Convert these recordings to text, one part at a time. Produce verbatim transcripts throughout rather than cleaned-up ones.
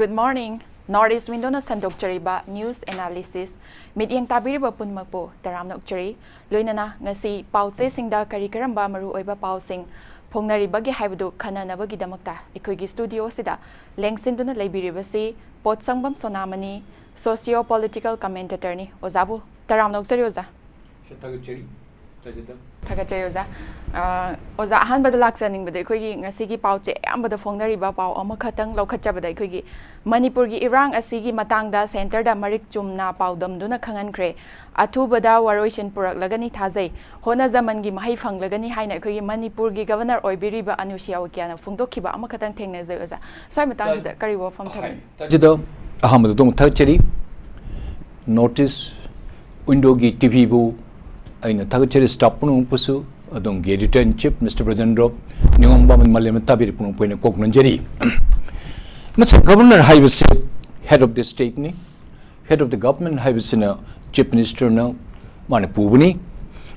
Good morning. North East Window-ꯅ ꯁꯟꯗꯣꯛꯆꯔꯤꯕ news analysis, ꯃꯤꯠꯌꯦꯡ ꯇꯥꯕꯤꯔꯤꯕ ꯄꯨꯝꯅꯃꯛꯄꯨ ꯇꯔꯥꯝꯅ ꯑꯣꯛꯆꯔꯤ꯫ ꯂꯣꯏꯅꯅ ꯉꯁꯤ ꯄꯥꯎꯆꯦꯁꯤꯡꯗ ꯀꯔꯤ ꯀꯔꯝꯕ ꯃꯔꯨꯑꯣꯏꯕ ꯄꯥꯎꯁꯤꯡ ꯐꯣꯡꯅꯔꯤꯕꯒꯦ ꯍꯥꯏꯕꯗꯨ ꯈꯟꯅꯅꯕꯒꯤꯗꯃꯛꯇ ꯑꯩꯈꯣꯏꯒꯤ studio-ꯁꯤꯗ ꯂꯦꯡꯁꯤꯟꯗꯨꯅ ꯂꯩꯕꯤꯔꯤꯕꯁꯤ ꯄꯣꯠꯁꯪꯕꯝ ꯁꯣꯅꯥꯃꯅꯤ, socio-political commentator-ꯅꯤ꯫ ꯑꯣꯖꯥꯕꯨ ꯇꯔꯥꯝꯅ ꯑꯣꯛꯆꯔꯤ ꯑꯣꯖꯥ꯫ ꯁꯦ, ꯊꯥꯒꯠꯆꯔꯤ꯫ ꯊꯥꯒꯠꯆꯔꯤ ꯑꯣꯖꯥ꯫ ꯑ, ꯑꯣꯖꯥ, ꯑꯍꯥꯟꯕꯗ ꯂꯥꯛꯆꯅꯤꯡꯕꯗ ꯑꯩꯈꯣꯏꯒꯤ ꯉꯁꯤꯒꯤ ꯄꯥꯎꯆꯦ ꯑꯌꯥꯝꯕꯗ ꯐꯣꯡꯅꯔꯤꯕ ꯄꯥꯎ ꯑꯃꯈꯛꯇꯪ ꯂꯧꯈꯠꯆꯕꯗ, ꯑꯩꯈꯣꯏꯒꯤ ꯃꯅꯤꯄꯨꯔꯒꯤ ꯏꯔꯥꯡ ꯑꯁꯤꯒꯤ ꯃꯇꯥꯡꯗ centre-ꯗ ꯃꯔꯤꯛ ꯆꯨꯝꯅ ꯄꯥꯎꯗꯝꯗꯨꯅ ꯈꯪꯍꯟꯈ꯭ꯔꯦ꯫ ꯑꯊꯨꯕꯗ ꯋꯥꯔꯣꯏꯁꯤꯟ ꯄꯨꯔꯛꯂꯒꯅꯤ ꯊꯥꯖꯩ꯫ ꯍꯣꯠꯅꯖꯃꯟꯒꯤ ꯃꯍꯩ ꯐꯪꯂꯒꯅꯤ ꯍꯥꯏꯅ ꯑꯩꯈꯣꯏꯒꯤ ꯃꯅꯤꯄꯨꯔꯒꯤ governor ꯑꯣꯏꯕꯤꯔꯤꯕ ꯑꯅꯨꯁꯤꯌꯥ ꯎꯀꯤꯌꯥꯅ ꯐꯣꯡꯗꯣꯛꯈꯤꯕ ꯑꯃꯈꯛꯇꯪ ꯊꯦꯡꯅꯖꯩ ꯑꯣꯖꯥ꯫ ꯁ꯭ꯋꯥꯏ ꯃꯇꯥꯡꯁꯤꯗ ꯀꯔꯤ ꯋꯥꯐꯝ ꯊꯝꯕꯤꯅꯤ? ꯁꯤꯗ ꯑꯍꯥꯟꯕꯗ ꯑꯗꯨꯝ ꯊꯥꯒꯠꯆꯔꯤ꯫ North East Window-ꯒꯤ T V-ꯕꯨ ꯑꯩꯅ ꯊꯥꯒꯠꯆꯔꯤ, staff ꯄꯨꯝꯅꯃꯛꯄꯨꯁꯨ, ꯑꯗꯣꯝꯒꯤ editor in chief Mister ꯕ꯭ꯔꯖꯦꯟꯗ꯭ꯔꯣ, ꯅꯤꯉꯣꯝꯕꯝ, ꯃꯥꯂꯦꯝ ꯇꯥꯕꯤꯔꯤ ꯄꯨꯝꯅꯃꯛꯄꯨ ꯑꯩꯅ ꯀꯣꯛꯅꯖꯔꯤ꯫ ꯃꯁꯤ governor ꯍꯥꯏꯕꯁꯤ head of the state-ꯅꯤ, head of the government ꯍꯥꯏꯕꯁꯤꯅ chief minister-ꯅ ꯃꯥꯅ ꯄꯨꯕꯅꯤ꯫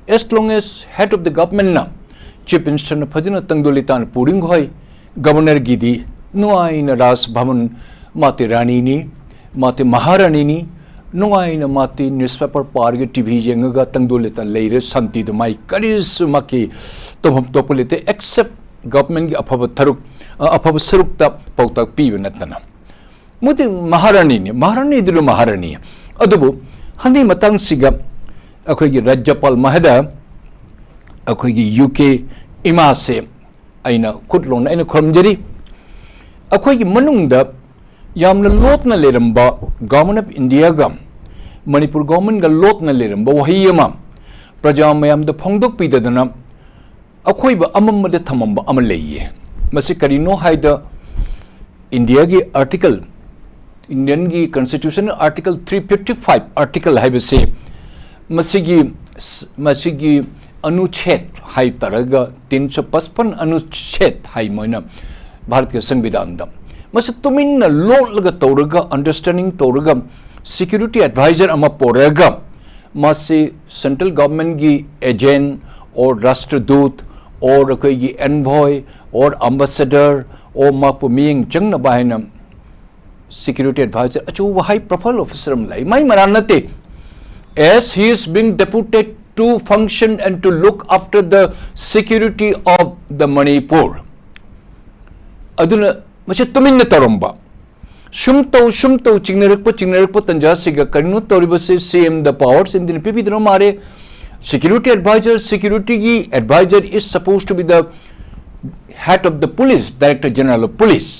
As long as head of the government-ꯅ chief minister-ꯅ ꯐꯖꯅ ꯇꯪꯗꯨ ꯂꯩꯇꯥꯅ ꯄꯨꯔꯤꯡꯈꯣꯏ, governor-ꯒꯤꯗꯤ ꯅꯨꯡꯉꯥꯏꯅ ꯔꯥꯖ ꯚꯕꯟ, ꯃꯥꯇꯤ ꯔꯥꯅꯤꯅꯤ, ꯃꯥꯇꯤ ꯃꯍꯥꯔꯥꯅꯤꯅꯤ, ꯅꯨꯡꯉꯥꯏꯅ ꯃꯥꯇꯤ newspaper ꯄꯥꯔꯒ, T V ꯌꯦꯡꯉꯒ ꯇꯪꯗꯨ ꯂꯩꯇꯥꯅ ꯂꯩꯔꯦ꯫ ꯁꯥꯟꯇꯤꯗꯨ ꯃꯥꯏ ꯀꯔꯤꯁꯨ ꯃꯥꯒꯤ ꯇꯧꯐꯝ ꯊꯣꯛꯄ ꯂꯩꯇꯦ, except government-ꯒꯤ ꯑꯐꯕ ꯊꯔꯨꯛ, ꯑ, ꯑꯐꯕ ꯁꯔꯨꯛꯇ ꯄꯥꯎꯇꯥꯛ ꯄꯤꯕ ꯅꯠꯇꯅ꯫ ꯃꯣꯏꯗꯤ ꯃꯍꯥꯔꯥꯅꯤꯅꯤ, ꯃꯍꯥꯔꯥꯅꯤꯗꯨꯅ ꯃꯍꯥꯔꯥꯅꯤ꯫ ꯑꯗꯨꯕꯨ ꯍꯟꯗꯛ ꯃꯇꯥꯡꯁꯤꯒ ꯑꯩꯈꯣꯏꯒꯤ ꯔꯥꯖ꯭ꯌꯄꯥꯜ ꯃꯍꯥꯗ ꯑꯩꯈꯣꯏꯒꯤ U K ꯏꯃꯥꯁꯦ ꯑꯩꯅ ꯈꯨꯠ ꯂꯣꯟꯅ ꯑꯩꯅ ꯈꯨꯔꯨꯝꯖꯔꯤ꯫ ꯑꯩꯈꯣꯏꯒꯤ ꯃꯅꯨꯡꯗ ꯌꯥꯝꯅ ꯂꯣꯠꯅ ꯂꯩꯔꯝꯕ, Government of India-ꯒ ꯃꯅꯤꯄꯨꯔ government-ꯒ ꯂꯣꯠꯅ ꯂꯩꯔꯝꯕ ꯋꯥꯍꯩ ꯑꯃ ꯄ꯭ꯔꯖꯥ ꯃꯌꯥꯝꯗ ꯐꯣꯡꯗꯣꯛꯄꯤꯗꯗꯅ ꯑꯀꯣꯏꯕ ꯑꯃꯝꯕꯗ ꯊꯝꯃꯝꯕ ꯑꯃ ꯂꯩꯌꯦ꯫ ꯃꯁꯤ ꯀꯔꯤꯅꯣ ꯍꯥꯏꯗ, India-ꯒꯤ article, Indian-ꯒꯤ constitution article three fifty-five article ꯍꯥꯏꯕꯁꯤ, ꯃꯁꯤꯒꯤ, ꯃꯁꯤꯒꯤ ꯑꯅꯨꯆꯦꯗ ꯍꯥꯏꯇꯥꯔꯒ, ꯇꯤꯟ ꯁꯣ ꯄꯆꯄꯟ ꯑꯅꯨꯆꯦꯗ ꯍꯥꯏ ꯃꯣꯏꯅ ꯚꯥꯔꯠꯀꯤ ꯁꯪꯕꯤꯙꯥꯟꯗ꯫ ꯃꯁꯤ ꯇꯨꯃꯤꯟꯅ ꯂꯣꯠꯂꯒ ꯇꯧꯔꯒ, understanding ꯇꯧꯔꯒ, security advisor ꯑꯃ ꯄꯣꯔꯛꯑꯒ, ꯃꯁꯤ central government-ꯒꯤ agent or ꯔꯥꯁꯇ꯭ꯔꯗꯨꯠ or ꯑꯩꯈꯣꯏꯒꯤ envoy or ambassador or ꯃꯍꯥꯛꯄꯨ ꯃꯤꯠꯌꯦꯡ ꯆꯪꯅꯕ ꯍꯥꯏꯅ Security advisor ꯑꯆꯧꯕ high profile officer ꯑꯃ ꯂꯩ, ꯃꯥꯏ ꯃꯔꯥꯜ ꯅꯠꯇꯦ, as he is being deputed to function and to look after the security of the Manipur. ꯑꯗꯨꯅ ꯃꯁꯤ ꯇꯨꯃꯤꯟꯅ ꯇꯧꯔꯝꯕ, ꯁꯨꯝ ꯇꯧ ꯁꯨꯝ ꯇꯧ ꯆꯤꯡꯅꯔꯛꯄ ꯆꯤꯡꯅꯔꯛꯄ ꯇꯟꯖꯥꯁꯤꯒ ꯀꯔꯤꯅꯣ ꯇꯧꯔꯤꯕꯁꯤ? C M the powers ꯏꯟꯗꯤꯅ ꯄꯤꯕꯤꯗꯅ ꯃꯥꯔꯦ꯫ Security advisor, security ꯒꯤ advisor is supposed to be the head of the police, director general of police.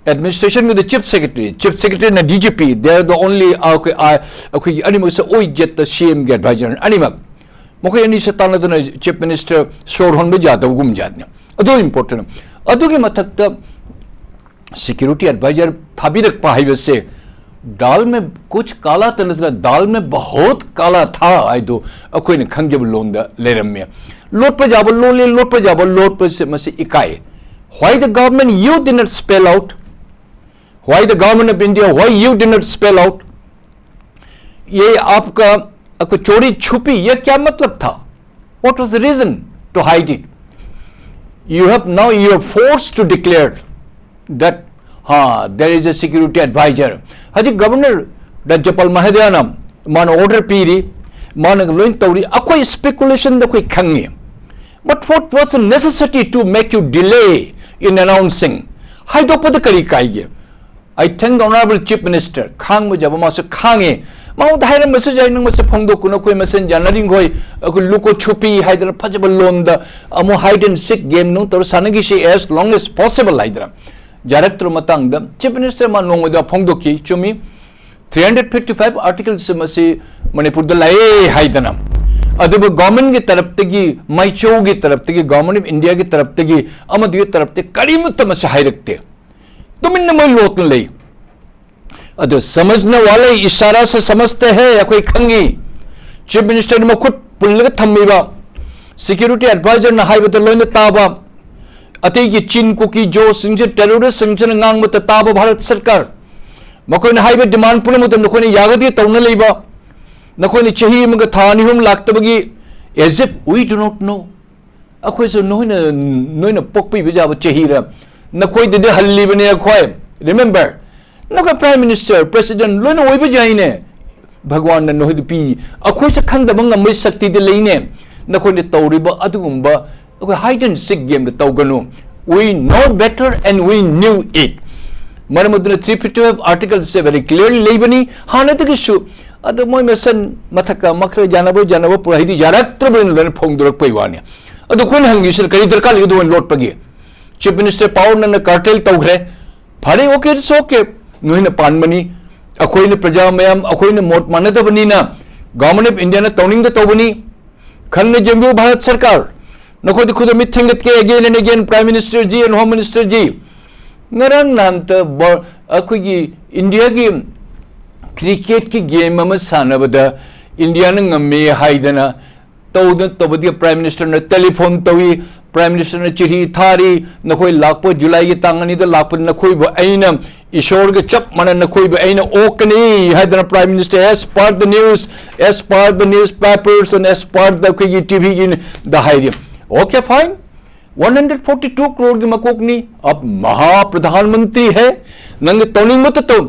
Administration ꯒꯤꯗ chief secretary, chief secretary ꯅ D G P, they are the only ꯑꯩꯈꯣꯏ ꯑꯩꯈꯣꯏꯒꯤ ꯑꯅꯤꯃꯛꯁꯦ ꯑꯣꯏ ꯖꯦꯠꯇ C M ꯒꯤ advisor ꯑꯅꯤꯃꯛ꯫ ꯃꯈꯣꯏ ꯑꯅꯤꯁꯦ ꯇꯥꯟꯅꯗꯅ chief minister ꯁꯣꯔ ꯍꯣꯟꯕ ꯌꯥꯗꯕꯒꯨꯝ ꯖꯥꯠꯅꯤ꯫ ꯑꯗꯨ important꯫ ꯑꯗꯨꯒꯤ ꯃꯊꯛꯇ security advisor ꯊꯥꯕꯤꯔꯛꯄ ꯍꯥꯏꯕꯁꯦ, दाल में कुछ काला ꯇ ꯅꯠꯇꯅ दाल में बहुत काला था ꯍꯥꯏꯗꯣ ꯑꯩꯈꯣꯏꯅ ꯈꯪꯖꯕ ꯂꯣꯟꯗ ꯂꯩꯔꯝꯃꯤ꯫ ꯂꯣꯠꯄ ꯌꯥꯕ ꯂꯣꯜꯂꯤ, ꯂꯣꯠꯄ ꯌꯥꯕ ꯂꯣꯠꯄꯁꯦ ꯃꯁꯤ ꯏꯀꯥꯏ꯫ Why the government you did not spell out? Why the government of India, why you did not spell out? ये आपका, आपको चोरी छुपी, ये क्या मतलब था? What was the reason to hide it? You have now, you are forced to declare that, हाँ, there is a security advisor. ꯍꯧꯖꯤꯛ governor ꯔꯥꯖ꯭ꯌꯄꯥꯜ ꯃꯍꯣꯗꯌꯥꯅ ꯃꯥꯅ order ꯄꯤꯔꯤ, ꯃꯥꯅ ꯂꯣꯏ ꯇꯧꯔꯤ꯫ ꯑꯩꯈꯣꯏ speculation ꯗ ꯑꯩꯈꯣꯏ ꯈꯪꯉꯤ꯫ But what was the necessity to make you delay in announcing? ꯍꯥꯏꯗꯣꯛꯄꯗ ꯀꯔꯤ ꯀꯥꯏꯒꯦ? I thank the honorable chief minister, ꯈꯥꯡꯕ ꯌꯥꯕ ꯃꯥꯁꯨ ꯈꯥꯡꯉꯦ꯫ ꯃꯉꯣꯟꯗ ꯍꯥꯏꯔꯝꯕꯁꯨ ꯌꯥꯏ, "ꯅꯪ ꯃꯁꯤ ꯐꯣꯡꯗꯣꯛꯀꯅꯨ, ꯑꯩꯈꯣꯏ ꯃꯁꯦꯟ ꯌꯥꯅꯔꯤꯈꯣꯏ, ꯑꯩꯈꯣꯏ ꯂꯨꯀꯣ ꯆꯨꯞꯄꯤ" ꯍꯥꯏꯗꯅ ꯐꯖꯕ ꯂꯣꯟꯗ ꯑꯃꯨꯛ hide and seek game ꯅꯨꯡ ꯇꯧꯔ ꯁꯥꯟꯅꯈꯤꯁꯤ as long as possible ꯍꯥꯏꯗꯅ꯫ ꯌꯥꯔꯛꯇ꯭ꯔꯕ ꯃꯇꯥꯡꯗ chief minister ꯃꯥ ꯅꯣꯡꯃꯗ ꯐꯣꯡꯗꯣꯛꯈꯤ꯫ ꯆꯨꯝꯃꯤ, three hundred fifty five articles ꯃꯁꯤ ꯃꯅꯤꯄꯨꯔꯗ ꯂꯥꯛꯑꯦ ꯍꯥꯏꯗꯅ꯫ ꯑꯗꯨꯕꯨ government ꯀꯤ ꯇꯔꯞꯇꯒꯤ, ꯃꯥꯏꯆꯧꯒꯤ ꯇꯔꯞꯇꯒꯤ, Government of India ꯒꯤ ꯇꯔꯞꯇꯒꯤ, ꯑꯃꯗꯨꯒꯤ ꯇꯔꯞꯇ ꯀꯔꯤꯃꯠꯇ ꯃꯁꯤ ꯍꯥꯏꯔꯛꯇꯦ꯫ ꯇꯨꯃꯤꯟꯅ ꯃꯣꯏ ꯂꯣꯠꯅ ꯂꯩ꯫ ꯑꯗꯨ समझने वाले इशारा से समझते हैं, ꯑꯩꯈꯣꯏ ꯈꯪꯉꯤ꯫ Chief minister ꯅ ꯃꯈꯨꯠ ꯄꯨꯜꯂꯒ ꯊꯝꯃꯤꯕ, security advisor ꯅ ꯍꯥꯏꯕꯗ ꯂꯣꯏꯅ ꯇꯥꯕ, ꯑꯇꯩꯒꯤ ꯆꯤꯟ ꯀꯨꯀꯤ ꯖꯣꯁꯤꯡꯁꯦ, terrorist ꯁꯤꯡꯁꯤꯅ ꯉꯥꯡꯕꯗ ꯇꯥꯕ ꯚꯥꯔꯠ ꯁꯔꯀꯥꯔ, ꯃꯈꯣꯏꯅ ꯍꯥꯏꯕ demand ꯄꯨꯝꯅꯃꯛꯇ ꯅꯈꯣꯏꯅ ꯌꯥꯒꯗꯤ ꯇꯧꯅ ꯂꯩꯕ, ꯅꯈꯣꯏꯅ ꯆꯍꯤ ꯑꯃꯒ ꯊꯥ ꯑꯅꯤ ꯑꯍꯨꯝ ꯂꯥꯛꯇꯕꯒꯤ, as if we do not know꯫ ꯑꯩꯈꯣꯏꯁꯨ ꯅꯣꯏꯅ, ꯅꯣꯏꯅ ꯄꯣꯛꯄꯤꯕ ꯌꯥꯕ ꯆꯍꯤꯔ? ꯅꯈꯣꯏꯗꯗꯤ ꯍꯜꯂꯤꯕꯅꯦ ꯑꯩꯈꯣꯏ꯫ Remember, ꯅꯈꯣꯏ Prime Minister, President ꯂꯣꯏꯅ ꯑꯣꯏꯕ ꯌꯥꯏꯅꯦ꯫ ꯚꯒꯋꯥꯟꯅ ꯅꯈꯣꯏꯗ ꯄꯤ꯫ ꯑꯩꯈꯣꯏꯁꯨ ꯈꯟꯗꯕ ꯉꯝꯕꯒꯤ ꯁꯛꯇꯤꯗꯤ ꯂꯩꯅꯦ꯫ ꯅꯈꯣꯏꯅ ꯇꯧꯔꯤꯕ ꯑꯗꯨꯒꯨꯝꯕ ꯑꯩꯈꯣꯏ hide and seek gameꯗ ꯇꯧꯒꯅꯨ꯫ We know better and we knew it. ꯃꯔꯝ ꯑꯗꯨꯅ three fifty-five articleꯁꯦ very clearly ꯂꯩꯕꯅꯤ ꯍꯥꯟꯅꯗꯒꯤꯁꯨ꯫ ꯑꯗꯣ ꯃꯣꯏ ꯃꯁꯦꯟ ꯃꯊꯛꯀ ꯃꯈꯥ ꯌꯥꯅꯕ ꯌꯥꯅꯕ ꯄꯨꯔꯥ ꯍꯥꯏꯗꯤ ꯌꯥꯔꯛꯇ꯭ꯔꯕꯅꯤꯅ ꯂꯣꯏꯅ ꯐꯣꯡꯗꯣꯔꯛꯄꯩ ꯋꯥꯅꯤ꯫ ꯑꯗꯣ ꯑꯩꯈꯣꯏꯅ ꯍꯪꯉꯤꯁꯤꯅ ꯀꯔꯤ ꯗꯔꯀꯥꯔ ꯂꯩꯒꯗꯧꯕ ꯂꯣꯠꯄꯒꯤ? Chief Minister power ꯅꯪꯅ curtail ꯇꯧꯈ꯭ꯔꯦ꯫ ꯐꯔꯦ, okay, it's okay. ꯅꯣꯏꯅ ꯄꯥꯟꯕꯅꯤ꯫ ꯑꯩꯈꯣꯏꯅ ꯄ꯭ꯔꯖꯥ ꯃꯌꯥꯝ, ꯑꯩꯈꯣꯏꯅ ꯃꯣꯠ ꯃꯥꯟꯅꯗꯕꯅꯤꯅ Government of Indiaꯅ ꯇꯧꯅꯤꯡꯗ ꯇꯧꯕꯅꯤ꯫ ꯈꯟꯅ ꯌꯦꯡꯕꯤꯌꯨ ꯚꯥꯔꯠ ꯁꯔꯀꯥꯔ꯫ ꯅꯈꯣꯏꯗꯤ ꯈꯨꯗ ꯃꯤꯠ ꯊꯤꯡꯒꯠꯀꯦ again and again, Prime Minister G and Home Minister G. ꯉꯔꯥꯡ ꯅꯍꯥꯟꯇ ꯕ-, ꯑꯩꯈꯣꯏꯒꯤ ꯏꯟꯗꯤꯌꯥꯒꯤ cricketꯀꯤ game ꯑꯃ ꯁꯥꯟꯅꯕꯗ ꯏꯟꯗꯤꯌꯥꯅ ꯉꯝꯃꯦ ꯍꯥꯏꯗꯅ ꯇꯧꯗꯅ ꯇꯧꯕꯗꯤ Prime Ministerꯅ telephone ꯇꯧꯏ, Prime Ministerꯅ ꯆꯤꯊꯤ ꯊꯥꯔꯤ, "ꯅꯈꯣꯏ ꯂꯥꯛꯄ ꯖꯨꯂꯥꯏꯒꯤ ꯇꯥꯡ ꯑꯅꯤꯗ ꯂꯥꯛꯄꯗ ꯅꯈꯣꯏꯕꯨ ꯑꯩꯅ ꯏꯁꯣꯔꯒ ꯆꯞ ꯃꯥꯟꯅ ꯅꯈꯣꯏꯕꯨ ꯑꯩꯅ ꯑꯣꯛꯀꯅꯤ" ꯍꯥꯏꯗꯅ Prime Minister, as per the news, as per the newspapers and as per the ꯑꯩꯈꯣꯏꯒꯤ ꯇꯤꯚꯤꯒꯤꯗ ꯍꯥꯏꯔꯤ꯫ Okay, fine. One hundred forty two crore ꯒꯤ ꯃꯀꯣꯛꯅꯤ꯫ अब महाप्रधानमंत्री है. ꯅꯪꯒꯤ ꯇꯧꯅꯤꯡꯕꯇ ꯇꯧ꯫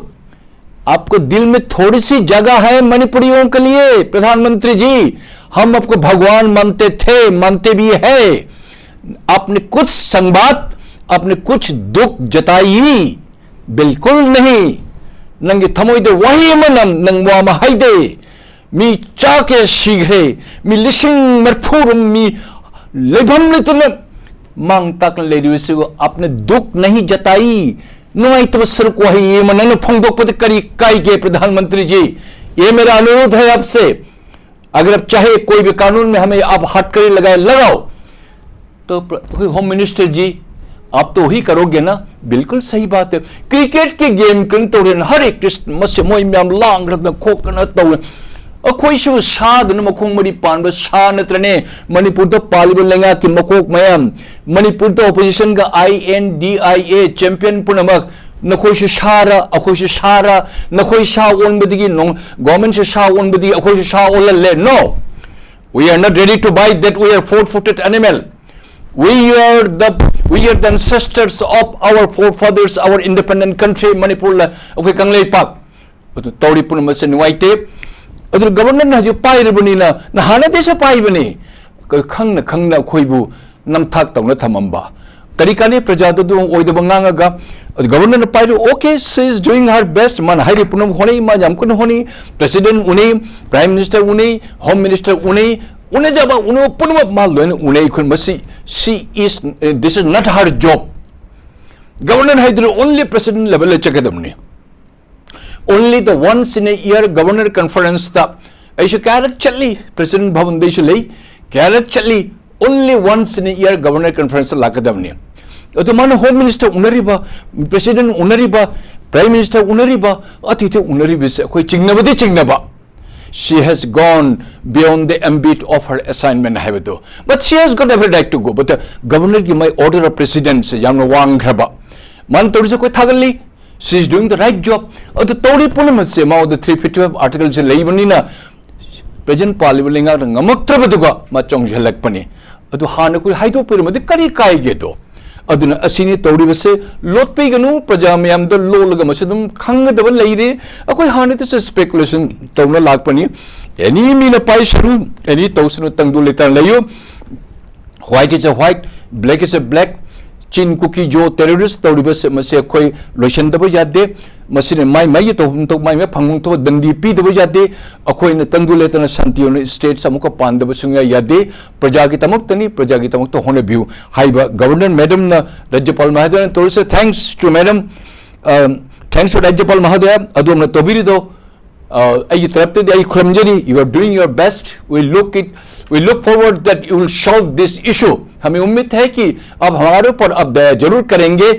आपको दिल में थोड़ी सी जगह है मणिपुरियों के लिए, प्रधानमंत्री जी? हम आपको भगवान मानते थे, मानते भी है। आपने कुछ संवाद, आपने कुछ दुख जताई? बिल्कुल नहीं। ꯅꯪꯒꯤ ꯊꯃꯣꯏꯗ ꯋꯥꯍꯩ ꯑꯃ ꯅꯪ, ꯅꯪ ꯋꯥ ꯑꯃ ꯍꯥꯏꯗꯦ꯫ ꯃꯤ ꯆꯥ ꯀꯌꯥ ꯁꯤꯈ꯭ꯔꯦ, ꯃꯤ ꯂꯤꯁꯤꯡ ꯃꯔꯤꯐꯨ ꯔꯣꯝ ꯃꯤ ꯂꯩꯐꯝ ꯂꯩꯇꯅ ꯃꯥꯡ ꯇꯥꯛꯅ ꯂꯩꯔꯤꯕꯁꯤꯕꯨ आपने दुख नहीं जताई? ꯅꯨꯡꯉꯥꯏꯇꯕ ꯁꯔꯨꯛ ꯋꯥꯍꯩ ꯑꯃ ꯅꯪꯅ ꯐꯣꯡꯗꯣꯛꯄꯗ ꯀꯔꯤ ꯀꯥꯏꯒꯦ, ꯄ꯭ꯔꯙꯥꯟ ꯃꯟꯇ꯭ꯔꯤ ꯖꯤ? ये मेरा अनुरोध है आपसे। अगर आप चाहे कोई भी कानून में हमें आप हथकड़ी लगाए लगाओ, तो प्र-, होम मिनिस्टर जी, आप तो वही करोगे ना? बिल्कुल सही बात है। क्रिकेट की गेम ꯀꯩꯅꯣ ꯇꯧꯔꯦꯅ ꯍꯔꯦ ꯀ꯭ꯔꯤꯁꯅ ꯃꯁꯦ ꯃꯣꯏ ꯃꯌꯥꯝ ꯂꯥꯡꯈ꯭ꯔꯗꯅ ꯈꯣꯠꯇꯅ ꯇꯧꯔꯦ꯫ ꯑꯩꯈꯣꯏꯁꯨ ꯁꯥꯗꯨꯅ ꯃꯈꯣꯡ ꯃꯔꯤ ꯄꯥꯟꯕ ꯁꯥ ꯅꯠꯇ꯭ꯔꯅꯦ? ꯃꯅꯤꯄꯨꯔꯗ ꯄꯥꯜꯂꯤꯕ ꯂꯩꯉꯥꯛꯀꯤ ꯃꯀꯣꯛ ꯃꯌꯥꯝ, ꯃꯅꯤꯄꯨꯔꯗ ꯑꯣꯄꯣꯖꯤꯁꯟꯒ ꯑꯥꯏ N D I A champion ꯄꯨꯝꯅꯃꯛ, ꯅꯈꯣꯏꯁꯨ ꯁꯥꯔ, ꯑꯩꯈꯣꯏꯁꯨ ꯁꯥꯔ, ꯅꯈꯣꯏ ꯁꯥ ꯑꯣꯟꯕꯗꯒꯤ ꯅꯣꯡ-, ꯒꯣꯔꯃꯦꯟꯁꯨ ꯁꯥ ꯑꯣꯟꯕꯗꯒꯤ ꯑꯩꯈꯣꯏꯁꯨ ꯁꯥ ꯑꯣꯜꯍꯜꯂꯦ? No, we are not ready to bite that we are four footed animal. We are the We are the ancestors of our forefathers, our independent country, Manipur, ꯑꯩꯈꯣꯏ ꯀꯪꯂꯩꯄꯥꯛ꯫ ꯑꯗꯨ ꯇꯧꯔꯤ ꯄꯨꯝꯅꯃꯛꯁꯦ ꯅꯨꯡꯉꯥꯏꯇꯦ꯫ ꯑꯗꯨꯅ ꯒꯕꯔꯅꯔꯅ ꯍꯧꯖꯤꯛ ꯄꯥꯏꯔꯕꯅꯤꯅ, ꯅꯍꯥꯟꯅꯗꯩꯁꯨ ꯄꯥꯏꯕꯅꯤ, ꯈꯪꯅ ꯈꯪꯅ ꯑꯩꯈꯣꯏꯕꯨ ꯅꯝꯊꯥꯛ ꯇꯧꯅ ꯊꯝꯃꯝꯕ꯫ ꯀꯔꯤ ꯀꯥꯟꯅꯩ ꯄ꯭ꯔꯖꯥꯗꯨ ꯑꯗꯨ ꯑꯣꯏꯗꯕ ꯉꯥꯡꯉꯒ? ꯑꯗꯨ ꯒꯕꯔꯅꯔꯅ ꯄꯥꯏꯔꯤ, okay, she is doing her best, ꯃꯥꯅ ꯍꯥꯏꯔꯤ ꯄꯨꯝꯅꯃꯛ ꯍꯣꯠꯅꯩ, ꯃꯥ ꯌꯥꯝ ꯀꯟꯅ ꯍꯣꯠꯅꯩ, ꯄ꯭ꯔꯦꯁꯤꯗꯦꯟ ꯎꯅꯩ, ꯄ꯭ꯔꯥꯏꯝ ꯃꯤꯅꯤꯁꯇꯔ ꯎꯅꯩ, ꯍꯣꯝ ꯃꯤꯅꯤꯁꯇꯔ ꯎꯅꯩ, ꯎꯅꯖꯕ ꯎꯅꯕ ꯄꯨꯝꯅꯃꯛ ꯃꯥ ꯂꯣꯏꯅ ꯎꯅꯩ꯫ ꯑꯩꯈꯣꯏ ꯃꯁꯤ, she is, this is not her job꯫ Governor ꯍꯥꯏꯗꯨꯅ only president level ꯆꯠꯀꯗꯕꯅꯤ꯫ Only the once in a year governor conference ꯇ ꯑꯩꯁꯨ ꯀꯌꯥꯔꯛ ꯆꯠꯂꯤ, ꯄ꯭ꯔꯦꯁꯤꯗꯦꯟ ꯚꯕꯟꯗꯩꯁꯨ ꯂꯩ, ꯀꯌꯥꯔꯛ ꯆꯠꯂꯤ꯫ Only once in a year governor conference ꯂꯥꯛꯀꯗꯕꯅꯤ꯫ ꯑꯗꯨ ꯃꯥꯅ ꯍꯣꯝ ꯃꯤꯅꯤꯁꯇꯔ ꯎꯅꯔꯤꯕ, ꯄ꯭ꯔꯦꯁꯤꯗꯦꯟ ꯎꯅꯔꯤꯕ, ꯄ꯭ꯔꯥꯏꯝ ꯃꯤꯅꯤꯁꯇꯔ ꯎꯅꯔꯤꯕ, ꯑꯇꯩ ꯑꯇꯩ ꯎꯅꯔꯤꯕꯁꯦ ꯑꯩꯈꯣꯏ ꯆꯤꯡꯅꯕꯗꯤ ꯆꯤꯡꯅꯕ꯫ She has gone beyond the ambit of her assignment ꯍꯥꯏꯕꯗꯨ꯫ But she has got every right to go. But the ꯒꯕꯔꯅꯔꯒꯤ my order of precedence ꯌꯥꯝꯅ ꯋꯥꯡꯈ꯭ꯔꯕ꯫ ꯃꯥꯅ ꯇꯧꯔꯤꯁꯦ ꯑꯩꯈꯣꯏ ꯊꯥꯒꯠꯂꯤ꯫ She is doing the right job. ꯑꯗꯨ ꯇꯧꯔꯤ ꯄꯨꯝꯅꯃꯛꯁꯦ ꯃꯉꯣꯟꯗ three fifty five article ꯁꯦ ꯂꯩꯕꯅꯤꯅ, ꯄ꯭ꯔꯦꯖꯦꯟ ꯄꯥꯜꯂꯤꯕ ꯂꯩꯉꯥꯛꯅ ꯉꯝꯃꯛꯇ꯭ꯔꯕꯗꯨꯒ ꯃꯥ ꯆꯣꯡꯁꯤꯜꯂꯛꯄꯅꯤ꯫ ꯑꯗꯨ ꯍꯥꯟꯅ ꯑꯩꯈꯣꯏ ꯍꯥꯏꯗꯣꯛꯄꯤꯔꯝꯃꯗꯤ ꯀꯔꯤ ꯀꯥꯏꯒꯦꯗꯣ? ꯑꯗꯨꯅ ꯑꯁꯤꯅꯤ ꯇꯧꯔꯤꯕꯁꯦ, ꯂꯣꯠꯄꯤꯒꯅꯨ, ꯄ꯭ꯔꯖꯥ ꯃꯌꯥꯝꯗ ꯂꯣꯠꯂꯒ ꯃꯁꯤ ꯑꯗꯨꯝ ꯈꯪꯒꯗꯕ ꯂꯩꯔꯦ꯫ ꯑꯩꯈꯣꯏ ꯍꯥꯟꯅꯗꯁꯨ speculation ꯇꯧꯅ ꯂꯥꯛꯄꯅꯤ꯫ Any ꯃꯤꯅ ꯄꯥꯏꯁꯅꯨ, any ꯇꯧꯁꯅꯨ, ꯇꯪꯗꯨ ꯂꯩꯇꯥꯅ ꯂꯩꯌꯨ꯫ White is a white, black is a black꯫ ꯆꯤꯟ ꯀꯨꯀꯤ ꯖꯣ terrorist ꯇꯧꯔꯤꯕꯁꯦ ꯃꯁꯤ ꯑꯩꯈꯣꯏ ꯂꯣꯏꯁꯤꯟꯗꯕ ꯌꯥꯗꯦ꯫ ꯃꯁꯤꯅ ꯃꯥꯏ ꯃꯥꯏꯒꯤ ꯇꯧꯐꯝ ꯊꯣꯛ, ꯃꯥꯏ ꯃꯥꯏ ꯐꯪꯐꯝ ꯊꯣꯛꯄ ꯗꯟꯗꯤ ꯄꯤꯗꯕ ꯌꯥꯗꯦ꯫ ꯑꯩꯈꯣꯏꯅ ꯇꯪꯗꯨ ꯂꯩꯇꯥꯅ ꯁꯥꯟꯇꯤ ꯑꯣꯏꯅ states ꯑꯃꯨꯛꯀ ꯄꯥꯟꯗꯕ ꯁꯨꯡꯌꯥ ꯌꯥꯗꯦ꯫ ꯄ꯭ꯔꯖꯥꯒꯤꯗꯃꯛꯇꯅꯤ, ꯄ꯭ꯔꯖꯥꯒꯤꯗꯃꯛꯇ ꯍꯣꯠꯅꯕꯤꯌꯨ ꯍꯥꯏꯕ ꯒꯕꯔꯅꯔ ꯃꯦꯗꯝꯅ, ꯔꯥꯖ꯭ꯌꯄꯥꯜ ꯃꯍꯣꯗꯌꯅ ꯇꯧꯔꯤꯁꯦ꯫ Thanks to madam, uh, thanks to ꯔꯥꯖ꯭ꯌꯄꯥꯜ ꯃꯍꯣꯗꯌ, ꯑꯗꯣꯝꯅ ꯇꯧꯕꯤꯔꯤꯗꯣ ꯑ, ꯑꯩꯒꯤ ꯇꯔꯐꯇꯒꯤ ꯑꯩ ꯈꯨꯔꯨꯝꯖꯔꯤ꯫ You are doing your best. We look it, we look forward that you will solve this issue. हमें उम्मीद है कि अब हमारे ऊपर आप दया जरूर करेंगे।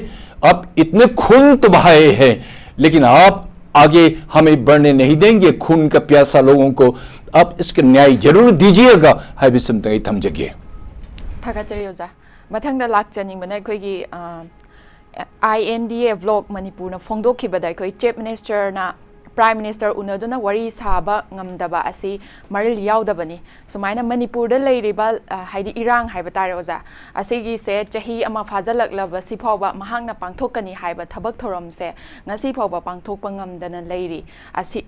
आप इतने खून तो बहाए हैं, लेकिन आप आगे हमें बढ़ने नहीं देंगे, खून का प्यासा लोगों को आप इसका न्याय जरूर दीजिएगा꯫ ꯍꯥꯏꯕꯁꯤꯃꯇꯪ ꯑꯩ ꯊꯝꯖꯒꯦ꯫ ꯊꯥꯒꯠꯆꯔꯤ ꯑꯣꯖꯥ꯫ ꯃꯊꯪꯗ ꯂꯥꯛꯆꯅꯤꯡꯕꯅ ꯑꯩꯈꯣꯏꯒꯤ, ꯑ, INDA bloc ꯃꯅꯤꯄꯨꯔꯅ ꯐꯣꯡꯗꯣꯛꯈꯤꯕꯗ ꯑꯩꯈꯣꯏ ꯆꯤꯐ ꯃꯤꯅꯤꯁꯇꯔꯅ Prime Minister ꯎꯅꯗꯨꯅ ꯋꯥꯔꯤ ꯁꯥꯕ ꯉꯝꯗꯕ ꯑꯁꯤ ꯃꯔꯤꯜ ꯌꯥꯎꯗꯕꯅꯤ꯫ ꯁꯨꯃꯥꯏꯅ ꯃꯅꯤꯄꯨꯔꯗ ꯂꯩꯔꯤꯕ, ꯑ, ꯍꯥꯏꯗꯤ ꯏꯔꯥꯡ ꯍꯥꯏꯕ ꯇꯥꯔꯦ ꯑꯣꯖꯥ, ꯑꯁꯤꯒꯤꯁꯦ ꯆꯍꯤ ꯑꯃ ꯐꯥꯖꯤꯜꯂꯛꯂꯕ ꯁꯤ ꯐꯥꯎꯕ ꯃꯍꯥꯛꯅ ꯄꯥꯡꯊꯣꯛꯀꯅꯤ ꯍꯥꯏꯕ ꯊꯕꯛ ꯊꯧꯔꯝꯁꯦ ꯉꯁꯤ ꯐꯥꯎꯕ ꯄꯥꯡꯊꯣꯛꯄ ꯉꯝꯗꯅ ꯂꯩꯔꯤ꯫ ꯑꯁꯤ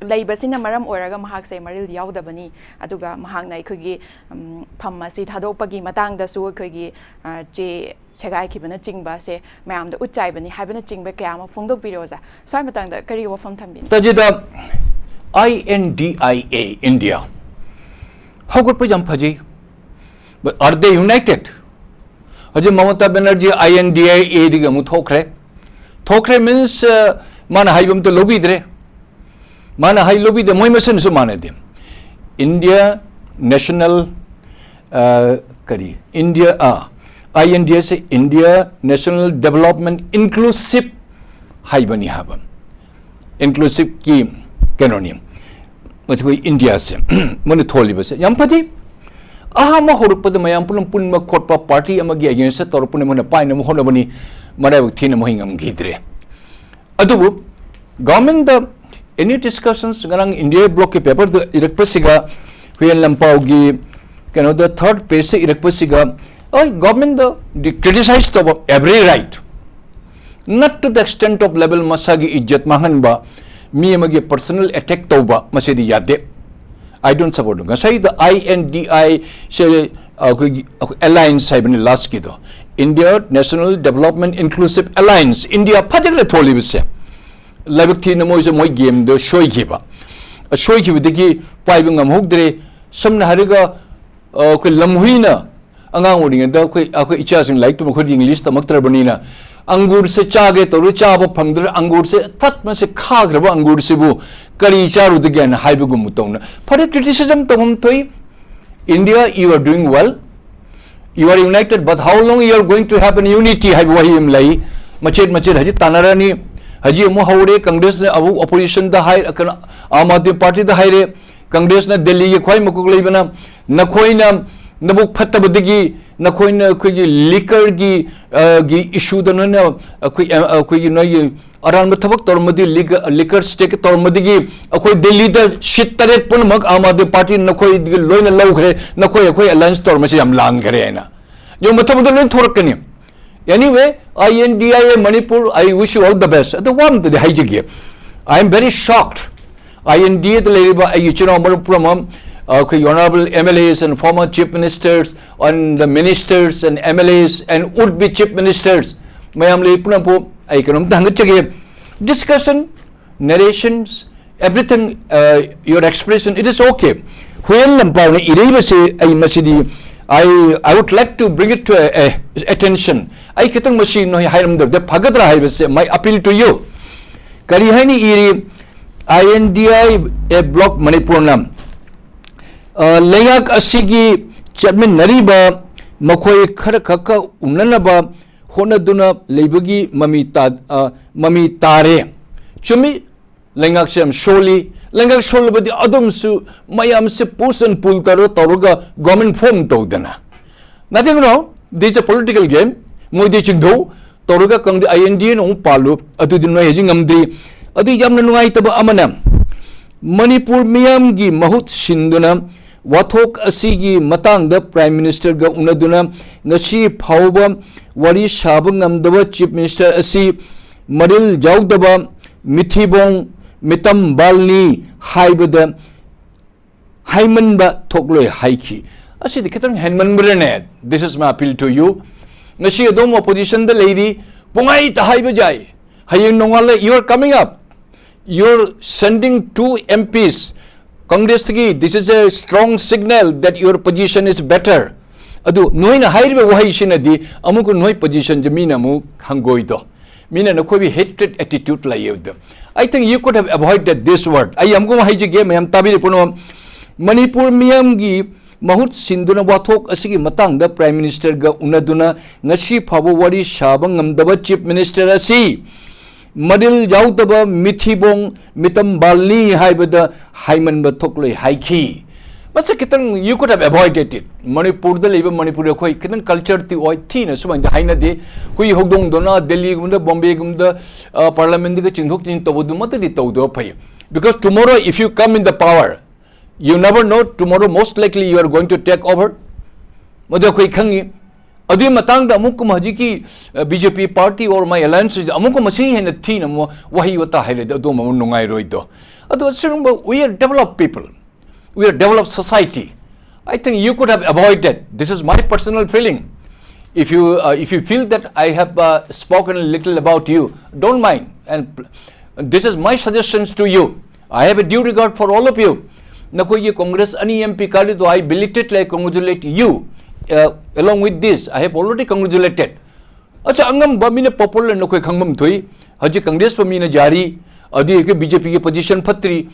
ꯂꯩꯕꯁꯤꯅ ꯃꯔꯝ ꯑꯣꯏꯔꯒ ꯃꯍꯥꯛꯁꯦ ꯃꯔꯤꯜ ꯌꯥꯎꯗꯕꯅꯤ꯫ ꯑꯗꯨꯒ ꯃꯍꯥꯛꯅ ꯑꯩꯈꯣꯏꯒꯤ, ꯎꯝ, ꯐꯝ ꯑꯁꯤ ꯊꯥꯗꯣꯛꯄꯒꯤ ꯃꯇꯥꯡꯗꯁꯨ ꯑꯩꯈꯣꯏꯒꯤ, ꯑ, ꯆꯦ ꯁꯦꯒꯥꯏꯈꯤꯕꯅꯆꯤꯡꯕ ꯑꯁꯦ ꯃꯌꯥꯝꯗ ꯎꯠ ꯆꯥꯏꯕꯅꯤ ꯍꯥꯏꯕꯅꯆꯤꯡꯕ ꯀꯌꯥ ꯑꯃ ꯐꯣꯡꯗꯣꯛꯄꯤꯔꯦ ꯑꯣꯖꯥ꯫ ꯁ꯭ꯋꯥꯏ ꯃꯇꯥꯡꯗ ꯀꯔꯤ ꯋꯥꯐꯝ ꯊꯝꯕꯤꯅꯤ? ꯇꯖꯤꯗ, I N D I A, India ꯍꯧꯒꯠꯄ ꯌꯥꯝ ꯐꯖꯩ, but are they united? ꯍꯧꯖꯤꯛ ꯃꯃꯇꯥ Banerjee I N D I A ꯗꯒꯤ ꯑꯃꯨꯛ ꯊꯣꯛꯈ꯭ꯔꯦ꯫ ꯊꯣꯛꯈ꯭ꯔꯦ means, ꯑ, ꯃꯥꯅ ꯍꯥꯏꯕ ꯑꯝꯇ ꯂꯧꯕꯤꯗ꯭ꯔꯦ꯫ ꯃꯥꯅ ꯍꯥꯏ ꯂꯧꯕꯤꯗꯦ, ꯃꯣꯏ ꯃꯁꯦꯟꯁꯨ ꯃꯥꯟꯅꯗꯦ꯫ India National, ꯑ, ꯀꯔꯤ, India, ꯑ, I N D S, India National Development Inclusive ꯍꯥꯏꯕꯅꯤ ꯍꯥꯏꯕ꯫ Inclusiveꯀꯤ ꯀꯩꯅꯣꯅꯤ, ꯑꯩꯈꯣꯏ ꯏꯟꯗꯤꯌꯥꯁꯦ ꯃꯣꯏꯅ ꯊꯣꯜꯂꯤꯕꯁꯦ ꯌꯥꯝ ꯐꯖꯩ꯫ ꯑꯍꯥꯟꯕ ꯍꯧꯔꯛꯄꯗ ꯃꯌꯥꯝ ꯄꯨꯝꯅꯃꯛ ꯄꯨꯟꯕ ꯈꯣꯠꯄ, ꯄꯥꯔꯇꯤ ꯑꯃꯒꯤ against ꯇꯧꯔꯛꯄꯅ ꯃꯣꯏꯅ ꯄꯥꯏꯅꯕ ꯍꯣꯠꯅꯕꯅꯤ, ꯃꯔꯥꯏꯕꯛ ꯊꯤꯅ ꯃꯣꯏ ꯉꯝꯈꯤꯗ꯭ꯔꯦ꯫ ꯑꯗꯨꯕꯨ governmentꯗ any discussions, ꯉꯔꯥꯡ ꯏꯟꯗꯤꯌꯥ blockꯀꯤ paperꯗ ꯏꯔꯛꯄꯁꯤꯒ, ꯍꯨꯌꯦꯟ ꯂꯝꯄꯥꯎꯒꯤ ꯀꯩꯅꯣꯗ third pageꯁꯦ ꯏꯔꯛꯄꯁꯤꯒ, ꯍꯣꯏ, governmentꯗ criticize ꯇꯧꯕ, every right, not to the extent of level ꯃꯁꯥꯒꯤ ꯏꯖꯠ ꯃꯥꯡꯍꯟꯕ, ꯃꯤ ꯑꯃꯒꯤ personal attack ꯇꯧꯕ, ꯃꯁꯤꯗꯤ ꯌꯥꯗꯦ꯫ I don't support꯫ ꯉꯁꯥꯏꯗ I N D I ꯁꯦ ꯑꯩꯈꯣꯏꯒꯤ alliance ꯍꯥꯏꯕꯅꯤ lastꯀꯤꯗꯣ, India National Development Inclusive Alliance, India ꯐꯖꯅ ꯊꯣꯜꯂꯤꯕꯁꯦ꯫ ꯂꯥꯏꯕꯛ ꯊꯤꯅ ꯃꯣꯏꯁꯨ ꯃꯣꯏ gameꯗꯣ ꯁꯣꯏꯈꯤꯕ, ꯁꯣꯏꯈꯤꯕꯗꯒꯤ ꯄꯥꯏꯕ ꯉꯝꯍꯧꯗ꯭ꯔꯦ꯫ ꯁꯝꯅ ꯍꯥꯏꯔꯒ, ꯑ, ꯑꯩꯈꯣꯏ ꯂꯝꯍꯨꯏꯅ, ꯑꯉꯥꯡ ꯑꯣꯏꯔꯤꯉꯩꯗ ꯑꯩꯈꯣꯏ, ꯑꯩꯈꯣꯏ ꯏꯆꯥꯁꯤꯡ ꯂꯥꯏꯔꯤꯛ ꯇꯝꯕ, ꯑꯩꯈꯣꯏꯗꯤ English ꯇꯝꯃꯛꯇ꯭ꯔꯕꯅꯤꯅ, ꯑꯪꯒꯨꯔꯁꯦ ꯆꯥꯒꯦ ꯇꯧꯔ ꯆꯥꯕ ꯐꯪꯗ꯭ꯔꯦ, ꯑꯪꯒꯨꯔꯁꯦ ꯊꯠ ꯃꯁꯦ ꯈꯥꯈ꯭ꯔꯕ ꯑꯪꯒꯨꯔꯁꯤꯕꯨ ꯀꯔꯤ ꯆꯥꯔꯨꯗꯒꯦꯅ ꯍꯥꯏꯕꯒꯨꯝꯕ ꯇꯧꯅ꯫ ꯐꯔꯦ, criticism ꯇꯧꯐꯝ ꯊꯣꯛꯏ꯫ India, you are doing well, you are united, but how long you are going to have an unity ꯍꯥꯏꯕ ꯋꯥꯍꯩ ꯑꯃ ꯂꯩ꯫ ꯃꯆꯦꯠ ꯃꯆꯦꯠ ꯍꯧꯖꯤꯛ ꯇꯥꯟꯅꯔꯅꯤ꯫ ꯍꯧꯖꯤꯛ ꯑꯃꯨꯛ ꯍꯧꯔꯦ, ꯀꯪꯒ꯭ꯔꯦꯁꯅ ꯑꯃꯨꯛ oppositionꯗ ꯍꯥꯏ-, ꯀꯩꯅꯣ, ꯑꯥꯝ ꯑꯥꯗꯃꯤ ꯄꯥꯔꯇꯤꯗ ꯍꯥꯏꯔꯦ, ꯀꯪꯒ꯭ꯔꯦꯁꯅ ꯗꯦꯜꯂꯤꯒꯤ ꯈ꯭ꯋꯥꯏ ꯃꯀꯣꯛ ꯂꯩꯕꯅ, "ꯅꯈꯣꯏꯅ ꯅꯕꯨꯛ ꯐꯠꯇꯕꯗꯒꯤ ꯅꯈꯣꯏꯅ ꯑꯩꯈꯣꯏꯒꯤ ꯂꯤꯀꯔꯒꯤ ꯒꯤ ꯏꯁꯨꯗ ꯅꯣꯏꯅ ꯑꯩꯈꯣꯏ ꯑꯩꯈꯣꯏꯒꯤ ꯅꯣꯏꯒꯤ ꯑꯔꯥꯟꯕ ꯊꯕꯛ ꯇꯧꯔꯝꯃꯗꯤ, ꯂꯤꯀꯔ ꯁ꯭ꯇꯦꯛ ꯇꯧꯔꯝꯕꯗꯒꯤ ꯑꯩꯈꯣꯏ ꯗꯦꯜꯂꯤꯗ ꯁꯤꯠ ꯇꯔꯦꯠ ꯄꯨꯝꯅꯃꯛ ꯑꯥꯝ ꯑꯥꯗꯃꯤ ꯄꯥꯔꯇꯤꯅ ꯅꯈꯣꯏꯗꯒꯤ ꯂꯣꯏꯅ ꯂꯧꯈ꯭ꯔꯦ, ꯅꯈꯣꯏ ꯑꯩꯈꯣꯏ ꯑꯦꯂꯥꯏꯟꯁ ꯇꯧꯔꯝꯕꯁꯤ ꯌꯥꯝ ꯂꯥꯟꯈ꯭ꯔꯦ ꯍꯥꯏꯅ꯫ ꯌꯦꯡꯉꯨ, ꯃꯊꯪ ꯃꯊꯪ ꯂꯣꯏ ꯊꯣꯔꯛꯀꯅꯤ꯫ Anyway, I N D I A Manipur, I wish you all the best. ꯑꯗꯣ ꯋꯥ ꯑꯝꯇꯗꯤ ꯍꯥꯏꯖꯒꯦ, I am very shocked. I N D A ꯗ ꯂꯩꯔꯤꯕ ꯑꯩꯒꯤ ꯏꯆꯤꯟ ꯏꯅꯥꯎ ꯃꯔꯨꯞ ꯄꯨꯝꯅꯃꯛ, ꯑꯩꯈꯣꯏ honorable M L As and former chief ministers and the ministers and M L As and would be chief ministers ꯃꯌꯥꯝ ꯂꯩ ꯄꯨꯝꯅꯃꯛꯄꯨ ꯑꯩ ꯀꯩꯅꯣꯝꯇ ꯍꯪꯒꯠꯆꯒꯦ꯫ Discussion, narrations, everything, uh, your expression, it is okay. Huiyen ꯂꯝꯄꯥꯎꯅ ꯏꯔꯛꯏꯕꯁꯤ ꯑꯩ ꯃꯁꯤꯗꯤ, I, I would like to bring it to a, a attention. ꯑꯩ ꯈꯤꯇꯪ ꯃꯁꯤ ꯅꯣꯏ ꯍꯥꯏꯔꯝꯗꯕꯗ ꯐꯒꯗ꯭ꯔꯥ ꯍꯥꯏꯕꯁꯦ, my appeal to you. ꯀꯔꯤ ꯍꯥꯏꯅ ꯏꯔꯤ? I N D I A bloc ꯃꯅꯤꯄꯨꯔꯅ, ꯑ, ꯂꯩꯉꯥꯛ ꯑꯁꯤꯒꯤ ꯆꯠꯃꯤꯟꯅꯔꯤꯕ ꯃꯈꯣꯏ ꯈꯔ ꯈꯛꯀ ꯎꯅꯅꯕ ꯍꯣꯠꯅꯗꯨꯅ ꯂꯩꯕꯒꯤ ꯃꯃꯤ ꯇꯥ-, ꯑ, ꯃꯃꯤ ꯇꯥꯔꯦ꯫ ꯆꯨꯝꯃꯤ, ꯂꯩꯉꯥꯛꯁꯦ ꯌꯥꯝ ꯁꯣꯜꯂꯤ꯫ ꯂꯩꯉꯥꯛ ꯁꯣꯜꯂꯕꯗꯤ ꯑꯗꯨꯝꯁꯨ ꯃꯌꯥꯝꯁꯦ push and pull ꯇꯧꯔ-, ꯇꯧꯔꯒ government form ꯇꯧꯗꯅ, nothing wrong, this is a political game, ꯃꯣꯏꯗꯤ ꯆꯤꯡꯊꯧ ꯇꯧꯔꯒ ꯀꯪꯗ-, I N D A ꯅ ꯑꯃꯨꯛ ꯄꯥꯜꯂꯨ, ꯑꯗꯨꯗꯤ ꯅꯣꯏ ꯍꯧꯖꯤꯛ ꯉꯝꯗ꯭ꯔꯤ꯫ ꯑꯗꯨ ꯌꯥꯝꯅ ꯅꯨꯡꯉꯥꯏꯇꯕ ꯑꯃꯅ, ꯃꯅꯤꯄꯨꯔ ꯃꯤꯌꯥꯝꯒꯤ ꯃꯍꯨꯠ ꯁꯤꯟꯗꯨꯅ ꯋꯥꯊꯣꯛ ꯑꯁꯤꯒꯤ ꯃꯇꯥꯡꯗ Prime Minister ꯒ ꯎꯅꯗꯨꯅ ꯉꯁꯤ ꯐꯥꯎꯕ ꯋꯥꯔꯤ ꯁꯥꯕ ꯉꯝꯗꯕ Chief Minister ꯑꯁꯤ ꯃꯔꯤꯜ ꯌꯥꯎꯗꯕ ꯃꯤꯊꯤꯕꯣꯡ ꯃꯤꯇꯝ ꯕꯥꯜꯅꯤ ꯍꯥꯏꯕꯗ ꯍꯥꯏꯃꯟꯕ ꯊꯣꯛꯂꯣꯏ ꯍꯥꯏꯈꯤ꯫ ꯑꯁꯤꯗꯤ ꯈꯤꯇꯪ ꯍꯦꯟꯃꯟꯕ꯭ꯔꯅꯦ? This is my appeal to you. ꯉꯁꯤ ꯑꯗꯣꯝ opposition ꯗ ꯂꯩꯔꯤ, ꯄꯨꯡꯍꯥꯏꯇ ꯍꯥꯏꯕ ꯌꯥꯏ꯫ ꯍꯌꯦꯡ ꯅꯣꯡꯉꯥꯜꯂ you are coming up, you are sending two M Ps, Congress ꯇꯒꯤ, this is a strong signal that your position is better. ꯑꯗꯨ ꯅꯣꯏꯅ ꯍꯥꯏꯔꯤꯕ ꯋꯥꯍꯩꯁꯤꯅꯗꯤ ꯑꯃꯨꯛꯀ ꯅꯣꯏ position ꯁꯦ ꯃꯤꯅ ꯑꯃꯨꯛ ꯍꯪꯒꯣꯏꯗꯣ, ꯃꯤꯅ ꯅꯈꯣꯏꯕꯨ hatred attitude ꯂꯩꯌꯦꯕꯗꯣ꯫ I think you could have avoided this word. ꯑꯩ ꯑꯃꯨꯛꯀ ꯍꯥꯏꯖꯒꯦ, ꯃꯌꯥꯝ ꯇꯥꯕꯤꯔꯤꯕ ꯄꯨꯝꯅꯃꯛ, ꯃꯅꯤꯄꯨꯔ ꯃꯤꯌꯥꯝꯒꯤ ꯃꯍꯨꯠ ꯁꯤꯟꯗꯨꯅ ꯋꯥꯊꯣꯛ ꯑꯁꯤꯒꯤ ꯃꯇꯥꯡꯗ Prime Minister ꯒ ꯎꯅꯗꯨꯅ ꯉꯁꯤ ꯐꯥꯎꯕ ꯋꯥꯔꯤ ꯁꯥꯕ ꯉꯝꯗꯕ Chief Minister ꯑꯁꯤ ꯃꯔꯤꯜ ꯌꯥꯎꯗꯕ ꯃꯤꯊꯤꯕꯣꯡ ꯃꯤꯇꯝ ꯕꯥꯜꯅꯤ ꯍꯥꯏꯕꯗ ꯍꯥꯏꯃꯟꯕ ꯊꯣꯛꯂꯣꯏ ꯍꯥꯏꯈꯤ꯫ ꯃꯁꯤ ꯈꯤꯇꯪ you could have avoided it. ꯃꯅꯤꯄꯨꯔꯗ ꯂꯩꯕ ꯃꯅꯤꯄꯨꯔꯤ ꯑꯩꯈꯣꯏ ꯈꯤꯇꯪ ꯀꯜꯆꯔꯗꯤ ꯑꯣꯏ, ꯊꯤꯅ ꯁꯨꯃꯥꯏꯅ ꯍꯥꯏꯅꯗꯦ꯫ ꯑꯩꯈꯣꯏꯒꯤ ꯍꯧꯗꯣꯡꯗꯧꯅ ꯗꯦꯜꯂꯤꯒꯨꯝꯕꯗ, ꯕꯣꯝꯕꯦꯒꯨꯝꯕꯗ, ꯑ, ꯄꯥꯔꯂꯤꯌꯥꯃꯦꯟꯠꯇꯒ ꯆꯤꯡꯊꯣꯛ ꯆꯤꯡꯁꯤꯟ ꯇꯧꯕꯗꯨꯃꯛꯇꯗꯤ ꯇꯧꯗꯕ ꯐꯩ꯫ Because tomorrow if you come in the power, you never know, tomorrow most likely you are going to take over. ꯃꯗꯨ ꯑꯩꯈꯣꯏ ꯈꯪꯉꯤ꯫ ꯑꯗꯨꯒꯤ ꯃꯇꯥꯡꯗ ꯑꯃꯨꯛꯀꯨꯝ ꯍꯧꯖꯤꯛꯀꯤ, ꯑ, B J P party or my alliance ꯑꯃꯨꯛꯀꯨꯝ ꯃꯁꯤ ꯍꯦꯟꯅ ꯊꯤꯅ ꯑꯃꯨꯛ ꯋꯥꯍꯩ ꯋꯥꯇꯥ ꯍꯥꯏꯔꯗꯤ ꯑꯗꯨꯝ ꯑꯃꯨꯛ ꯅꯨꯡꯉꯥꯏꯔꯣꯏꯗꯣ꯫ ꯑꯗꯣ ꯑꯁꯤꯒꯨꯝꯕ, we are developed people, we are developed society. I think you could have avoided. This is my personal feeling. If you, uh, if you feel that I have, uh, spoken a little about you, don't mind. And pl-, this is my suggestions to you. I have a due regard for all of you. ꯅꯈꯣꯏꯒꯤ ꯀꯣꯡꯒ꯭ꯔꯦꯁ ꯑꯅꯤ M P ꯀꯥꯔꯤꯗꯣ, I belatedly congratulate you. Uh, along with this, I have already congratulated. ꯑꯆꯥ, ꯑꯉꯝꯕ ꯃꯤꯅ popular ꯅꯈꯣꯏ ꯈꯪꯐꯝ ꯊꯣꯛꯏ꯫ ꯍꯧꯖꯤꯛ ꯀꯪꯒ꯭ꯔꯦꯁꯄꯨ ꯃꯤꯅ ꯌꯥꯔꯤ, ꯑꯗꯨꯗꯤ ꯑꯩꯈꯣꯏ B J P ꯒꯤ position ꯐꯠꯇ꯭ꯔꯤ꯫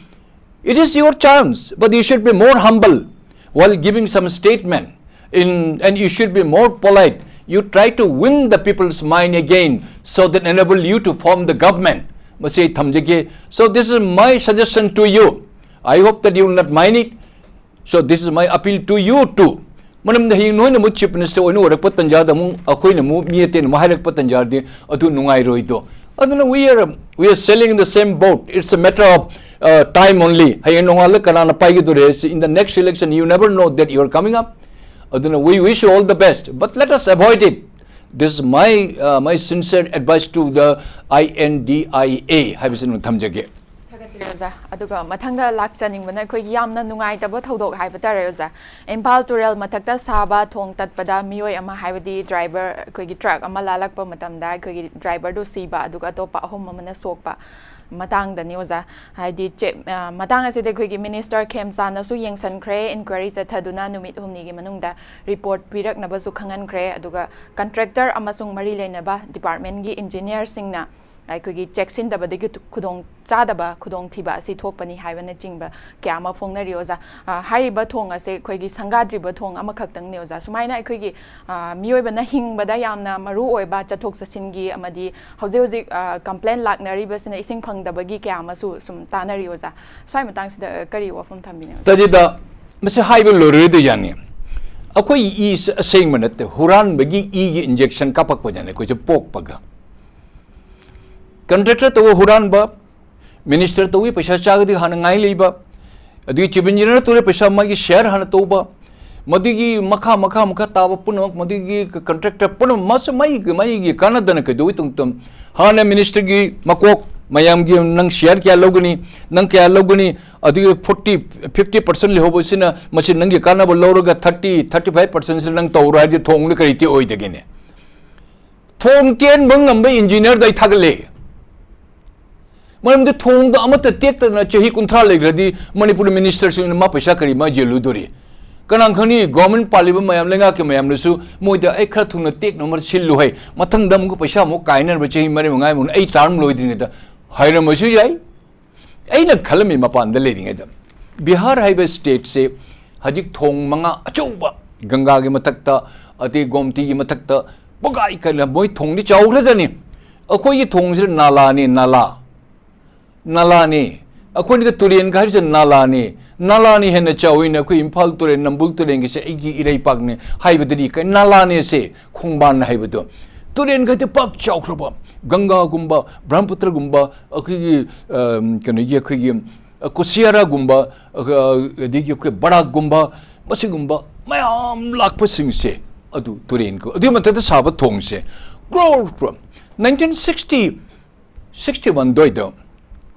It is your chance, but you should be more humble while giving some statement. In, and you should be more polite. You try to win the people's mind again so that enable you to form the government. ꯃꯁꯤ ꯑꯩ ꯊꯝꯖꯒꯦ꯫ So this is my suggestion to you. I hope that you will not mind it. So this is my appeal to you too. ꯃꯔꯝꯗꯤ ꯍꯌꯦꯡ ꯅꯣꯏꯅ ꯑꯃꯨꯛ Chief Minister ꯑꯣꯏꯅ ꯑꯣꯏꯔꯛꯄ ꯇꯟꯖꯥꯗ ꯑꯃꯨꯛ ꯑꯩꯈꯣꯏꯅ ꯑꯃꯨꯛ ꯃꯤ ꯑꯇꯩꯅ ꯑꯃꯨꯛ ꯍꯥꯏꯔꯛꯄ ꯇꯟꯖꯥꯗꯤ ꯑꯗꯨ ꯅꯨꯡꯉꯥꯏꯔꯣꯏꯗꯣ꯫ ꯑꯗꯨꯅ we are, we are sailing in the same boat. It's a matter of, uh, time only. ꯍꯌꯦꯡ ꯅꯣꯡꯉꯥꯜꯂ ꯀꯅꯥꯅ ꯄꯥꯏꯒꯗꯧꯔꯦ ꯍꯥꯏꯁꯤ, in the next election you never know that you are coming up. ꯑꯗꯨꯅ we wish you all the best, but let us avoid it. This is my, uh, my sincere advice to the I N D I A ꯍꯥꯏꯕꯁꯤ ꯑꯗꯨꯝ ꯊꯝꯖꯒꯦ꯫ ꯊꯥꯒꯠꯆꯔꯤ ꯑꯣꯖꯥ꯫ ꯑꯗꯨꯒ ꯃꯊꯪꯗ ꯂꯥꯛꯆꯅꯤꯡꯕꯅ ꯑꯩꯈꯣꯏꯒꯤ ꯌꯥꯝꯅ ꯅꯨꯡꯉꯥꯏꯇꯕ ꯊꯧꯗꯣꯛ ꯍꯥꯏꯕ ꯇꯥꯔꯦ ꯑꯣꯖꯥ꯫ ꯏꯝꯐꯥꯜ ꯇꯨꯔꯦꯜ ꯃꯊꯛꯇ ꯁꯥꯕ ꯊꯣꯡ ꯇꯠꯄꯗ ꯃꯤꯑꯣꯏ ꯑꯃ, ꯍꯥꯏꯕꯗꯤ driver, ꯑꯩꯈꯣꯏꯒꯤ truck ꯑꯃ ꯂꯥꯜꯂꯛꯄ ꯃꯇꯝꯗ ꯑꯩꯈꯣꯏꯒꯤ driverꯗꯨ ꯁꯤꯕ, ꯑꯗꯨꯒ ꯑꯇꯣꯞꯄ ꯑꯍꯨꯝ ꯑꯃꯅ ꯁꯣꯛꯄ ꯃꯇꯥꯡꯗꯅꯤ ꯑꯣꯖꯥ꯫ ꯍꯥꯏꯗꯤ ꯆꯦ-, ꯑ, ꯃꯇꯥꯡ ꯑꯁꯤꯗ ꯑꯩꯈꯣꯏꯒꯤ Minister ꯈꯦꯝꯆꯥꯟꯅꯁꯨ ꯌꯦꯡꯁꯟꯈ꯭ꯔꯦ, inquiry ꯆꯠꯊꯗꯨꯅ ꯅꯨꯃꯤꯠ ꯍꯨꯝꯅꯤꯒꯤ ꯃꯅꯨꯡꯗ report ꯄꯤꯔꯛꯅꯕꯁꯨ ꯈꯪꯍꯟꯈ꯭ꯔꯦ꯫ ꯑꯗꯨꯒ contractor ꯑꯃꯁꯨꯡ ꯃꯔꯤ ꯂꯩꯅꯕ departmentꯀꯤ engineerꯁꯤꯡꯅ ꯑꯩꯈꯣꯏꯒꯤ ꯆꯦꯛꯁꯤꯟꯗꯕꯗꯒꯤ ꯈꯨꯗꯣꯡ ꯆꯥꯗꯕ, ꯈꯨꯗꯣꯡꯊꯤꯕ ꯑꯁꯤ ꯊꯣꯛꯄꯅꯤ ꯍꯥꯏꯕꯅꯆꯤꯡꯕ ꯀꯌꯥ ꯑꯃ ꯐꯣꯡꯅꯔꯤ ꯑꯣꯖꯥ꯫ ꯑ, ꯍꯥꯏꯔꯤꯕ ꯊꯣꯡ ꯑꯁꯦ ꯑꯩꯈꯣꯏꯒꯤ ꯁꯪꯒꯥꯗ꯭ꯔꯤꯕ ꯊꯣꯡ ꯑꯃꯈꯛꯇꯪꯅꯤ ꯑꯣꯖꯥ꯫ ꯁꯨꯃꯥꯏꯅ ꯑꯩꯈꯣꯏꯒꯤ, ꯑ, ꯃꯤꯑꯣꯏꯕꯅ ꯍꯤꯡꯕꯗ ꯌꯥꯝꯅ ꯃꯔꯨ ꯑꯣꯏꯕ ꯆꯠꯊꯣꯛ ꯆꯠꯁꯤꯟꯒꯤ ꯑꯃꯗꯤ ꯍꯧꯖꯤꯛ ꯍꯧꯖꯤꯛ, ꯑ, complaint ꯂꯥꯛꯅꯔꯤꯕꯁꯤꯅ ꯏꯁꯤꯡ ꯐꯪꯗꯕꯒꯤ ꯀꯌꯥ ꯑꯃꯁꯨ ꯁꯨꯝ ꯇꯥꯅꯔꯤ ꯑꯣꯖꯥ꯫ ꯁ꯭ꯋꯥꯏ ꯃꯇꯥꯡꯁꯤꯗ, ꯑ, ꯀꯔꯤ ꯋꯥꯐꯝ ꯊꯝꯕꯤꯅꯤ ꯑꯣꯖꯥ? ꯇꯖꯤꯗ ꯃꯁꯤ ꯍꯥꯏꯕ ꯂꯣꯏꯔꯣꯏꯗꯣꯏꯖꯥꯠꯅꯤ꯫ ꯑꯩꯈꯣꯏ ꯏꯁꯦ ꯑꯁꯦꯡꯕ ꯅꯠꯇꯦ, ꯍꯨꯔꯥꯟꯕꯒꯤ ꯏꯒꯤ injection ꯀꯥꯞꯄꯛꯄꯖꯥꯠꯅꯤ ꯑꯩꯈꯣꯏꯁꯦ ꯄꯣꯛꯄꯒ꯫ Contractor ꯇꯧꯕ ꯍꯨꯔꯥꯟꯕ, minister ꯇꯧꯏ ꯄꯩꯁꯥ ꯆꯥꯒꯗꯤ ꯍꯥꯟꯅ ꯉꯥꯏ ꯂꯩꯕ, ꯑꯗꯨꯒꯤ chief engineer ꯇꯧꯔꯦ ꯄꯩꯁꯥ ꯃꯥꯒꯤ share ꯍꯥꯟꯅ ꯇꯧꯕ, ꯃꯗꯨꯒꯤ ꯃꯈꯥ ꯃꯈꯥ ꯃꯈꯥ ꯇꯥꯕ ꯄꯨꯝꯅꯃꯛ, ꯃꯗꯨꯒꯤ contractor ꯄꯨꯝꯅꯃꯛ ꯃꯥꯁꯨ ꯃꯩꯒꯤ ꯃꯩꯒꯤ ꯀꯥꯟꯅꯗꯅ ꯀꯩꯗꯧꯏ ꯇꯧ ꯇꯧ꯫ ꯍꯥꯟꯅ ministerꯒꯤ ꯃꯀꯣꯛ ꯃꯌꯥꯝꯒꯤ ꯅꯪ share ꯀꯌꯥ ꯂꯧꯒꯅꯤ, ꯅꯪ ꯀꯌꯥ ꯂꯧꯒꯅꯤ, ꯑꯗꯨꯒꯤ forty, fifty percent ꯂꯩꯍꯧꯕꯁꯤꯅ ꯃꯁꯤ ꯅꯪꯒꯤ ꯀꯥꯟꯅꯕ ꯂꯧꯔꯒ thirty, thirty five percentꯁꯤ ꯅꯪ ꯇꯧꯔꯣ ꯍꯥꯏꯔꯗꯤ ꯊꯣꯡꯗ ꯀꯔꯤ ꯇꯦꯛꯑꯣꯏꯗꯒꯦꯅꯦ? ꯊꯣꯡ ꯇꯦꯟꯕ ꯉꯝꯕ engineerꯗ ꯑꯩ ꯊꯥꯒꯠꯂꯦ꯫ ꯃꯔꯝꯗꯤ ꯊꯣꯡꯗ ꯑꯃꯠꯇ ꯇꯦꯛꯇꯅ ꯆꯍꯤ ꯀꯨꯟꯊ꯭ꯔꯥ ꯂꯩꯈ꯭ꯔꯗꯤ ꯃꯅꯤꯄꯨꯔ ministerꯁꯤꯡꯅ ꯃꯥ ꯄꯩꯁꯥ ꯀꯔꯤ ꯃꯥ ꯌꯦꯜꯂꯨꯗꯣꯔꯤ? ꯀꯅꯥ ꯈꯪꯅꯤ, government ꯄꯥꯜꯂꯤꯕ ꯃꯌꯥꯝ, ꯂꯩꯉꯥꯛꯀꯤ ꯃꯌꯥꯝꯅꯁꯨ ꯃꯣꯏꯗ ꯑꯩ ꯈꯔ ꯊꯨꯅ ꯇꯦꯛꯅꯕ ꯁꯤꯜꯂꯨ ꯍꯥꯏ, ꯃꯊꯪꯗ ꯑꯃꯨꯛꯀ ꯄꯩꯁꯥ ꯑꯃꯨꯛ ꯀꯥꯏꯅꯔꯕ ꯆꯍꯤ ꯃꯔꯤ ꯃꯉꯥꯃꯨꯛ ꯑꯩ term ꯂꯣꯏꯗ꯭ꯔꯤꯉꯩꯗ ꯍꯥꯏꯔꯝꯕꯁꯨ ꯌꯥꯏ꯫ ꯑꯩꯅ ꯈꯜꯂꯝꯃꯤ ꯃꯄꯥꯟꯗ ꯂꯩꯔꯤꯉꯩꯗ ꯕꯤꯍꯥꯔ ꯍꯥꯏꯕ stateꯁꯦ ꯍꯧꯖꯤꯛ ꯊꯣꯡ ꯃꯉꯥ ꯑꯆꯧꯕ, ꯒꯪꯒꯥꯒꯤ ꯃꯊꯛꯇ, ꯑꯗꯩ ꯒꯣꯝꯇꯤꯒꯤ ꯃꯊꯛꯇ, ꯄꯒꯥꯏ ꯀꯥꯏꯅ ꯃꯣꯏ ꯊꯣꯡꯗꯤ ꯆꯥꯎꯈ꯭ꯔꯖꯥꯠꯅꯤ꯫ ꯑꯩꯈꯣꯏꯒꯤ ꯊꯣꯡꯁꯤꯗ ꯅꯥꯂꯥꯅꯤ, ꯅꯥꯂꯥ꯫ ꯅꯥꯂꯥꯅꯤ꯫ ꯑꯩꯈꯣꯏꯅꯒ ꯇꯨꯔꯦꯟꯒ ꯍꯥꯏꯔꯤꯁꯦ ꯅꯥꯂꯥꯅꯤ꯫ ꯅꯥꯂꯥꯅꯤ ꯍꯦꯟꯅ ꯆꯥꯎꯋꯤꯅ ꯑꯩꯈꯣꯏ ꯏꯝꯐꯥꯜ ꯇꯨꯔꯦꯜ, ꯅꯝꯕꯨꯜ ꯇꯨꯔꯦꯟꯒꯤꯁꯦ ꯑꯩꯒꯤ ꯏꯔꯩꯄꯥꯛꯅꯤ ꯍꯥꯏꯕꯗꯨꯗꯤ ꯀꯩ ꯅꯥꯂꯥꯅꯤ ꯑꯁꯦ ꯈꯣꯡꯕꯥꯟ ꯍꯥꯏꯕꯗꯣ꯫ ꯇꯨꯔꯦꯟꯒꯗꯤ ꯄꯥꯛ ꯆꯥꯎꯈ꯭ꯔꯕ ꯒꯪꯒꯥꯒꯨꯝꯕ, ꯕ꯭ꯔꯍꯃꯄꯨꯇ꯭ꯔꯒꯨꯝꯕ, ꯑꯩꯈꯣꯏꯒꯤ, ꯑꯝ, ꯀꯩꯅꯣꯒꯤ ꯑꯩꯈꯣꯏꯒꯤ, ꯑ, ꯀꯨꯁꯤꯌꯥꯔꯥꯒꯨꯝꯕ, ꯑ, ꯑꯗꯒꯤ ꯑꯩꯈꯣꯏ ꯕꯔꯥꯛꯀꯨꯝꯕ, ꯃꯁꯤꯒꯨꯝꯕ ꯃꯌꯥꯝ ꯂꯥꯛꯄꯁꯤꯡꯁꯦ ꯑꯗꯨ ꯇꯨꯔꯦꯟꯒ-, ꯑꯗꯨꯒꯤ ꯃꯊꯛꯇ ꯁꯥꯕ ꯊꯣꯡꯁꯦ crore, crore꯫ Nineteen sixty, sixty one ꯑꯗꯨꯋꯥꯏꯗ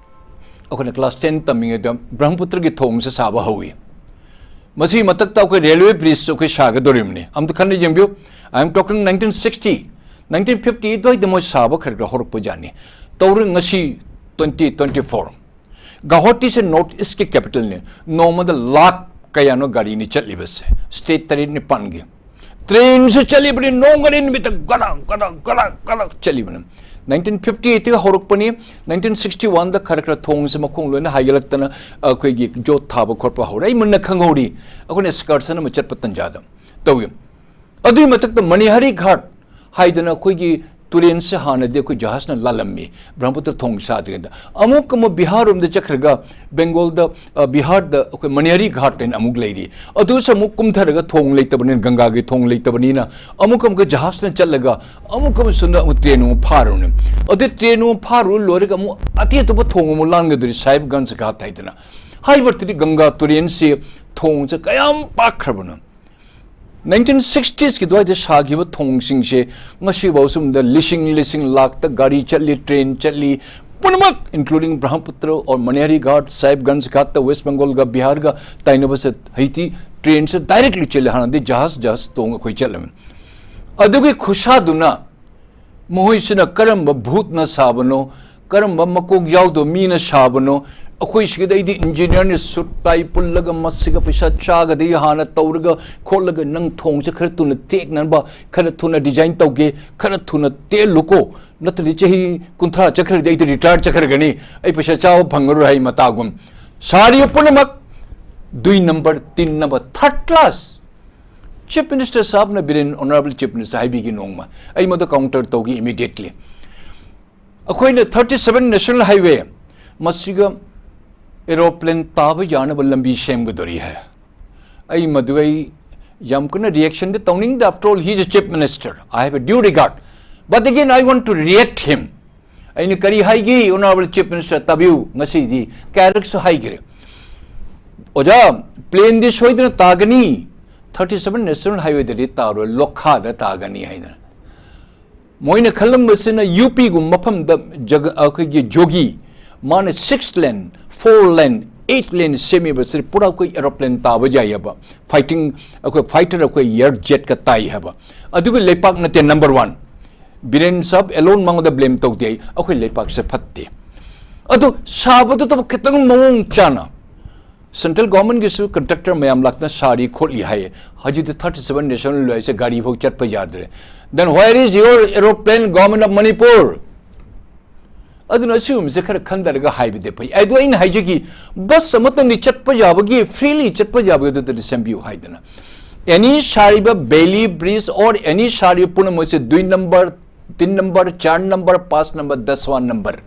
ꯑꯩꯈꯣꯏꯅ class ten ꯇꯝꯃꯤꯉꯩꯗ ꯕ꯭ꯔꯍꯃꯄꯨꯇ꯭ꯔꯒꯤ ꯊꯣꯡꯁꯦ ꯁꯥꯕ ꯍꯧꯏ꯫ ꯃꯁꯤꯒꯤ ꯃꯊꯛꯇ ꯑꯩꯈꯣꯏ railway bridgeꯁꯨ ꯑꯩꯈꯣꯏ ꯁꯥꯒꯗꯧꯔꯤꯕꯅꯤ꯫ ꯑꯝꯇ ꯈꯟꯅ ꯌꯦꯡꯕꯤꯌꯨ, I am talking nineteen sixty, nineteen fifty ꯑꯗꯨꯋꯥꯏꯗ ꯃꯣꯏ ꯁꯥꯕ ꯈꯔ ꯈꯔ ꯍꯧꯔꯛꯄ ꯖꯥꯠꯅꯤ꯫ ꯇꯧꯔꯦ ꯉꯁꯤ twenty twenty four꯫ ꯒꯧꯍꯥꯇꯤꯁꯦ North Eastꯀꯤ capitalꯅꯤ꯫ ꯅꯣꯡꯃꯗ ꯂꯥꯈ ꯀꯌꯥꯅꯣ ꯒꯥꯔꯤꯅꯤ ꯆꯠꯂꯤꯕꯁꯦ, state ꯇꯔꯦꯠ ꯅꯤꯄꯥꯟꯒꯤ꯫ Trainꯁꯨ ꯆꯠꯂꯤꯕꯅꯤ, ꯅꯣꯡꯃꯒꯤ ꯅꯨꯃꯤꯠꯇ ꯒꯗꯛ ꯒꯗꯛ ꯒꯗꯛ ꯒꯗꯛ ꯆꯠꯂꯤꯕꯅꯤ꯫ Nineteen fifty eightꯇꯒꯤ ꯍꯧꯔꯛꯄꯅꯤ, nineteen sixty oneꯗ ꯈꯔ ꯈꯔ ꯊꯣꯡꯁꯦ ꯃꯈꯣꯡ ꯂꯣꯏꯅ ꯍꯥꯏꯒꯠꯂꯛꯇꯅ ꯑꯩꯈꯣꯏꯒꯤ ꯌꯣꯠ ꯊꯥꯕ ꯈꯣꯠꯄ ꯍꯧꯔꯦ꯫ ꯑꯩ ꯃꯨꯟꯅ ꯈꯪꯍꯧꯔꯤ, ꯑꯩꯈꯣꯏꯅ excursion ꯑꯃ ꯆꯠꯄ ꯇꯟꯖꯥꯗ ꯇꯧꯏ꯫ ꯑꯗꯨꯒꯤ ꯃꯊꯛꯇ ꯃꯅꯤꯍꯥꯔꯤ ꯘꯥꯠ ꯍꯥꯏꯗꯅ ꯑꯩꯈꯣꯏꯒꯤ ꯇꯨꯔꯦꯟꯁꯦ ꯍꯥꯟꯅꯗꯤ ꯑꯩꯈꯣꯏ ꯖꯍꯥꯖꯅ ꯂꯥꯜꯂꯝꯃꯤ, ꯕ꯭ꯔꯍꯃꯄꯨꯇ꯭ꯔ ꯊꯣꯡ ꯁꯥꯗ꯭ꯔꯤꯉꯩꯗ꯫ ꯑꯃꯨꯛ ꯑꯃꯨꯛ ꯕꯤꯍꯥꯔ ꯔꯣꯝꯗ ꯆꯠꯈ꯭ꯔꯒ ꯕꯦꯡꯒꯣꯜꯗ, ꯑ, ꯕꯤꯍꯥꯔꯗ ꯑꯩꯈꯣꯏ ꯃꯅꯤꯍꯥꯔꯤ ꯘꯥꯠ ꯍꯥꯏꯅ ꯑꯃꯨꯛ ꯂꯩꯔꯤ꯫ ꯑꯗꯨꯁꯨ ꯑꯃꯨꯛ ꯀꯨꯝꯊꯔꯒ ꯊꯣꯡ ꯂꯩꯇꯕꯅꯤꯅ, ꯒꯪꯒꯥꯒꯤ ꯊꯣꯡ ꯂꯩꯇꯕꯅꯤꯅ, ꯑꯃꯨꯛ ꯑꯃꯨꯛꯀ ꯖꯍꯥꯖꯅ ꯆꯠꯂꯒ ꯑꯃꯨꯛ ꯑꯃꯨꯛ ꯁꯣꯝꯗ ꯑꯃꯨꯛ ꯇ꯭ꯔꯦꯟ ꯑꯃꯨꯛ ꯐꯥꯔꯨꯅꯤ꯫ ꯑꯗꯨ ꯇ꯭ꯔꯦꯟ ꯑꯃꯨꯛ ꯐꯥꯔꯨ ꯂꯣꯏꯔꯒ ꯑꯃꯨꯛ ꯑꯇꯩ ꯑꯇꯣꯞꯄ ꯊꯣꯡ ꯑꯃꯨꯛ ꯂꯥꯟꯒꯗꯣꯔꯤ, ꯁꯥꯍꯤꯕꯒꯟꯖ ꯘꯥꯠ ꯍꯥꯏꯗꯅ꯫ ꯍꯥꯏꯕꯗꯤ ꯒꯪꯒꯥ ꯇꯨꯔꯦꯟꯁꯤ ꯊꯣꯡꯁꯦ ꯀꯌꯥꯝ ꯄꯥꯛꯈ꯭ꯔꯕꯅꯣ꯫ ꯅꯥꯏꯟꯇꯤꯟ ꯁꯤꯛꯁꯇꯤꯁꯀꯤ ꯑꯗꯨꯋꯥꯏꯗ ꯁꯥꯈꯤꯕ ꯊꯣꯡꯁꯤꯡꯁꯦ ꯉꯁꯤꯐꯥꯎ ꯁꯣꯝꯗ ꯂꯤꯁꯤꯡ ꯂꯤꯁꯤꯡ ꯂꯥꯛꯇ ꯒꯥꯔꯤ ꯆꯠꯂꯤ, ꯇ꯭ꯔꯦꯟ ꯆꯠꯂꯤ, ꯄꯨꯝꯅꯃꯛ, including Brahmaputra or ꯃꯅꯤꯍꯥꯔꯤ Ghat, ꯁꯥꯍꯤꯕꯒꯟꯖ ꯘꯥꯠꯇ, west ꯕꯦꯡꯒꯣꯜꯒ ꯕꯤꯍꯥꯔꯒ ꯇꯥꯏꯅꯕꯁꯦ ꯍꯧꯖꯤꯛꯇꯤ ꯇ꯭ꯔꯦꯟꯁꯦ directly ꯆꯦꯜꯂꯦ꯫ ꯍꯥꯟꯅꯗꯤ ꯖꯍꯥꯖ, ꯖꯍꯥꯖ ꯇꯣꯡꯉ ꯑꯩꯈꯣꯏ ꯆꯠꯂꯝꯃꯤ꯫ ꯑꯗꯨꯒꯤ ꯈꯨꯁꯥꯗꯨꯅ ꯃꯈꯣꯏꯁꯤꯅ ꯀꯔꯝꯕ ꯚꯨꯠꯅ ꯁꯥꯕꯅꯣ, ꯀꯔꯝꯕ ꯃꯀꯣꯛ ꯌꯥꯎꯗꯕ ꯃꯤꯅ ꯁꯥꯕꯅꯣ? ꯑꯩꯈꯣꯏ ꯁꯤꯗꯩꯗꯤ ꯏꯟꯖꯤꯅꯤꯌꯔꯅ ꯁꯨꯠ ꯇꯥꯏ ꯄꯨꯜꯂꯒ ꯃꯁꯤꯒ ꯄꯩꯁꯥ ꯆꯥꯒꯗꯤ ꯍꯥꯟꯅ ꯇꯧꯔꯒ ꯈꯣꯠꯂꯒ ꯅꯪ ꯊꯣꯡꯁꯦ ꯈꯔ ꯊꯨꯅ ꯇꯦꯛꯅꯕ, ꯈꯔ ꯊꯨꯅ ꯗꯤꯖꯥꯏꯟ ꯇꯧꯒꯦ, ꯈꯔ ꯊꯨꯅ ꯇꯦꯛꯍꯜꯂꯨꯀꯣ, ꯅꯠꯇ꯭ꯔꯗꯤ ꯆꯍꯤ ꯀꯨꯟꯊ꯭ꯔꯥ ꯆꯠꯈ꯭ꯔꯗꯤ ꯑꯩꯗꯤ ꯔꯤꯇꯥꯌꯔ ꯆꯠꯈ꯭ꯔꯒꯅꯤ, ꯑꯩ ꯄꯩꯁꯥ ꯆꯥꯕ ꯐꯪꯉꯔꯣꯏ ꯍꯥꯏ ꯃꯇꯥꯒꯨꯝ꯫ ꯁꯥꯔꯤꯕ ꯄꯨꯝꯅꯃꯛ ꯗꯨꯏ ꯅꯝꯕꯔ, ꯇꯤꯟ number, third class. Chief minister ꯁꯥꯍꯕꯅ, ꯕꯤꯔꯦꯟ, ꯑꯣꯅꯔꯦꯕꯜ ꯆꯤꯐ ꯃꯤꯅꯤꯁꯇꯔ ꯍꯥꯏꯕꯤꯒꯦ ꯅꯣꯡꯃ, ꯑꯩ ꯃꯗꯨ ꯀꯥꯎꯟꯇꯔ ꯇꯧꯒꯦ ꯏꯃꯤꯗꯤꯌꯦꯠꯂꯤ꯫ ꯑꯩꯈꯣꯏꯅ ꯊꯥꯔꯇꯤ ꯁꯚꯦꯟ ꯅꯦꯁꯅꯦꯜ ꯍꯥꯏꯋꯦ, ꯃꯁꯤꯒ ꯑꯦꯔꯣꯄ꯭ꯂꯦꯟ ꯇꯥꯕ ꯌꯥꯅꯕ ꯂꯝꯕꯤ ꯁꯦꯝꯒꯗꯧꯔꯤ ꯍꯥꯏ꯫ ꯑꯩ ꯃꯗꯨ ꯑꯩ ꯌꯥꯝ ꯀꯟꯅ ꯔꯤꯌꯦꯛꯁꯟꯗꯤ ꯇꯧꯅꯤꯡꯗꯦ, after all he is a chief minister, I have a due regard, but again I want to react him꯫ ꯑꯩꯅ ꯀꯔꯤ ꯍꯥꯏꯒꯦ, ꯑꯣꯅꯔꯦꯕꯜ ꯆꯤꯐ ꯃꯤꯅꯤꯁꯇꯔ, ꯇꯥꯕꯤꯌꯨ, ꯉꯁꯤꯗꯤ ꯀꯌꯥꯔꯛꯁꯨ ꯍꯥꯏꯈ꯭ꯔꯦ꯫ ꯑꯣꯖꯥ, ꯄ꯭ꯂꯦꯟꯗꯤ ꯁꯣꯏꯗꯅ ꯇꯥꯒꯅꯤ, ꯊꯥꯔꯇꯤ ꯁꯚꯦꯟ ꯅꯦꯁꯅꯦꯜ ꯍꯥꯏꯋꯦꯗꯗꯤ ꯇꯥꯔꯣꯏ, ꯂꯣꯈꯥꯗ ꯇꯥꯒꯅꯤ ꯍꯥꯏꯗꯅ꯫ ꯃꯣꯏꯅ ꯈꯜꯂꯝꯕꯁꯤꯅ ꯌꯨ ꯄꯤꯒꯨꯝꯕ ꯃꯐꯝꯗ ꯖꯒ-, ꯑꯩꯈꯣꯏꯒꯤ ꯖꯣꯒꯤ, ꯃꯥꯅ ꯁꯤꯛꯁ ꯂꯦꯟ, ꯐꯣꯔ ꯂꯦꯟ, ꯑꯩꯠ ꯂꯦꯟ ꯁꯦꯝꯃꯤꯕꯁꯤ ꯄꯨꯔꯥ ꯑꯩꯈꯣꯏ ꯑꯦꯔꯣꯄ꯭ꯂꯦꯟ ꯇꯥꯕ ꯌꯥꯏ ꯍꯥꯏꯕ, ꯐꯥꯏꯇꯤꯡ, ꯑꯩꯈꯣꯏ ꯐꯥꯏꯇꯔ, ꯑꯩꯈꯣꯏ ꯑꯦꯌꯔ ꯖꯦꯠꯀ ꯇꯥꯏ ꯍꯥꯏꯕ꯫ ꯑꯗꯨꯒꯤ ꯂꯩꯄꯥꯛ ꯅꯠꯇꯦ ꯅꯝꯕꯔ ꯋꯥꯟ꯫ ꯕꯤꯔꯦꯟ ꯁꯥꯍꯕ ꯑꯦꯂꯣꯟ ꯃꯉꯣꯟꯗ ꯕ꯭ꯂꯦꯝ ꯇꯧꯗꯦ ꯑꯩ, ꯑꯩꯈꯣꯏ ꯂꯩꯄꯥꯛꯁꯦ ꯐꯠꯇꯦ꯫ ꯑꯗꯨ ꯁꯥꯕꯗꯨꯗꯕꯨ ꯈꯤꯇꯪ ꯃꯑꯣꯡ ꯆꯥꯅ ꯁꯦꯟꯇ꯭ꯔꯦꯜ ꯒꯣꯔꯃꯦꯟꯒꯤꯁꯨ ꯀꯟꯇ꯭ꯔꯦꯛꯇꯔ ꯃꯌꯥꯝ ꯂꯥꯛꯇꯅ ꯁꯥꯔꯤ ꯈꯣꯠꯂꯤ ꯍꯥꯏꯌꯦ꯫ ꯍꯧꯖꯤꯛꯇꯤ ꯊꯥꯔꯇꯤ ꯁꯚꯦꯟ ꯅꯦꯁꯅꯦꯜ ꯍꯥꯏꯋꯦꯁꯦ ꯒꯥꯔꯤ ꯐꯥꯎ ꯆꯠꯄ ꯌꯥꯗ꯭ꯔꯦ꯫ Then where is your aeroplane, Government of Manipur? ꯑꯗꯨꯅ ꯑꯁꯤꯒꯨꯝꯕꯁꯦ ꯈꯔ ꯈꯟꯊꯔꯒ ꯍꯥꯏꯕꯗꯤ ꯐꯩ꯫ ꯑꯗꯨ ꯑꯩꯅ ꯍꯥꯏꯖꯈꯤ, ꯕꯁ ꯑꯃꯇꯪꯗꯤ ꯆꯠꯄ ꯌꯥꯕꯒꯤ, ꯐ꯭ꯔꯤꯂꯤ ꯆꯠꯄ ꯌꯥꯕꯒꯤ ꯑꯗꯨꯗꯗꯤ ꯁꯦꯝꯕꯤꯌꯨ ꯍꯥꯏꯗꯅ꯫ ꯑꯦꯅꯤ ꯁꯥꯔꯤꯕ ꯕꯦꯂꯤ ꯕ꯭ꯔꯤꯖ or ꯑꯦꯅꯤ ꯁꯥꯔꯤꯕ ꯄꯨꯝꯅꯃꯛꯁꯦ ꯗꯨꯏ ꯅꯝꯕꯔ ꯇꯤꯟ ꯅꯝꯕꯔ, ꯆꯥꯔ ꯅꯝꯕꯔ, ꯄꯥꯁ ꯅꯝꯕꯔ, ꯗꯁꯋꯥꯟ ꯅꯝꯕꯔ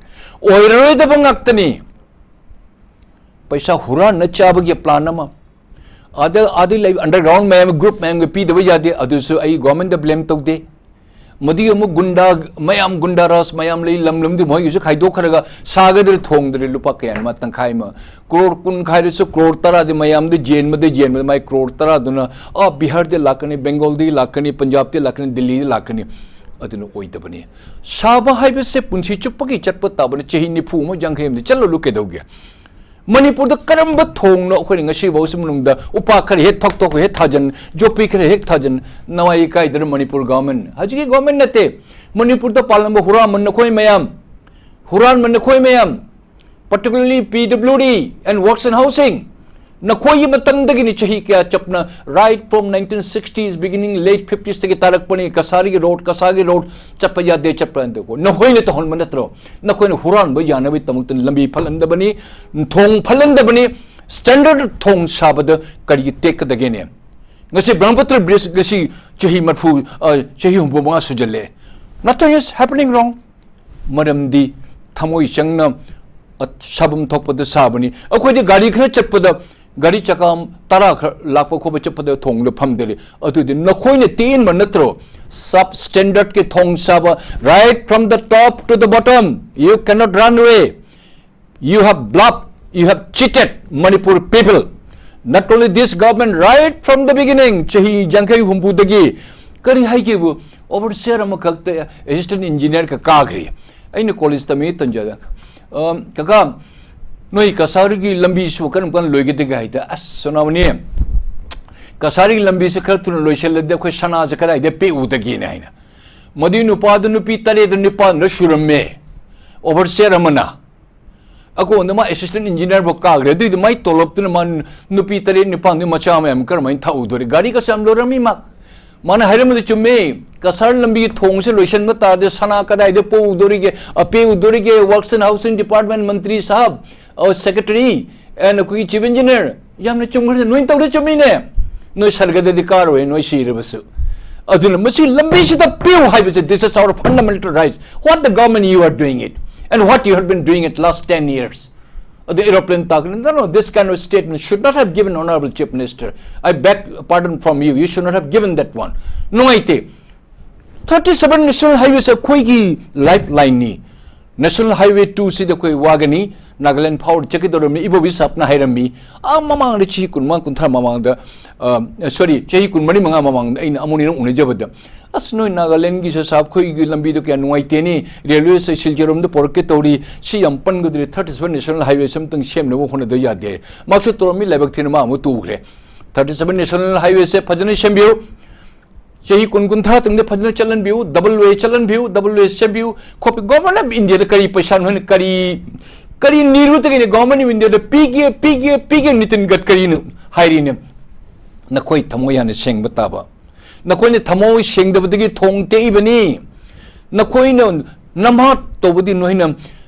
ꯑꯣꯏꯔꯔꯣꯏꯗꯕ ꯉꯥꯛꯇꯅꯤ꯫ ꯄꯩꯁꯥ ꯍꯨꯔꯥꯟꯅ ꯆꯥꯕꯒꯤ ꯄ꯭ꯂꯥꯟ ꯑꯃ, ꯑꯗ ꯑꯗ ꯂꯩ ꯑꯟꯗꯔꯒ꯭ꯔꯥꯎꯟ ꯃꯌꯥꯝ, ꯒ꯭ꯔꯨꯞ ꯃꯌꯥꯝꯒꯤ ꯄꯤꯗꯕ ꯌꯥꯗꯦ꯫ ꯑꯗꯨꯁꯨ ꯑꯩ ꯒꯣꯔꯃꯦꯟꯗ ꯕ꯭ꯂꯦꯝ ꯇꯧꯗꯦ꯫ ꯃꯗꯨꯒꯤ ꯑꯃꯨꯛ ꯒꯨꯟꯗꯥ ꯃꯌꯥꯝ, ꯒꯨꯟꯗꯥ ꯔꯥꯖ ꯃꯌꯥꯝ ꯂꯩ, ꯂꯝ ꯂꯝꯗꯨ ꯃꯣꯏꯒꯤꯁꯨ ꯈꯥꯏꯗꯣꯛꯈ꯭ꯔꯒ ꯁꯥꯒꯗ꯭ꯔꯥ ꯊꯣꯡꯗ꯭ꯔꯦ꯫ ꯂꯨꯄꯥ ꯀꯌꯥꯅꯣ ꯃꯥ ꯇꯪꯈꯥꯏ ꯑꯃ, ꯀ꯭ꯔꯣꯔ ꯀꯨꯟ ꯈꯥꯏꯔꯁꯨ ꯀ꯭ꯔꯣꯔ ꯇꯔꯥꯗꯤ ꯃꯌꯥꯝꯗ ꯌꯦꯟꯕꯗ ꯌꯦꯟꯕꯗ ꯃꯥꯏ ꯀ꯭ꯔꯣꯔ ꯇꯔꯥꯗꯨꯅ ꯑꯥ ꯕꯤꯍꯥꯔꯗ ꯂꯥꯛꯀꯅꯤ, ꯕꯦꯡꯒꯣꯜꯗꯒꯤ ꯂꯥꯛꯀꯅꯤ, ꯄꯟꯖꯥꯕꯇ ꯂꯥꯛꯀꯅꯤ, ꯗꯤꯜꯂꯤꯗ ꯂꯥꯛꯀꯅꯤ꯫ ꯑꯗꯨꯅ ꯑꯣꯏꯗꯕꯅꯤ꯫ ꯁꯥꯕ ꯍꯥꯏꯕꯁꯦ ꯄꯨꯟꯁꯤ ꯆꯨꯞꯄꯒꯤ ꯆꯠꯄ ꯇꯥꯕꯅꯤ꯫ ꯆꯍꯤ ꯅꯤꯐꯨ ꯑꯃ, ꯌꯥꯡꯈꯩ ꯑꯃꯗꯤ ꯆꯠꯂꯨ ꯀꯩꯗꯧꯒꯦ? ꯃꯅꯤꯄꯨꯔꯗ ꯀꯔꯝꯕ ꯊꯣꯡꯅꯣ ꯑꯩꯈꯣꯏꯅ ꯉꯁꯤꯐꯥꯎꯁꯤ ꯃꯅꯨꯡꯗ ꯎꯄꯥ ꯈꯔ ꯍꯦꯛ ꯊꯣꯛꯇꯣꯛ ꯍꯦꯛ ꯊꯥꯖꯟ, ꯌꯣꯠꯄꯤ ꯈꯔ ꯍꯦꯛ ꯊꯥꯖꯟ, ꯅꯋꯥꯏ ꯏꯀꯥꯏꯗꯅ ꯃꯅꯤꯄꯨꯔ ꯒꯣꯔꯃꯦꯟ, ꯍꯧꯖꯤꯛꯀꯤ ꯒꯣꯔꯃꯦꯟ ꯅꯠꯇꯦ, ꯃꯅꯤꯄꯨꯔꯗ ꯄꯥꯜꯂꯝꯕ ꯍꯨꯔꯥꯟꯕ ꯅꯈꯣꯏ ꯃꯌꯥꯝ, ꯍꯨꯔꯥꯟꯕ ꯅꯈꯣꯏ ꯃꯌꯥꯝ, particularly P W D and Works and Housing, ꯅꯈꯣꯏꯒꯤ ꯃꯇꯝꯗꯒꯤꯅꯤ ꯆꯍꯤ ꯀꯌꯥ ꯆꯞꯅ, right from nineteen sixties beginning, late fiftiesꯇꯒꯤ ꯇꯥꯔꯛꯄꯅꯤ꯫ ꯀꯁꯥꯔꯤꯒꯤ ꯔꯣꯗ, ꯀꯁꯥꯔꯒꯤ ꯔꯣꯗ ꯆꯠꯄ ꯌꯥꯗꯦ, ꯆꯠꯄ ꯌꯥꯗꯦꯀꯣ꯫ ꯅꯈꯣꯏꯅ ꯇꯧꯍꯟꯕ ꯅꯠꯇ꯭ꯔꯣ? ꯅꯈꯣꯏꯅ ꯍꯨꯔꯥꯟꯕ ꯌꯥꯅꯕꯒꯤꯗꯃꯛꯇ ꯂꯝꯕꯤ ꯐꯠꯍꯟꯗꯕꯅꯤ, ꯊꯣꯡ ꯐꯠꯍꯟꯗꯕꯅꯤ꯫ ꯁ꯭ꯇꯦꯟꯗꯔꯗ ꯊꯣꯡ ꯁꯥꯕꯗ ꯀꯔꯤꯒꯤ ꯇꯦꯛꯀꯗꯒꯦꯅꯦ? ꯉꯁꯤ ꯕ꯭ꯔꯍ꯭ꯃꯄꯨꯇ꯭ꯔ ꯕ꯭ꯔꯤꯖ ꯉꯁꯤ ꯆꯍꯤ ꯃꯔꯐꯨ, ꯑ, ꯆꯍꯤ ꯍꯨꯝꯐꯨ ꯃꯉꯥ ꯁꯨꯖꯜꯂꯦ꯫ Nothing is happening wrong. ꯃꯔꯝꯗꯤ ꯊꯃꯣꯏ ꯆꯪꯅ, ꯑ, ꯁꯥꯐꯝ ꯊꯣꯛꯄꯗ ꯁꯥꯕꯅꯤ꯫ ꯑꯩꯈꯣꯏꯗꯤ ꯒꯥꯔꯤ ꯈꯔ ꯆꯠꯄꯗ, ꯒꯥꯔꯤ ꯆꯀꯥ ꯇꯔꯥ ꯈꯔ ꯂꯥꯛꯄ ꯈꯣꯠꯄ ꯆꯠꯄꯗ ꯊꯣꯡꯗ ꯐꯝꯗꯔꯤ꯫ ꯑꯗꯨꯗꯤ ꯅꯈꯣꯏꯅ ꯇꯦꯟꯕ ꯅꯠꯇ꯭ꯔꯣ? Sub standardꯀꯤ ꯊꯣꯡ ꯁꯥꯕ, right from the top to the bottom, you cannot run away. You have bluffed, you have cheated Manipur people. Not only this government, right from the beginning, ꯆꯍꯤ ꯌꯥꯡꯈꯩ ꯍꯨꯝꯐꯨꯗꯒꯤ ꯀꯔꯤ ꯍꯥꯏꯒꯦꯕꯨ, overseer ꯑꯃꯈꯛꯇ assistant engineer ꯀ ꯀꯥꯈ꯭ꯔꯤ꯫ ꯑꯩꯅ college ꯇꯝꯃꯤ ꯇꯟꯖꯥꯗ, "ꯑꯝ, ꯀꯀꯥ, ꯅꯣꯏ ꯀꯁꯥꯔꯒꯤ ꯂꯝꯕꯤꯁꯨ ꯀꯔꯝ ꯀꯥꯟꯗ ꯂꯣꯏꯒꯗꯒꯦ?" ꯍꯥꯏꯗ, "ꯑꯁ, ꯁꯣꯅꯥꯃꯅꯤ, ꯀꯁꯥꯔꯒꯤ ꯂꯝꯕꯤꯁꯦ ꯈꯔ ꯊꯨꯅ ꯂꯣꯏꯁꯤꯜꯂꯗꯤ ꯑꯩꯈꯣꯏ ꯁꯅꯥꯁꯦ ꯀꯗꯥꯏꯗ ꯄꯦꯛꯎꯗꯒꯦꯅꯦ?" ꯍꯥꯏꯅ꯫ ꯃꯗꯨꯏ ꯅꯨꯄꯥꯗꯨ ꯅꯨꯄꯤ ꯇꯔꯦꯠ ꯅꯤꯄꯥꯟꯗ ꯁꯨꯔꯝꯃꯦ, overseer ꯑꯃꯅ꯫ ꯑꯀꯣꯟꯗ ꯃꯥ assistant engineer ꯐꯥꯎ ꯀꯥꯈ꯭ꯔꯦ꯫ ꯑꯗꯨꯏꯗꯤ ꯃꯥꯏ ꯇꯣꯂꯣꯞꯇꯨꯅ ꯃꯥ ꯅꯨꯄꯤ ꯇꯔꯦꯠ ꯅꯤꯄꯥꯟꯗꯨ ꯃꯆꯥ ꯃꯌꯥꯝ ꯀꯔꯝꯍꯥꯏꯅ ꯊꯥꯛꯎꯗꯣꯔꯤ? ꯒꯥꯔꯤ ꯀꯁꯨ ꯌꯥꯝ ꯂꯣꯏꯔꯝꯃꯤ ꯃꯥ꯫ ꯃꯥꯅ ꯍꯥꯏꯔꯝꯕꯗꯨ ꯆꯨꯝꯃꯤ꯫ ꯀꯁꯥꯔ ꯂꯝꯕꯤꯒꯤ ꯊꯣꯡꯁꯦ ꯂꯣꯏꯁꯤꯟꯕ ꯇꯥꯔꯗꯤ ꯁꯅꯥ ꯀꯗꯥꯏꯗ ꯄꯨꯗꯣꯔꯤꯒꯦ, ꯑꯄꯦ ꯎꯗꯣꯔꯤꯒꯦ? Works and Housing Department ꯃꯟꯇ꯭ꯔꯤ ꯁꯥꯍꯕ, ꯑ, secretary, and ꯑꯩꯈꯣꯏꯒꯤ chief engineer, ꯌꯥꯝꯅ ꯆꯨꯝꯈ꯭ꯔꯦ꯫ ꯅꯣꯏ ꯇꯧꯔꯦ, ꯆꯨꯝꯃꯤꯅꯦ꯫ ꯅꯣꯏ ꯁꯔꯒꯗꯗꯤ ꯀꯥꯔꯣꯏ, ꯅꯣꯏ ꯁꯤꯔꯕꯁꯨ꯫ ꯑꯗꯨꯅ ꯃꯁꯤ ꯂꯝꯕꯤꯁꯤꯗ ꯄꯤꯌꯨ ꯍꯥꯏꯕꯁꯦ, this is our fundamental rights. What the government you are doing it, and what you have been doing it last ten years? ꯑꯗꯨ aeroplane ꯇꯥꯛꯈ꯭ꯔꯦ, no, no, this kind of statement should not have given, Honorable Chief Minister. I beg pardon from you, you should not have given that one. ꯅꯨꯡꯉꯥꯏꯇꯦ. Thirty seven National Highway ꯁꯦ ꯑꯩꯈꯣꯏꯒꯤ lifeline ꯅꯤ. National Highway two ꯁꯤꯗ ꯑꯩꯈꯣꯏ ꯋꯥꯒꯅꯤ, ꯅꯥꯒꯥꯂꯦꯟ ꯐꯥꯎꯔ ꯆꯠꯀꯗꯧꯔꯝꯃꯤ, ꯏꯕꯣꯕꯤ ꯁꯥꯍꯕꯅ ꯍꯥꯏꯔꯝꯃꯤ, ꯑꯥ ꯃꯃꯥꯡꯗ, ꯆꯍꯤ ꯀꯨꯟꯃꯉꯥ ꯀꯨꯟꯊ꯭ꯔꯥ ꯃꯃꯥꯡꯗ, sorry, ꯆꯍꯤ ꯀꯨꯟꯃꯔꯤ ꯃꯉꯥ ꯃꯃꯥꯡꯗ ꯑꯩꯅ ꯑꯃꯨꯛ ꯑꯅꯤꯔꯛ ꯎꯅꯖꯕꯗ, ꯑꯁ, ꯅꯣꯏ ꯅꯥꯒꯥꯂꯦꯟꯒꯤꯁꯦ ꯁꯥꯍꯕ, ꯑꯩꯈꯣꯏꯒꯤ ꯂꯝꯕꯤꯗꯣ ꯀꯌꯥ ꯅꯨꯡꯉꯥꯏꯇꯦꯅꯦ, railway ꯁꯦ ꯁꯤꯜꯆꯔꯔꯣꯝꯗ ꯄꯣꯔꯛꯀꯦ ꯇꯧꯔꯤ, ꯁꯤ ꯌꯥꯝ ꯄꯟꯒꯗꯧꯔꯤ, Thirty seven National Highway ꯁꯦ ꯑꯝꯇꯪ ꯁꯦꯝꯅꯕ ꯍꯣꯠꯅꯗ ꯌꯥꯗꯦ꯫ ꯃꯍꯥꯛꯁꯨ ꯇꯧꯔꯝꯃꯤ, ꯂꯥꯏꯕꯛ ꯊꯤꯅ ꯃꯥ ꯑꯃꯨꯛ ꯇꯣꯛꯈ꯭ꯔꯦ꯫ Thirty seven National Highway ꯁꯦ ꯐꯖꯅ ꯁꯦꯝꯕꯤꯌꯨ, ꯆꯍꯤ ꯀꯨꯟ ꯀꯨꯟꯊ꯭ꯔꯥ ꯇꯨꯡꯗ ꯐꯖꯅ ꯆꯠꯍꯟꯕꯤꯌꯨ, double way ꯆꯠꯍꯟꯕꯤꯌꯨ, double way ꯁꯦꯝꯕꯤꯌꯨ, ꯈꯣꯠꯄꯤ꯫ Government of India ꯗ ꯀꯔꯤ ꯄꯩꯁꯥ ꯅꯣꯏꯅ ꯀꯔꯤ, ꯀꯔꯤ ꯅꯤꯔꯨꯗꯒꯤꯅꯦ Government of India ꯗ ꯄꯤꯒꯦ, ꯄꯤꯒꯦ, ꯄꯤꯒꯦ ꯅꯤꯇꯤꯟ ꯒꯗꯀꯔꯤꯅ ꯍꯥꯏꯔꯤꯅꯦ? ꯅꯈꯣꯏ ꯊꯃꯣꯏ ꯍꯥꯟꯅ ꯁꯦꯡꯕ ꯇꯥꯕ꯫ ꯅꯈꯣꯏꯅ ꯊꯃꯣꯏ ꯁꯦꯡꯗꯕꯗꯒꯤ ꯊꯣꯡ ꯇꯦꯛꯏꯕꯅꯤ꯫ ꯅꯈꯣꯏꯅ ꯅꯝꯍꯥ ꯇꯧꯕꯗꯤ ꯅꯣꯏꯅ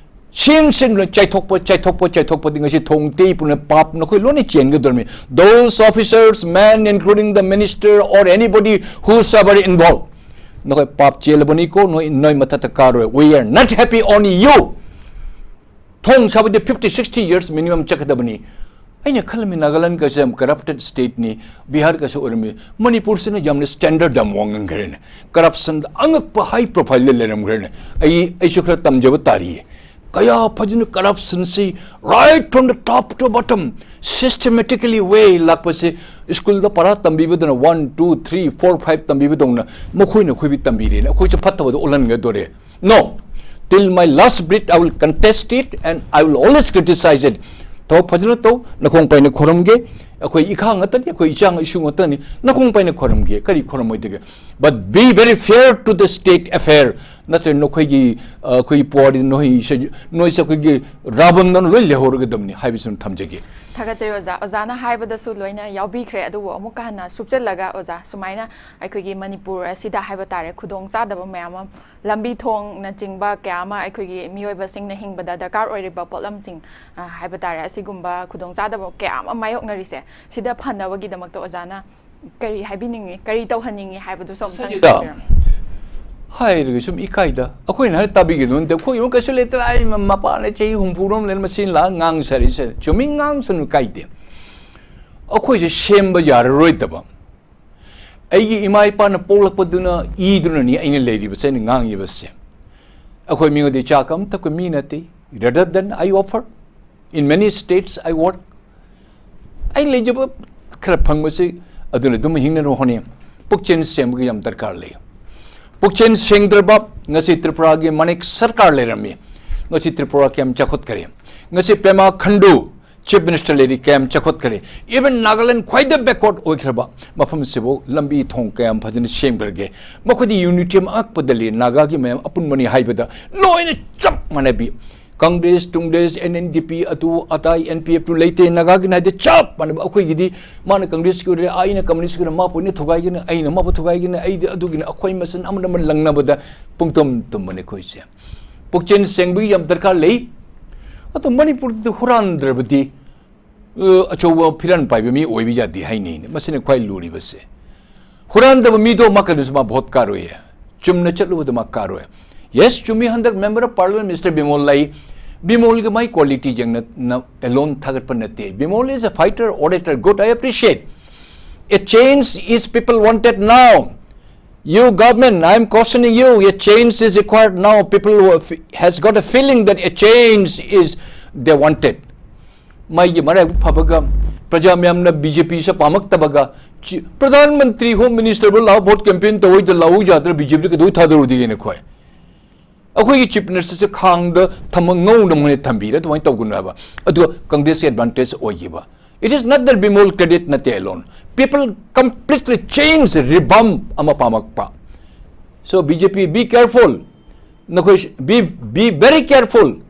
ꯁꯦꯝ ꯁꯦꯝꯗꯨꯅ ꯆꯥꯏꯊꯣꯛꯄ, ꯆꯥꯏꯊꯣꯛꯄ, ꯆꯥꯏꯊꯣꯛꯄꯗꯤ ꯉꯁꯤ ꯊꯣꯡ ꯇꯦꯛꯏ ꯄꯨꯝꯅ ꯄꯥꯞ ꯅꯈꯣꯏ ꯂꯣꯏꯅ ꯆꯦꯟꯒꯗꯧꯔꯤꯕꯅꯤ꯫ Those officers, men, including the minister or anybody whosoever involved, ꯅꯈꯣꯏ ꯄꯥꯞ ꯆꯦꯜꯂꯕꯅꯤꯀꯣ, ꯅꯣꯏ, ꯅꯣꯏ ꯃꯊꯛꯇ ꯀꯥꯔꯣꯏ꯫ We are not happy on you. ꯊꯣꯡ ꯁꯥꯕꯗꯤ fifty, sixty years minimum ꯆꯠꯀꯗꯕꯅꯤ꯫ ꯑꯩꯅ ꯈꯜꯂꯝꯃꯤ ꯅꯥꯒꯥꯂꯦꯟ ꯀꯁꯦ ꯌꯥꯝ corrupted state ꯅꯤ, ꯕꯤꯍꯥꯔ ꯀꯁꯨ ꯑꯣꯏꯔꯝꯃꯤ, ꯃꯅꯤꯄꯨꯔꯁꯤꯅ ꯌꯥꯝꯅ standard ꯌꯥꯝ ꯋꯥꯡꯉꯝꯈ꯭ꯔꯦꯅꯦ꯫ Corruption ꯗ ꯑꯉꯛꯄ high profile ꯗ ꯂꯩꯔꯝꯈ꯭ꯔꯦꯅꯦ꯫ ꯑꯩ, ꯑꯩꯁꯨ ꯈꯔ ꯇꯝꯖꯕ ꯇꯥꯔꯤꯌꯦ꯫ ꯀꯌꯥ ꯐꯖꯅ corruption ꯁꯤ right from the top to bottom systematically way ꯂꯥꯛꯄꯁꯦ, school ꯗ ꯄꯔꯥ ꯇꯝꯕꯤꯕꯗꯅ one, two, three, four, five ꯇꯝꯕꯤꯕꯗꯧꯅ ꯃꯈꯣꯏꯅ ꯑꯩꯈꯣꯏꯕꯨ ꯇꯝꯕꯤꯔꯦꯅꯦ꯫ ꯑꯩꯈꯣꯏꯁꯨ ꯐꯠꯇꯕꯗ ꯑꯣꯜꯍꯟꯒꯗꯣꯔꯦ꯫ No, till my last breath I will contest it and I will always criticize it. ꯊꯕꯛ ꯐꯖꯅ ꯇꯧ, ꯅꯈꯣꯡ ꯄꯥꯏꯅ ꯈꯣꯏꯔꯝꯒꯦ꯫ ꯑꯩꯈꯣꯏ ꯏꯈꯥ ꯉꯥꯛꯇꯅꯤ, ꯑꯩꯈꯣꯏ ꯏꯆꯥ ꯏꯁꯨ ꯉꯥꯛꯇꯅꯤ, ꯅꯈꯣꯡ ꯄꯥꯏꯅ ꯈꯣꯏꯔꯝꯒꯦ, ꯀꯔꯤ ꯈꯣꯏꯔꯝꯃꯣꯏꯗꯒꯦ? But be very fair to the state affair. ꯅꯠꯇ꯭ꯔꯒ ꯅꯈꯣꯏꯒꯤ, ꯑ, ꯑꯩꯈꯣꯏꯒꯤ ꯄꯨꯋꯥꯔꯤ, ꯅꯣꯏꯁꯦ, ꯅꯣꯏꯁꯦ ꯑꯩꯈꯣꯏꯒꯤ ꯔꯥꯕꯟꯗꯧꯅ ꯂꯣꯏ ꯂꯩꯍꯧꯔꯒꯗꯕꯅꯤ ꯍꯥꯏꯕꯁꯤꯃ ꯊꯝꯖꯒꯦ꯫ ꯊꯥꯒꯠꯆꯔꯤ ꯑꯣꯖꯥ꯫ ꯑꯣꯖꯥꯅ ꯍꯥꯏꯕꯗꯁꯨ ꯂꯣꯏꯅ ꯌꯥꯎꯕꯤꯈ꯭ꯔꯦ, ꯑꯗꯨꯕꯨ ꯑꯃꯨꯛꯀ ꯍꯟꯅ ꯁꯨꯞꯆꯜꯂꯒ ꯑꯣꯖꯥ, ꯁꯨꯃꯥꯏꯅ ꯑꯩꯈꯣꯏꯒꯤ ꯃꯅꯤꯄꯨꯔ ꯑꯁꯤꯗ ꯍꯥꯏꯕ ꯇꯥꯔꯦ, ꯈꯨꯗꯣꯡ ꯆꯥꯗꯕ ꯃꯌꯥꯝ ꯑꯃ, ꯂꯝꯕꯤ ꯊꯣꯡꯅꯆꯤꯡꯕ ꯀꯌꯥ ꯑꯃ ꯑꯩꯈꯣꯏꯒꯤ ꯃꯤꯑꯣꯏꯕꯁꯤꯡꯅ ꯍꯤꯡꯕꯗ ꯗꯔꯀꯥꯔ ꯑꯣꯏꯔꯤꯕ ꯄꯣꯠꯂꯝꯁꯤꯡ, ꯑ, ꯍꯥꯏꯕ ꯇꯥꯔꯦ, ꯑꯁꯤꯒꯨꯝꯕ ꯈꯨꯗꯣꯡ ꯆꯥꯗꯕ ꯀꯌꯥ ꯑꯃ ꯃꯥꯌꯣꯛꯅꯔꯤꯁꯦ, ꯁꯤꯗ ꯐꯅꯕꯒꯤꯗꯃꯛꯇ ꯑꯣꯖꯥꯅ ꯀꯔꯤ ꯍꯥꯏꯕꯤꯅꯤꯡꯉꯤ, ꯀꯔꯤ ꯇꯧꯍꯟꯅꯤꯡꯉꯤ ꯍꯥꯏꯕꯗꯨꯁꯨ ꯑꯃꯨꯛꯇꯪ ꯁꯤꯗ ꯊꯝꯕꯤꯔꯝꯃꯨ꯫ ꯍꯥꯏꯔꯒ ꯁꯨꯝ ꯏꯀꯥꯏꯗ, ꯑꯩꯈꯣꯏꯅ ꯍꯥꯏ ꯇꯥꯕꯤꯒꯅꯣ ꯅꯠꯇꯦ, ꯑꯩꯈꯣꯏ ꯌꯨꯝ ꯀꯩꯁꯨ ꯂꯩꯇ꯭ꯔꯦ, ꯑꯩ ꯃꯄꯥꯟꯗ ꯆꯍꯤ ꯍꯨꯝꯐꯨ ꯔꯣꯝ ꯂꯩꯔ ꯃꯁꯤ ꯂꯥꯛꯑ ꯉꯥꯡꯁꯔꯤꯁꯦ ꯆꯨꯝꯃꯤ, ꯉꯥꯡꯁꯅꯨ ꯀꯥꯏꯗꯦ꯫ ꯑꯩꯈꯣꯏꯁꯦ ꯁꯦꯝꯕ ꯌꯥꯔꯔꯣꯏꯗꯕ, ꯑꯩꯒꯤ ꯏꯃꯥ ꯏꯄꯥꯅ ꯄꯣꯛꯂꯛꯄꯗꯨꯅ ꯏꯗꯨꯅꯅꯤ ꯑꯩꯅ ꯂꯩꯔꯤꯕꯁꯦ, ꯑꯩꯅ ꯉꯥꯡꯉꯤꯕꯁꯦ꯫ ꯑꯩꯈꯣꯏ ꯃꯤꯉꯣꯟꯗ ꯏꯆꯥ ꯀꯝꯇ ꯑꯩꯈꯣꯏ ꯃꯤ ꯅꯠꯇꯦ꯫ Rather than I offer, in many states I work, ꯑꯩ ꯂꯩꯖꯕ ꯈꯔ ꯐꯪꯕꯁꯤ ꯑꯗꯨꯅ ꯑꯗꯨꯝ ꯍꯤꯡꯅꯅꯕ ꯍꯣꯠꯅꯩ꯫ ꯄꯨꯛꯆꯦꯜ ꯁꯦꯡꯕꯒꯤ ꯌꯥꯝ ꯗꯔꯀꯥꯔ ꯂꯩ꯫ ꯄꯨꯛꯆꯦꯜ ꯁꯦꯡꯗ꯭ꯔꯕ ꯉꯁꯤ ꯇ꯭ꯔꯤꯄꯨꯔꯥꯒꯤ ꯃꯅꯤꯛ ꯁꯔꯀꯥꯔ ꯂꯩꯔꯝꯃꯤ, ꯉꯁꯤ ꯇ꯭ꯔꯤꯄꯨꯔꯥ ꯀꯌꯥꯝ ꯆꯥꯎꯈꯠꯈ꯭ꯔꯦ꯫ ꯉꯁꯤ ꯄꯦꯃꯥ ꯈꯟꯗꯨ ꯆꯤꯐ ꯃꯤꯅꯤꯁꯇꯔ ꯂꯩꯔꯤ, ꯀꯌꯥꯝ ꯆꯥꯎꯈꯠꯈ꯭ꯔꯦ꯫ Even ꯅꯥꯒꯥꯂꯦꯟ ꯈ꯭ꯋꯥꯏꯗꯩ backward ꯑꯣꯏꯈ꯭ꯔꯕ ꯃꯐꯝꯁꯤꯕꯨ ꯂꯝꯕꯤ ꯊꯣꯡ ꯀꯌꯥꯝ ꯐꯖꯅ ꯁꯦꯝꯈ꯭ꯔꯒꯦ꯫ ꯃꯈꯣꯏꯗꯤ unity ꯑꯃ ꯑꯉꯛꯄꯗ ꯂꯩ꯫ ꯅꯥꯒꯥꯒꯤ ꯃꯌꯥꯝ ꯑꯄꯨꯟꯕꯅꯤ ꯍꯥꯏꯕꯗ ꯂꯣꯏꯅ ꯆꯞ ꯃꯥꯟꯅꯕꯤ꯫ ꯀꯪꯒ꯭ꯔꯦꯁ, ꯇꯨꯡꯒ꯭ꯔꯦꯁ, NNDP, ꯑꯗꯨ ꯑꯗꯥ, NPF ꯇꯨ ꯂꯩꯇꯦ꯫ ꯅꯥꯒꯥꯒꯤꯅ ꯍꯥꯏꯗꯤ ꯆꯞ ꯃꯥꯟꯅꯕ꯫ ꯑꯩꯈꯣꯏꯒꯤꯗꯤ ꯃꯥꯅ ꯀꯪꯒ꯭ꯔꯦꯁꯀꯤ ꯑꯣꯏꯔꯦ, ꯑꯩꯅ ꯀꯝꯃꯨꯅꯤꯁꯀꯤ ꯑꯣꯏꯔꯦ, ꯃꯥ ꯄꯣꯏꯅ ꯊꯨꯒꯥꯏꯒꯅꯤ, ꯑꯩꯅ ꯃꯥꯕꯨ ꯊꯨꯒꯥꯏꯒꯅꯤ, ꯑꯩꯗꯤ ꯑꯗꯨꯒꯤꯅꯤ, ꯑꯩꯈꯣꯏ ꯃꯁꯦꯟ ꯑꯃꯅ ꯑꯃ ꯂꯪꯅꯕꯗ ꯄꯨꯡꯇꯨꯝ ꯇꯨꯝꯕꯅꯤ ꯑꯩꯈꯣꯏꯁꯦ꯫ ꯄꯨꯛꯆꯦꯜ ꯁꯦꯡꯕꯒꯤ ꯌꯥꯝ ꯗꯔꯀꯥꯔ ꯂꯩ꯫ ꯑꯗꯣ ꯃꯅꯤꯄꯨꯔꯗꯗꯤ ꯍꯨꯔꯥꯟꯗ꯭ꯔꯕꯗꯤ, ꯑ, ꯑꯆꯧꯕ ꯐꯤꯔꯥꯟ ꯄꯥꯏꯕ ꯃꯤ ꯑꯣꯏꯕ ꯌꯥꯗꯦ ꯍꯥꯏꯅꯩꯅꯦ꯫ ꯃꯁꯤꯅ ꯈ꯭ꯋꯥꯏ ꯂꯨꯔꯤꯕꯁꯦ꯫ ꯍꯨꯔꯥꯟꯗꯕ ꯃꯤꯗꯣ ꯃꯥ ꯀꯩꯗꯧꯁꯨ ꯃꯥ ꯚꯣꯠ ꯀꯥꯔꯣꯏꯌꯦ꯫ ꯆꯨꯝꯅ ꯆꯠꯂꯨꯕꯗ ꯃꯥ ꯀꯥꯔꯣꯏ꯫ Yes, ꯆꯨꯝꯃꯤ, ꯍꯟꯗꯛ Member of Parliament Mister Bimol ꯂꯩ꯫ ꯕꯤꯃꯣꯜꯒꯤ ꯃꯥꯏ quality ꯌꯦꯡꯅ, ꯅ, alone ꯊꯥꯒꯠꯄ ꯅꯠꯇꯦ꯫ Bimol is a fighter, orator, good, I appreciate. A change is people wanted now. You government, I am cautioning you, a change is required now. People who have, has got a feeling that a change is they wanted. ꯃꯩꯒꯤ ꯃꯔꯥꯏꯕꯛ ꯐꯕꯒ ꯄ꯭ꯔꯖꯥ ꯃꯌꯥꯝꯅ BJP ꯁꯦ ꯄꯥꯝꯃꯛꯇꯕꯒ ꯆꯤ-, Pradhan Mantri, home ꯃꯤꯅꯤꯁꯇꯔꯕꯨ ꯂꯥꯛꯑꯣ, vote campaign ꯇꯧꯋꯩꯗ ꯂꯥꯛꯑꯣ ꯌꯥꯗ꯭ꯔꯥ? BJP ꯗ ꯀꯩꯗꯧ ꯊꯥꯗꯧꯔꯨꯗꯤꯒꯦꯅ ꯑꯩꯈꯣꯏ? ꯑꯩꯈꯣꯏꯒꯤ ꯆꯤꯐ ꯃꯤꯅꯤꯁꯇꯔꯁꯦ ꯈꯥꯡꯗ ꯊꯝꯃ ꯉꯧꯅ ꯃꯣꯏꯅ ꯊꯝꯕꯤꯔ ꯑꯗꯨꯃꯥꯏꯅ ꯇꯧꯒꯅꯨ ꯍꯥꯏꯕ꯫ ꯑꯗꯨꯒ ꯀꯪꯒ꯭ꯔꯦꯁꯀꯤ ꯑꯦꯗꯚꯥꯟꯇꯦꯖ ꯑꯣꯏꯈꯤꯕ꯫ It is not that Bimol credit ꯅꯠꯇꯦ alone. People completely change, revamp ꯑꯃ ꯄꯥꯝꯃꯛꯄ꯫ So BJP, be careful. ꯅꯈꯣꯏ be, be very careful.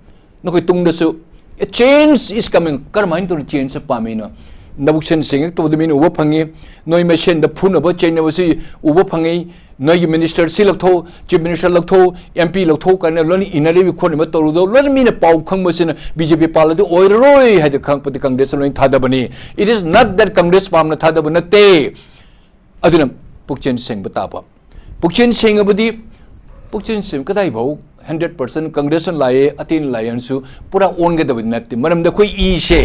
ꯅꯈꯣꯏ ꯇꯨꯡꯗꯁꯨ a change is coming. ꯀꯔꯝꯍꯥꯏꯅ ꯇꯧꯅ change ꯄꯥꯝꯃꯤꯅꯣ? ꯅꯕꯨꯛꯁꯦꯟ ꯁꯦꯡꯉꯛꯇꯕꯗ ꯃꯤꯅ ꯎꯕ ꯐꯪꯉꯤ꯫ ꯅꯣꯏ ꯃꯁꯦꯟꯗ ꯐꯨꯅꯕ ꯆꯩꯅꯕꯁꯤ ꯎꯕ ꯐꯪꯉꯤ꯫ ꯅꯣꯏꯒꯤ ꯃꯤꯅꯤꯁꯇꯔ ꯁꯤ ꯂꯧꯊꯣꯛꯎ, ꯆꯤꯐ ꯃꯤꯅꯤꯁꯇꯔ ꯂꯧꯊꯣꯛꯎ, MP ꯂꯧꯊꯣꯛꯎ ꯀꯥꯏꯅ ꯂꯣꯏꯅ ꯏꯅꯔꯤꯕ ꯈꯣꯠꯂꯤꯕ ꯇꯧꯔꯨꯗꯧ ꯂꯣꯏꯅ ꯃꯤꯅ ꯄꯥꯎ ꯈꯪꯕꯁꯤꯅ BJP ꯄꯥꯜꯂꯗꯤ ꯑꯣꯏꯔꯔꯣꯏ ꯍꯥꯏꯗꯅ ꯈꯪꯉꯛꯄꯗꯤ ꯀꯪꯒ꯭ꯔꯦꯁꯇ ꯂꯣꯏꯅ ꯊꯥꯗꯕꯅꯤ꯫ It is not that Congress ꯄꯥꯝꯅ ꯊꯥꯗꯕ ꯅꯠꯇꯦ꯫ ꯑꯗꯨꯅ ꯄꯨꯛꯆꯦꯜ ꯁꯦꯡꯕ ꯇꯥꯕ꯫ ꯄꯨꯛꯆꯦꯜ ꯁꯦꯡꯉꯕꯗꯤ, ꯄꯨꯛꯆꯦꯜ ꯁꯦꯡ ꯀꯗꯥꯏꯐꯥꯎ ꯍꯟꯗ꯭ꯔꯦꯠ ꯄꯥꯔꯁꯦꯟ ꯀꯪꯒ꯭ꯔꯦꯁꯅ ꯂꯥꯛꯑꯦ, ꯑꯇꯩꯅ ꯂꯥꯛꯑꯦ ꯍꯥꯏꯅꯁꯨ ꯄꯨꯔꯥ ꯑꯣꯟꯒꯗꯕꯗꯤ ꯅꯠꯇꯦ꯫ ꯃꯔꯝꯗꯤ ꯑꯩꯈꯣꯏ ꯏꯁꯦ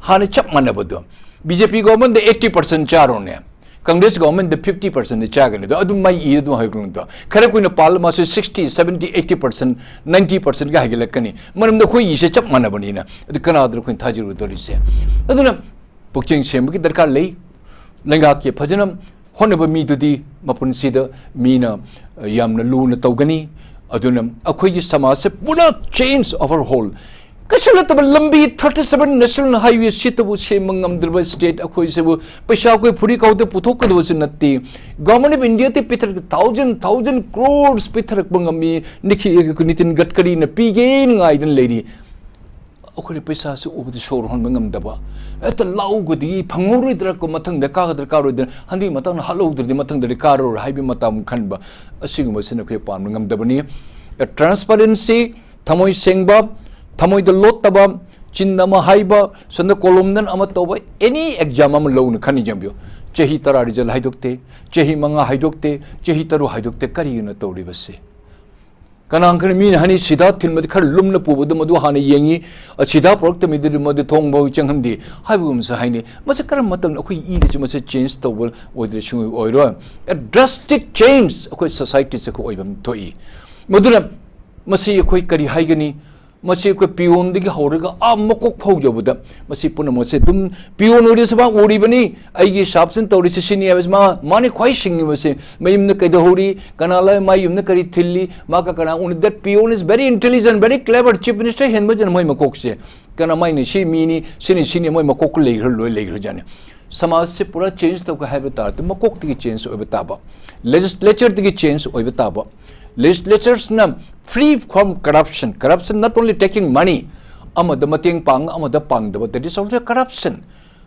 ꯍꯥꯟꯅ ꯆꯞ ꯃꯥꯟꯅꯕꯗꯣ, ꯕꯤ ꯖꯦ ꯄꯤ ꯒꯣꯚꯔꯟꯃꯦꯟꯗ ꯑꯩꯠꯇꯤ ꯄꯥꯔꯁꯦꯟ ꯆꯥꯔꯣꯅꯦ, ꯀꯪꯒ꯭ꯔꯦꯁ ꯒꯣꯚꯔꯟꯃꯦꯟꯗ ꯐꯤꯐꯇꯤ ꯄꯥꯔꯁꯦꯟꯗꯤ ꯆꯥꯒꯅꯤ꯫ ꯑꯗꯣ ꯑꯗꯨꯝ ꯃꯥꯏ ꯏ ꯑꯗꯨꯝ ꯍꯥꯏꯈ꯭ꯔꯣ꯫ ꯈꯔ ꯀꯨꯏꯅ ꯄꯥꯜꯂ ꯃꯥꯁꯦ sixty, seventy, eighty percent, ninety ꯄꯥꯔꯁꯦꯟꯒ ꯍꯥꯏꯒꯠꯂꯛꯀꯅꯤ꯫ ꯃꯔꯝꯗꯤ ꯑꯩꯈꯣꯏ ꯏꯁꯦ ꯆꯞ ꯃꯥꯟꯅꯕꯅꯤꯅ꯫ ꯑꯗꯨ ꯀꯅꯥꯗꯅꯣ ꯑꯩꯈꯣꯏꯅ ꯊꯥꯖꯔꯨꯗꯣꯔꯤꯁꯦ? ꯑꯗꯨꯅ ꯄꯨꯛꯆꯦꯜ ꯁꯦꯡꯕꯒꯤ ꯗꯔꯀꯥꯔ ꯂꯩ꯫ ꯂꯩꯉꯥꯛꯀꯤ ꯐꯖꯅ ꯍꯣꯠꯅꯕ ꯃꯤꯗꯨꯗꯤ ꯃꯄꯨꯟꯁꯤꯗ ꯃꯤꯅ ꯌꯥꯝꯅ ꯂꯨꯅ ꯇꯧꯒꯅꯤ꯫ ꯑꯗꯨꯅ ꯑꯩꯈꯣꯏꯒꯤ ꯁꯃꯥꯖꯁꯦ ꯄꯨꯔꯥ change overhaul, ꯀꯩꯁꯨ ꯅꯠꯇꯕ ꯂꯝꯕꯤ, ꯊꯥꯔꯇꯤ ꯁꯚꯦꯟ ꯅꯦꯁꯅꯦꯜ ꯍꯥꯏꯋꯦ ꯁꯤꯇꯕꯨ ꯁꯦꯝꯕ ꯉꯝꯗ꯭ꯔꯕ ꯁ꯭ꯇꯦꯠ ꯑꯩꯈꯣꯏꯁꯤꯕꯨ ꯄꯩꯁꯥ ꯑꯩꯈꯣꯏ ꯐꯨꯔꯤ ꯀꯥꯎꯗ ꯄꯨꯊꯣꯛꯀꯗꯕꯁꯨ ꯅꯠꯇꯦ꯫ ꯒꯣꯚꯔꯟꯃꯦꯟ ꯑꯣꯐ ꯏꯟꯗꯤꯌꯥꯗꯤ ꯄꯤꯊꯔꯛ, ꯊꯥꯎꯖꯟ ꯊꯥꯎꯖꯟ ꯀ꯭ꯔꯣꯔꯁ ꯄꯤꯊꯔꯛꯄ ꯉꯝꯃꯤ꯫ ꯅꯤꯈꯤ-, ꯅꯤꯇꯤꯟ ꯒꯠꯀꯔꯤꯅ ꯄꯤꯒꯦꯅ ꯉꯥꯏꯗꯅ ꯂꯩꯔꯤ꯫ ꯑꯩꯈꯣꯏꯅ ꯄꯩꯁꯥꯁꯨ ꯎꯕꯗ ꯁꯣꯔ ꯍꯣꯟꯕ ꯉꯝꯗꯕ, ꯍꯦꯛꯇ ꯂꯥꯎꯒꯗꯤ ꯐꯪꯍꯧꯔꯣꯏꯗ꯭ꯔꯥ ꯀꯣ, ꯃꯊꯪꯗ ꯀꯥꯒꯗ꯭ꯔꯥ ꯀꯥꯔꯣꯏꯗ꯭ꯔꯥ, ꯍꯟꯗꯛ ꯃꯇꯥꯡꯗ ꯍꯥꯠꯍꯧꯗ꯭ꯔꯗꯤ ꯃꯊꯪꯗꯗꯤ ꯀꯥꯔꯔꯣꯏ ꯍꯥꯏꯕꯒꯤ ꯃꯇꯝ ꯈꯟꯕ, ꯑꯁꯤꯒꯨꯝꯕꯁꯤꯅ ꯑꯩꯈꯣꯏ ꯄꯥꯝꯕ ꯉꯝꯗꯕꯅꯤ꯫ ꯇ꯭ꯔꯥꯟꯁꯄꯔꯦꯟꯁꯤ, ꯊꯃꯣꯏ ꯁꯦꯡꯕ, ꯊꯃꯣꯏꯗ ꯂꯣꯠꯇꯕ, ꯆꯤꯟ ꯑꯃ ꯍꯥꯏꯕ, ꯁꯣꯝꯗ ꯀꯣꯂꯣꯝꯗꯅ ꯑꯃ ꯇꯧꯕ, ꯑꯦꯅꯤ ꯑꯦꯛꯖꯥꯝ ꯑꯃ ꯂꯧꯅ ꯈꯟꯅ ꯌꯦꯡꯕꯤꯌꯨ꯫ ꯆꯍꯤ ꯇꯔꯥ ꯔꯤꯖꯜ ꯍꯥꯏꯗꯣꯛꯇꯦ, ꯆꯍꯤ ꯃꯉꯥ ꯍꯥꯏꯗꯣꯛꯇꯦ, ꯆꯍꯤ ꯇꯔꯨꯛ ꯍꯥꯏꯗꯣꯛꯇꯦ, ꯀꯔꯤꯒꯤꯅꯣ ꯇꯧꯔꯤꯕꯁꯤ? ꯀꯅꯥꯒꯨꯝꯕ ꯈꯔ ꯃꯤꯅ ꯍꯥꯏꯅꯤ, ꯁꯤꯗꯥ ꯊꯤꯟꯕꯗꯤ ꯈꯔ ꯂꯨꯝꯅ ꯄꯨꯕꯗ ꯃꯗꯨ ꯍꯥꯟꯅ ꯌꯦꯡꯉꯤ, ꯑ, ꯁꯤꯗꯥ ꯄꯨꯔꯛꯇꯕ ꯃꯤꯗꯨꯗꯤ ꯃꯗꯨ ꯊꯣꯡ ꯐꯥꯎ ꯆꯪꯍꯟꯗꯦ ꯍꯥꯏꯕꯒꯨꯝꯕꯁꯨ ꯍꯥꯏꯅꯤ꯫ ꯃꯁꯤ ꯀꯔꯝꯕ ꯃꯇꯝꯗ ꯑꯩꯈꯣꯏ ꯏꯗꯁꯨ ꯃꯁꯤ ꯆꯦꯟꯖ ꯇꯧꯕ ꯑꯣꯏꯗ꯭ꯔꯦ, ꯁꯨꯡꯑꯣꯏ ꯑꯣꯏꯔꯣꯏ꯫ A drastic change ꯑꯩꯈꯣꯏ ꯁꯣꯁꯥꯏꯇꯤꯁꯦ ꯑꯩꯈꯣꯏ ꯑꯣꯏꯕ ꯑꯃ ꯊꯣꯛꯏ꯫ ꯃꯗꯨꯅ ꯃꯁꯤ ꯑꯩꯈꯣꯏ ꯀꯔꯤ ꯍꯥꯏꯒꯅꯤ? ꯃꯁꯤ ꯑꯩꯈꯣꯏ ꯄꯤꯌꯣꯟꯗꯒꯤ ꯍꯧꯔꯒ ꯑꯥ ꯃꯀꯣꯛ ꯐꯥꯎ ꯌꯧꯕꯗ ꯃꯁꯤ ꯄꯨꯝꯅꯃꯛꯁꯦ ꯑꯗꯨꯝ ꯄꯤꯌꯣꯟ ꯑꯣꯏꯔꯤꯁꯤ ꯃꯥ ꯎꯔꯤꯕꯅꯤ, ꯑꯩꯒꯤ ꯁꯥꯞꯁꯤꯅ ꯇꯧꯔꯤꯁꯤ ꯁꯤꯅꯤ ꯍꯥꯏꯕꯁꯤ ꯃꯥ, ꯃꯥꯅ ꯈ꯭ꯋꯥꯏ ꯁꯤꯡꯉꯤꯕꯁꯦ꯫ ꯃꯌꯨꯝꯗ ꯀꯩꯗꯧꯍꯧꯔꯤ, ꯀꯅꯥ ꯂꯥꯛ, ꯃꯥ ꯌꯨꯝꯗ ꯀꯔꯤ ꯊꯤꯜꯂꯤ, ꯃꯥ ꯀ-, ꯀꯅꯥ ꯎꯅ-, that peon is very intelligent, very clever, chief minister ꯍꯦꯟꯕꯁꯤꯅ ꯃꯣꯏ ꯃꯀꯣꯛꯁꯦ꯫ ꯀꯅꯥ ꯃꯥꯏꯅ ꯁꯤ ꯃꯤꯅꯤ, ꯁꯤꯅꯤ, ꯁꯤꯅꯤ, ꯃꯣꯏ ꯃꯀꯣꯛ ꯂꯩꯈ꯭ꯔ, ꯂꯣꯏ ꯂꯩꯈ꯭ꯔꯖꯥꯠꯅꯤ꯫ ꯁꯃꯥꯖꯁꯦ ꯄꯨꯔꯥ ꯆꯦꯟꯖ ꯇꯧꯒꯦ ꯍꯥꯏꯕ ꯇꯥꯔꯗꯤ ꯃꯀꯣꯛꯇꯒꯤ ꯆꯦꯟꯖ ꯑꯣꯏꯕ ꯇꯥꯕ, ꯂꯦꯖꯤꯁꯂꯦꯆꯔꯗꯒꯤ ꯆꯦꯟꯖ ꯑꯣꯏꯕ ꯇꯥꯕ꯫ ꯂꯦꯖꯤꯁꯂꯦꯆꯔꯁꯅ free from corruption, corruption not only taking money, ꯑꯃꯗ ꯃꯇꯦꯡ ꯄꯥꯡ, ꯑꯃꯗ ꯄꯥꯡꯗꯕ, that is also corruption꯫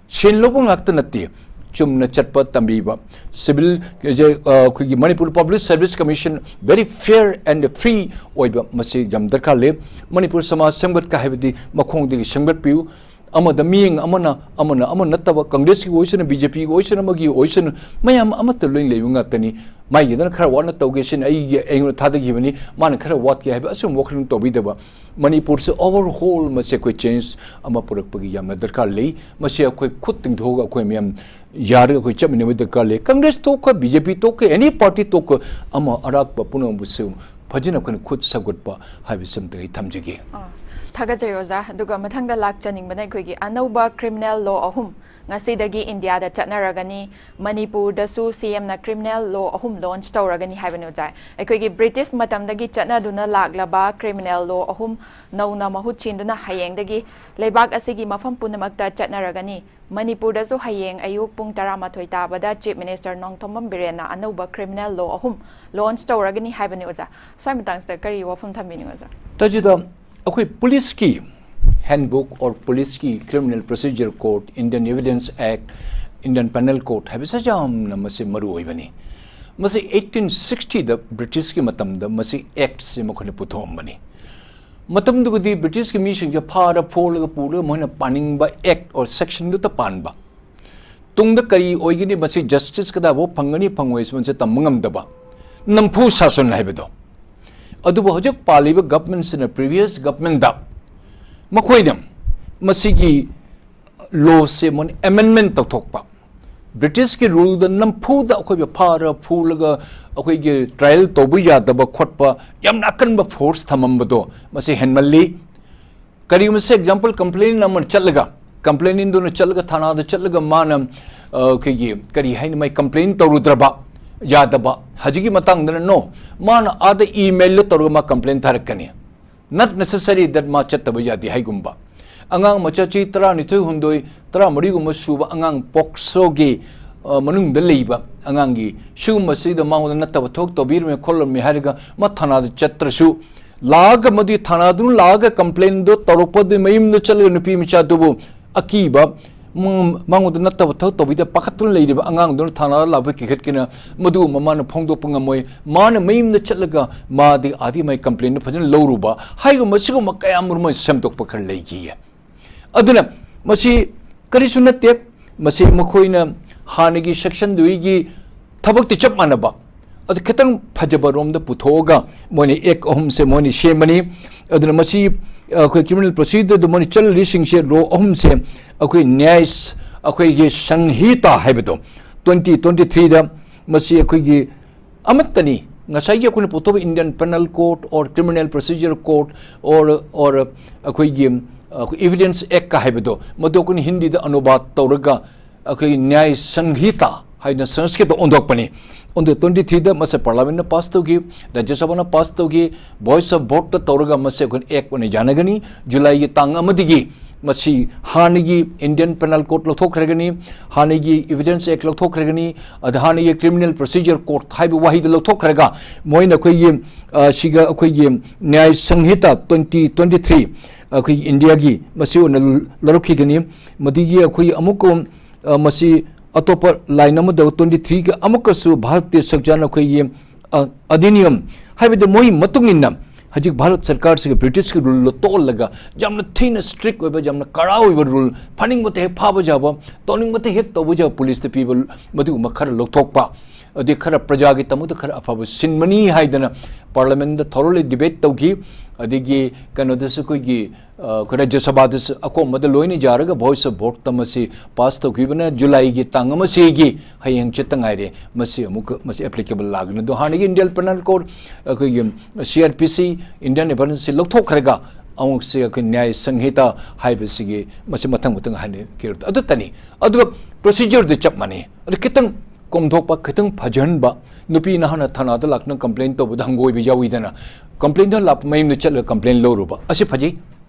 ꯁꯦꯟ ꯂꯧꯕ ꯉꯥꯛꯇ ꯅꯠꯇꯦ, ꯆꯨꯝꯅ ꯆꯠꯄ ꯇꯝꯕꯤꯕ꯫ ꯁꯤꯚꯤꯜ, ꯑꯩꯈꯣꯏꯒꯤ Manipur public service commission very fair and free ꯑꯣꯏꯕ, ꯃꯁꯤ ꯌꯥꯝ ꯗꯔꯀꯥꯔ ꯂꯩ꯫ ꯃꯅꯤꯄꯨꯔ ꯁꯃꯥꯖ ꯁꯦꯝꯒꯠꯀ ꯍꯥꯏꯕꯗꯤ ꯃꯈꯣꯡꯗꯒꯤ ꯁꯦꯝꯒꯠꯄꯤꯌꯨ꯫ ꯑꯃꯗ ꯃꯤꯠꯌꯦꯡ ꯑꯃꯅ, ꯑꯃꯅ ꯑꯃ ꯅꯠꯇꯕ, ꯀꯪꯒ꯭ꯔꯦꯁꯀꯤ ꯑꯣꯏꯁꯅꯨ, ꯕꯤ ꯖꯦ ꯄꯤꯒꯤ ꯑꯣꯏꯁꯅꯨ, ꯑꯃꯒꯤ ꯑꯣꯏꯁꯅꯨ, ꯃꯌꯥꯝ ꯑꯃꯠꯇ ꯂꯣꯏ ꯂꯩꯕ ꯉꯥꯛꯇꯅꯤ꯫ ꯃꯥꯒꯤꯗꯅ ꯈꯔ ꯋꯥꯠꯅ ꯇꯧꯒꯦ ꯁꯤꯅ ꯑꯩꯒꯤ, ꯑꯩꯉꯣꯟꯗ ꯊꯥꯗꯈꯤꯕꯅꯤ, ꯃꯥꯅ ꯈꯔ ꯋꯥꯠꯀꯦ ꯍꯥꯏꯕ ꯑꯁꯨꯝꯕ ꯋꯥꯈꯜꯂꯣꯟ ꯇꯧꯕꯤꯗꯕ꯫ ꯃꯅꯤꯄꯨꯔꯁꯦ overhaul ꯃꯁꯤ ꯑꯩꯈꯣꯏ change ꯑꯃ ꯄꯨꯔꯛꯄꯒꯤ ꯌꯥꯝꯅ ꯗꯔꯀꯥꯔ ꯂꯩ꯫ ꯃꯁꯤ ꯑꯩꯈꯣꯏ ꯈꯨꯠ ꯇꯤꯡꯊꯣꯛꯑꯒ ꯑꯩꯈꯣꯏ ꯃꯌꯥꯝ ꯌꯥꯔꯒ ꯑꯩꯈꯣꯏ ꯆꯠꯃꯤꯟꯅꯕ ꯗꯔꯀꯥꯔ ꯂꯩ꯫ ꯀꯪꯒ꯭ꯔꯦꯁ ꯇꯣꯛꯈ, ꯕꯤ ꯖꯦ ꯄꯤ ꯇꯣꯛꯈ, any party ꯇꯣꯛꯈ, ꯑꯃ ꯑꯔꯥꯛꯄ ꯄꯨꯝꯅꯃꯛꯄꯨꯁꯨ ꯐꯖꯅ ꯑꯩꯈꯣꯏꯅ ꯈꯨꯠ ꯁꯧꯒꯠꯄ ꯍꯥꯏꯕꯁꯤ ꯑꯝꯇ ꯑꯩ ꯊꯝꯖꯒꯦ꯫ ꯑꯥ, ꯊꯥꯒꯠꯆꯔꯤ ꯑꯣꯖꯥ꯫ ꯑꯗꯨꯒ ꯃꯊꯪꯗ ꯂꯥꯛꯆꯅꯤꯡꯕꯅ ꯑꯩꯈꯣꯏꯒꯤ ꯑꯅꯧꯕ criminal law ꯑꯍꯨꯝ ꯉꯁꯤꯗꯒꯤ ꯏꯟꯗꯤꯌꯥꯗ ꯆꯠꯅꯔꯒꯅꯤ꯫ ꯃꯅꯤꯄꯨꯔꯗꯁꯨ ꯁꯤ ꯑꯦꯝꯅ criminal law ꯑꯍꯨꯝ launch ꯇꯧꯔꯒꯅꯤ ꯍꯥꯏꯕꯅꯤ ꯑꯣꯖꯥ꯫ ꯑꯩꯈꯣꯏꯒꯤ ꯕ꯭ꯔꯤꯇꯤꯁ ꯃꯇꯝꯗꯒꯤ ꯆꯠꯅꯗꯨꯅ ꯂꯥꯛꯂꯕ criminal law ꯑꯍꯨꯝ ꯅꯧꯅ ꯃꯍꯨꯠ ꯁꯤꯟꯗꯨꯅ ꯍꯌꯦꯡꯗꯒꯤ ꯂꯩꯕꯥꯛ ꯑꯁꯤꯒꯤ ꯃꯐꯝ ꯄꯨꯝꯅꯃꯛꯇ ꯆꯠꯅꯔꯒꯅꯤ꯫ ꯃꯅꯤꯄꯨꯔꯗꯁꯨ ꯍꯌꯦꯡ ꯑꯌꯨꯛ ꯄꯨꯡ ꯇꯔꯥꯃꯥꯊꯣꯏ ꯇꯥꯕꯗ Chief Minister ꯅꯣꯡꯊꯣꯝꯕꯝ ꯕꯤꯔꯦꯟꯅ ꯑꯅꯧꯕ criminal law ꯑꯍꯨꯝ launch ꯇꯧꯔꯒꯅꯤ ꯍꯥꯏꯕꯅꯤ ꯑꯣꯖꯥ꯫ ꯁ꯭ꯋꯥꯏ ꯃꯇꯥꯡꯁꯤꯗ ꯀꯔꯤ ꯋꯥꯐꯝ ꯊꯝꯕꯤꯅꯤꯡꯉꯤ ꯑꯣꯖꯥ? ꯇꯥꯖꯤꯗ, ꯑꯩꯈꯣꯏ ꯄꯨꯂꯤꯁꯀꯤ handbook or ꯄꯨꯂꯤꯁꯀꯤ Criminal Procedure Code, Indian Evidence Act, Indian Penal Code ꯍꯥꯏꯕꯁꯦ ꯌꯥꯝꯅ ꯃꯁꯤ ꯃꯔꯨ ꯑꯣꯏꯕꯅꯤ꯫ ꯃꯁꯤ eighteen sixty ꯗ ꯕ꯭ꯔꯤꯇꯤꯁꯀꯤ ꯃꯇꯝꯗ ꯃꯁꯤ ꯑꯦꯛꯠꯁꯤ ꯃꯈꯣꯏꯅ ꯄꯨꯊꯣꯛꯑꯝꯕꯅꯤ꯫ ꯃꯇꯝꯗꯨꯒꯗꯤ ꯕ꯭ꯔꯤꯇꯤꯁꯀꯤ ꯃꯤꯁꯤꯡꯁꯦ ꯐꯥꯔ ꯐꯣꯔꯂꯒ ꯄꯨꯔꯒ ꯃꯈꯣꯏꯅ ꯄꯥꯅꯤꯡꯕ ꯑꯦꯛꯠ or ꯁꯦꯛꯁꯟꯗꯨꯇ ꯄꯥꯟꯕ꯫ ꯇꯨꯡꯗ ꯀꯔꯤ ꯑꯣꯏꯒꯅꯤ, ꯃꯁꯤ ꯖꯁꯇꯤꯁ ꯀꯗꯥꯏꯐꯥꯎ ꯐꯪꯒꯅꯤ ꯐꯪꯉꯣꯏ ꯍꯥꯏꯕꯁꯤ ꯇꯝꯕ ꯉꯝꯗꯕ, ꯅꯝꯐꯨ ꯁꯥꯁꯟ ꯍꯥꯏꯕꯗꯣ꯫ ꯑꯗꯨꯕꯨ ꯍꯧꯖꯤꯛ ꯄꯥꯜꯂꯤꯕ ꯒꯚꯔꯟꯃꯦꯟꯠꯁꯤꯅ previous ꯒꯚꯔꯟꯃꯦꯟꯠꯗ ꯃꯈꯣꯏꯅ ꯃꯁꯤꯒꯤ ꯂꯣꯁꯦ ꯃꯣꯏꯅ ꯑꯦꯃꯦꯟꯃꯦꯟꯠ ꯇꯧꯊꯣꯛꯄ, ꯕ꯭ꯔꯤꯇꯤꯁꯀꯤ ꯔꯨꯜꯗ ꯅꯝꯐꯨꯗ ꯑꯩꯈꯣꯏꯕꯨ ꯐꯥꯔ ꯐꯨꯔꯒ ꯑꯩꯈꯣꯏꯒꯤ ꯇ꯭ꯔꯥꯏꯌꯦꯜ ꯇꯧꯕ ꯌꯥꯗꯕ ꯈꯣꯠꯄ ꯌꯥꯝꯅ ꯑꯀꯟꯕ ꯐꯣꯔꯁ ꯊꯝꯃꯝꯕꯗꯣ ꯃꯁꯤ ꯍꯦꯟꯃꯜꯂꯤ꯫ ꯀꯔꯤꯒꯨꯝꯕ ꯁꯦ ꯑꯦꯛꯖꯥꯝꯄꯜ ꯀꯝꯄ꯭ꯂꯦꯟ ꯑꯃ ꯆꯠꯂꯒ, ꯀꯝꯄ꯭ꯂꯦꯟꯗꯨꯅ ꯆꯠꯂꯒ ꯊꯥꯅꯥꯗ ꯆꯠꯂꯒ ꯃꯥꯅ ꯑ, ꯑꯩꯈꯣꯏꯒꯤ ꯀꯔꯤ ꯍꯥꯏꯅꯤ, ꯃꯥꯏ ꯀꯝꯄ꯭ꯂꯦꯟ ꯇꯧꯔꯨꯗ꯭ꯔꯕ ꯌꯥꯗꯕ꯫ ꯍꯧꯖꯤꯛꯀꯤ ꯃꯇꯥꯡꯗꯅ no, ꯃꯥꯅ ꯑꯥꯗ ꯏꯃꯦꯜꯗ ꯇꯧꯔꯒ ꯃꯥ ꯀꯝꯄ꯭ꯂꯦꯟ ꯊꯥꯔꯛꯀꯅꯤ꯫ Not necessary that ꯃꯥ ꯆꯠꯇꯕ ꯌꯥꯗꯦ ꯍꯥꯏꯒꯨꯝꯕ꯫ ꯑꯉꯥꯡ ꯃꯆꯥ ꯆꯍꯤ ꯇꯔꯥꯅꯤꯊꯣꯏ, ꯍꯨꯝꯗꯣꯏ, ꯇꯔꯥꯃꯔꯤꯒꯨꯝꯕ ꯁꯨꯕ ꯑꯉꯥꯡ ꯄꯣꯛꯁꯣꯒꯤ, ꯑ, ꯃꯅꯨꯡꯗ ꯂꯩꯕ ꯑꯉꯥꯡꯒꯤ ꯁꯤꯒꯨꯝꯕꯁꯤꯗ ꯃꯉꯣꯟꯗ ꯅꯠꯇꯕ ꯊꯕꯛ ꯇꯧꯕꯤꯔꯝꯃꯦ ꯈꯣꯠꯂꯝꯃꯦ ꯍꯥꯏꯔꯒ ꯃꯥ ꯊꯥꯅꯥꯗ ꯆꯠꯇ꯭ꯔꯁꯨ ꯂꯥꯛꯑꯒ ꯃꯗꯨꯒꯤ ꯊꯥꯅꯥꯗꯨꯅ ꯂꯥꯛꯑꯒ ꯀꯝꯄ꯭ꯂꯦꯟꯗꯣ ꯇꯧꯔꯛꯄꯗꯨꯒꯤ ꯃꯌꯨꯝꯗ ꯆꯠꯂꯒ ꯅꯨꯄꯤ ꯃꯆꯥꯗꯨꯕꯨ ꯑꯀꯤꯕ, ꯃ-, ꯃꯉꯣꯟꯗ ꯅꯠꯇꯕ ꯊꯕꯛ ꯇꯧꯕꯤꯗ ꯄꯥꯈꯠꯇꯨꯅ ꯂꯩꯔꯤꯕ ꯑꯉꯥꯡꯗꯨꯅ ꯊꯥꯅꯥꯗ ꯂꯥꯛꯄ ꯀꯤꯈꯠꯀꯅ ꯃꯗꯨꯒꯨꯝꯕ ꯃꯥꯅ ꯐꯣꯡꯗꯣꯛꯄ ꯉꯝꯃꯣꯏ꯫ ꯃꯥꯅ ꯃꯌꯨꯝꯗ ꯆꯠꯂꯒ ꯃꯥꯗꯤ ꯑꯥꯗꯒꯤ ꯃꯥꯒꯤ ꯀꯝꯄ꯭ꯂꯦꯟꯗꯣ ꯐꯖꯅ ꯂꯧꯔꯨꯕ ꯍꯥꯏꯒꯨꯝꯕ ꯁꯤꯒꯨꯝꯕ ꯀꯌꯥ ꯑꯃꯔꯣꯝ ꯑꯃ ꯁꯦꯝꯗꯣꯛꯄ ꯈꯔ ꯂꯩꯈꯤꯌꯦ꯫ ꯑꯗꯨꯅ ꯃꯁꯤ ꯀꯔꯤꯁꯨ ꯅꯠꯇꯦ꯫ ꯃꯁꯤ ꯃꯈꯣꯏꯅ ꯍꯥꯟꯅꯒꯤ ꯁꯦꯛꯁꯟꯗꯨꯒꯤ ꯊꯕꯛꯇꯤ ꯆꯞ ꯃꯥꯟꯅꯕ, ꯑꯗꯨ ꯈꯤꯇꯪ ꯐꯖꯕ ꯔꯣꯝꯗ ꯄꯨꯊꯣꯛꯑꯒ ꯃꯣꯏꯅ ꯑꯦꯛ ꯑꯍꯨꯝꯁꯦ ꯃꯣꯏꯅ ꯁꯦꯝꯕꯅꯤ꯫ ꯑꯗꯨꯅ ꯃꯁꯤ, ꯑ, ꯑꯩꯈꯣꯏ ꯀ꯭ꯔꯤꯃꯤꯅꯦꯜ ꯄ꯭ꯔꯣꯁꯤꯖꯔꯗ ꯃꯣꯏꯅ ꯆꯠꯂꯤꯁꯤꯡꯁꯦ, ꯂꯣ ꯑꯍꯨꯝꯁꯦ ꯑꯩꯈꯣꯏ ꯅ꯭ꯌꯥꯏ, ꯑꯩꯈꯣꯏꯒꯤ ꯁꯪꯍꯤꯇꯥ ꯍꯥꯏꯕꯗꯣ, ꯇ꯭ꯋꯦꯟꯇꯤ ꯇ꯭ꯋꯦꯟꯇꯤ ꯊ꯭ꯔꯤꯗ ꯃꯁꯤ ꯑꯩꯈꯣꯏꯒꯤ ꯑꯃꯠꯇꯅꯤ꯫ ꯉꯁꯥꯏꯒꯤ ꯑꯩꯈꯣꯏꯅ ꯄꯨꯊꯣꯛꯄ Indian Penal Code or Criminal Procedure Code or, or ꯑꯩꯈꯣꯏꯒꯤ, ꯑ, Evidence Act ꯀ ꯍꯥꯏꯕꯗꯣ, ꯃꯗꯨ ꯑꯩꯈꯣꯏꯅ ꯍꯤꯟꯗꯤꯗ ꯑꯅꯨꯕꯥꯗ ꯇꯧꯔꯒ ꯑꯩꯈꯣꯏꯒꯤ ꯅ꯭ꯌꯥꯏ ꯁꯪꯍꯤꯇꯥ ꯍꯥꯏꯅ ꯁꯪꯁꯀ꯭ꯔꯤꯠꯇ ꯑꯣꯟꯊꯣꯛꯄꯅꯤ꯫ ꯑꯣꯟꯊꯣꯛ ꯇ꯭ꯋꯦꯟꯇꯤ ꯊ꯭ꯔꯤꯗ ꯃꯁꯤ ꯄꯥꯔꯂꯥꯃꯦꯟꯠꯅ ꯄꯥꯁ ꯇꯧꯈꯤ, ꯔꯥꯖ꯭ꯌ ꯁꯚꯥꯅ ꯄꯥꯁ ꯇꯧꯈꯤ, ꯚꯣꯏꯁ ꯑꯣꯐ ꯚꯣꯠꯇ ꯇꯧꯔꯒ ꯃꯁꯤ ꯑꯩꯈꯣꯏꯅ ꯑꯦꯛ ꯑꯣꯏꯅ ꯌꯥꯅꯒꯅꯤ꯫ ꯖꯨꯂꯥꯏꯒꯤ ꯇꯥꯡ ꯑꯃꯗꯒꯤ ꯃꯁꯤ ꯍꯥꯟꯅꯒꯤ Indian Penal Code ꯂꯧꯊꯣꯛꯈ꯭ꯔꯒꯅꯤ, ꯍꯥꯟꯅꯒꯤ Evidence Act ꯂꯧꯊꯣꯛꯈ꯭ꯔꯒꯅꯤ, ꯑꯗ ꯍꯥꯟꯅꯒꯤ Criminal Procedure Code ꯍꯥꯏꯕ ꯋꯥꯍꯩꯗꯨ ꯂꯧꯊꯣꯛꯈ꯭ꯔꯒ ꯃꯣꯏꯅ ꯑꯩꯈꯣꯏꯒꯤ, ꯑ, ꯁꯤꯒ ꯑꯩꯈꯣꯏꯒꯤ ꯅ꯭ꯌꯥꯏ ꯁꯪꯍꯤꯇꯥ ꯇ꯭ꯋꯦꯟꯇꯤ ꯇ꯭ꯋꯦꯟꯇꯤ ꯊ꯭ꯔꯤ, ꯑꯩꯈꯣꯏꯒꯤ ꯏꯟꯗꯤꯌꯥꯒꯤ ꯃꯁꯤ ꯑꯣꯏꯅ ꯂꯧꯔꯛꯈꯤꯒꯅꯤ꯫ ꯃꯗꯨꯒꯤ ꯑꯩꯈꯣꯏꯒꯤ ꯑꯃꯨꯛꯀ, ꯑ, ꯃꯁꯤ ꯑꯇꯣꯞꯄ ꯂꯥꯏꯟ ꯑꯃꯗ ꯇ꯭ꯋꯦꯟꯇꯤ ꯊ꯭ꯔꯤꯒ ꯑꯃꯨꯛꯀꯁꯨ ꯚꯥꯔꯠꯇꯤꯌ ꯁꯪꯕꯤꯙꯥꯟ ꯑꯩꯈꯣꯏꯒꯤ, ꯑ, ꯑꯙꯤꯅꯤꯌꯝ ꯍꯥꯏꯕꯗꯤ ꯃꯣꯏ ꯃꯇꯨꯡ ꯏꯟꯅ ꯍꯧꯖꯤꯛ ꯚꯥꯔꯠ ꯁꯔꯀꯥꯔꯁꯤꯒ ꯕ꯭ꯔꯤꯇꯤꯁꯀꯤ ꯔꯨꯜꯗꯣ ꯇꯣꯛꯍꯜꯂꯒ ꯌꯥꯝꯅ ꯊꯤꯅ ꯏꯁꯇ꯭ꯔꯤꯛ ꯑꯣꯏꯕ, ꯌꯥꯝꯅ ꯀꯔꯥ ꯑꯣꯏꯕ ꯔꯨꯜ, ꯐꯥꯅꯤꯡꯕꯇ ꯍꯦꯛ ꯐꯥꯕ ꯌꯥꯕ, ꯇꯧꯅꯤꯡꯕꯇ ꯍꯦꯛ ꯇꯧꯕ ꯌꯥꯕ ꯄꯨꯂꯤꯁꯇ ꯄꯤꯕ ꯃꯗꯨꯒꯨꯝꯕ ꯈꯔ ꯂꯧꯊꯣꯛꯄ, ꯑꯗꯩ ꯈꯔ ꯄ꯭ꯔꯖꯥꯒꯤꯗꯃꯛꯇ ꯈꯔ ꯑꯐꯕ ꯁꯤꯟꯕꯅꯤ ꯍꯥꯏꯗꯅ ꯄꯥꯔꯂꯥꯃꯦꯟꯗ ꯊꯣꯔꯣꯂꯤ ꯗꯤꯕꯦꯠ ꯇꯧꯈꯤ꯫ ꯑꯗꯒꯤ ꯀꯩꯅꯣꯗꯁꯨ ꯑꯩꯈꯣꯏꯒꯤ, ꯑ, ꯑꯩꯈꯣꯏ ꯔꯥꯖ꯭ꯌ ꯁꯚꯥꯗꯁꯨ ꯑꯀꯣꯝꯕꯗ ꯂꯣꯏꯅ ꯌꯥꯔꯒ ꯚꯣꯏꯁ ꯑꯣꯐ ꯚꯣꯠꯇ ꯃꯁꯤ ꯄꯥꯁ ꯇꯧꯈꯤꯕꯅ ꯖꯨꯂꯥꯏꯒꯤ ꯇꯥꯡ ꯑꯃꯁꯤꯒꯤ ꯍꯌꯦꯡ ꯍꯪꯆꯤꯠꯇ ꯉꯥꯏꯔꯦ꯫ ꯃꯁꯤ ꯑꯃꯨꯛ ꯃꯁꯤ ꯑꯦꯄ꯭ꯂꯤꯀꯦꯕꯜ ꯂꯥꯛꯀꯅꯤ꯫ ꯑꯗꯣ ꯍꯥꯟꯅꯒꯤ Indian Penal Code, ꯑꯩꯈꯣꯏꯒꯤ C R P C, Indian Evidence ꯁꯤ ꯂꯧꯊꯣꯛꯈ꯭ꯔꯒ ꯑꯃꯨꯛꯁꯤ ꯑꯩꯈꯣꯏ ꯅ꯭ꯌꯥꯏ ꯁꯪꯍꯤꯇꯥ ꯍꯥꯏꯕꯁꯤꯒꯤ ꯃꯁꯤ ꯃꯊꯪ ꯃꯊꯪ ꯍꯥꯏꯅꯈꯤꯕꯗꯣ ꯑꯗꯨꯇꯅꯤ꯫ ꯑꯗꯨꯒ ꯄ꯭ꯔꯣꯁꯤꯖꯔꯗꯤ ꯆꯞ ꯃꯥꯟꯅꯩ꯫ ꯑꯗꯨ ꯈꯤꯇꯪ ꯀꯣꯝꯊꯣꯛꯄ, ꯈꯤꯇꯪ ꯐꯖꯍꯟꯕ, ꯅꯨꯄꯤ ꯅꯍꯥꯅ ꯊꯥꯅꯥꯗ ꯂꯥꯛꯇꯨꯅ ꯀꯝꯄ꯭ꯂꯦꯟ ꯇꯧꯕꯗ ꯍꯪꯒꯣꯏꯕ ꯌꯥꯎꯏꯗꯅ, ꯀꯝꯄ꯭ꯂꯦꯟꯗꯣ ꯂꯥꯛꯄ ꯃꯌꯨꯝꯗ ꯆꯠꯂꯒ ꯀꯝꯄ꯭ꯂꯦꯟ ꯂꯧꯔꯨꯕ, ꯑꯁꯤ ꯐꯖꯩ꯫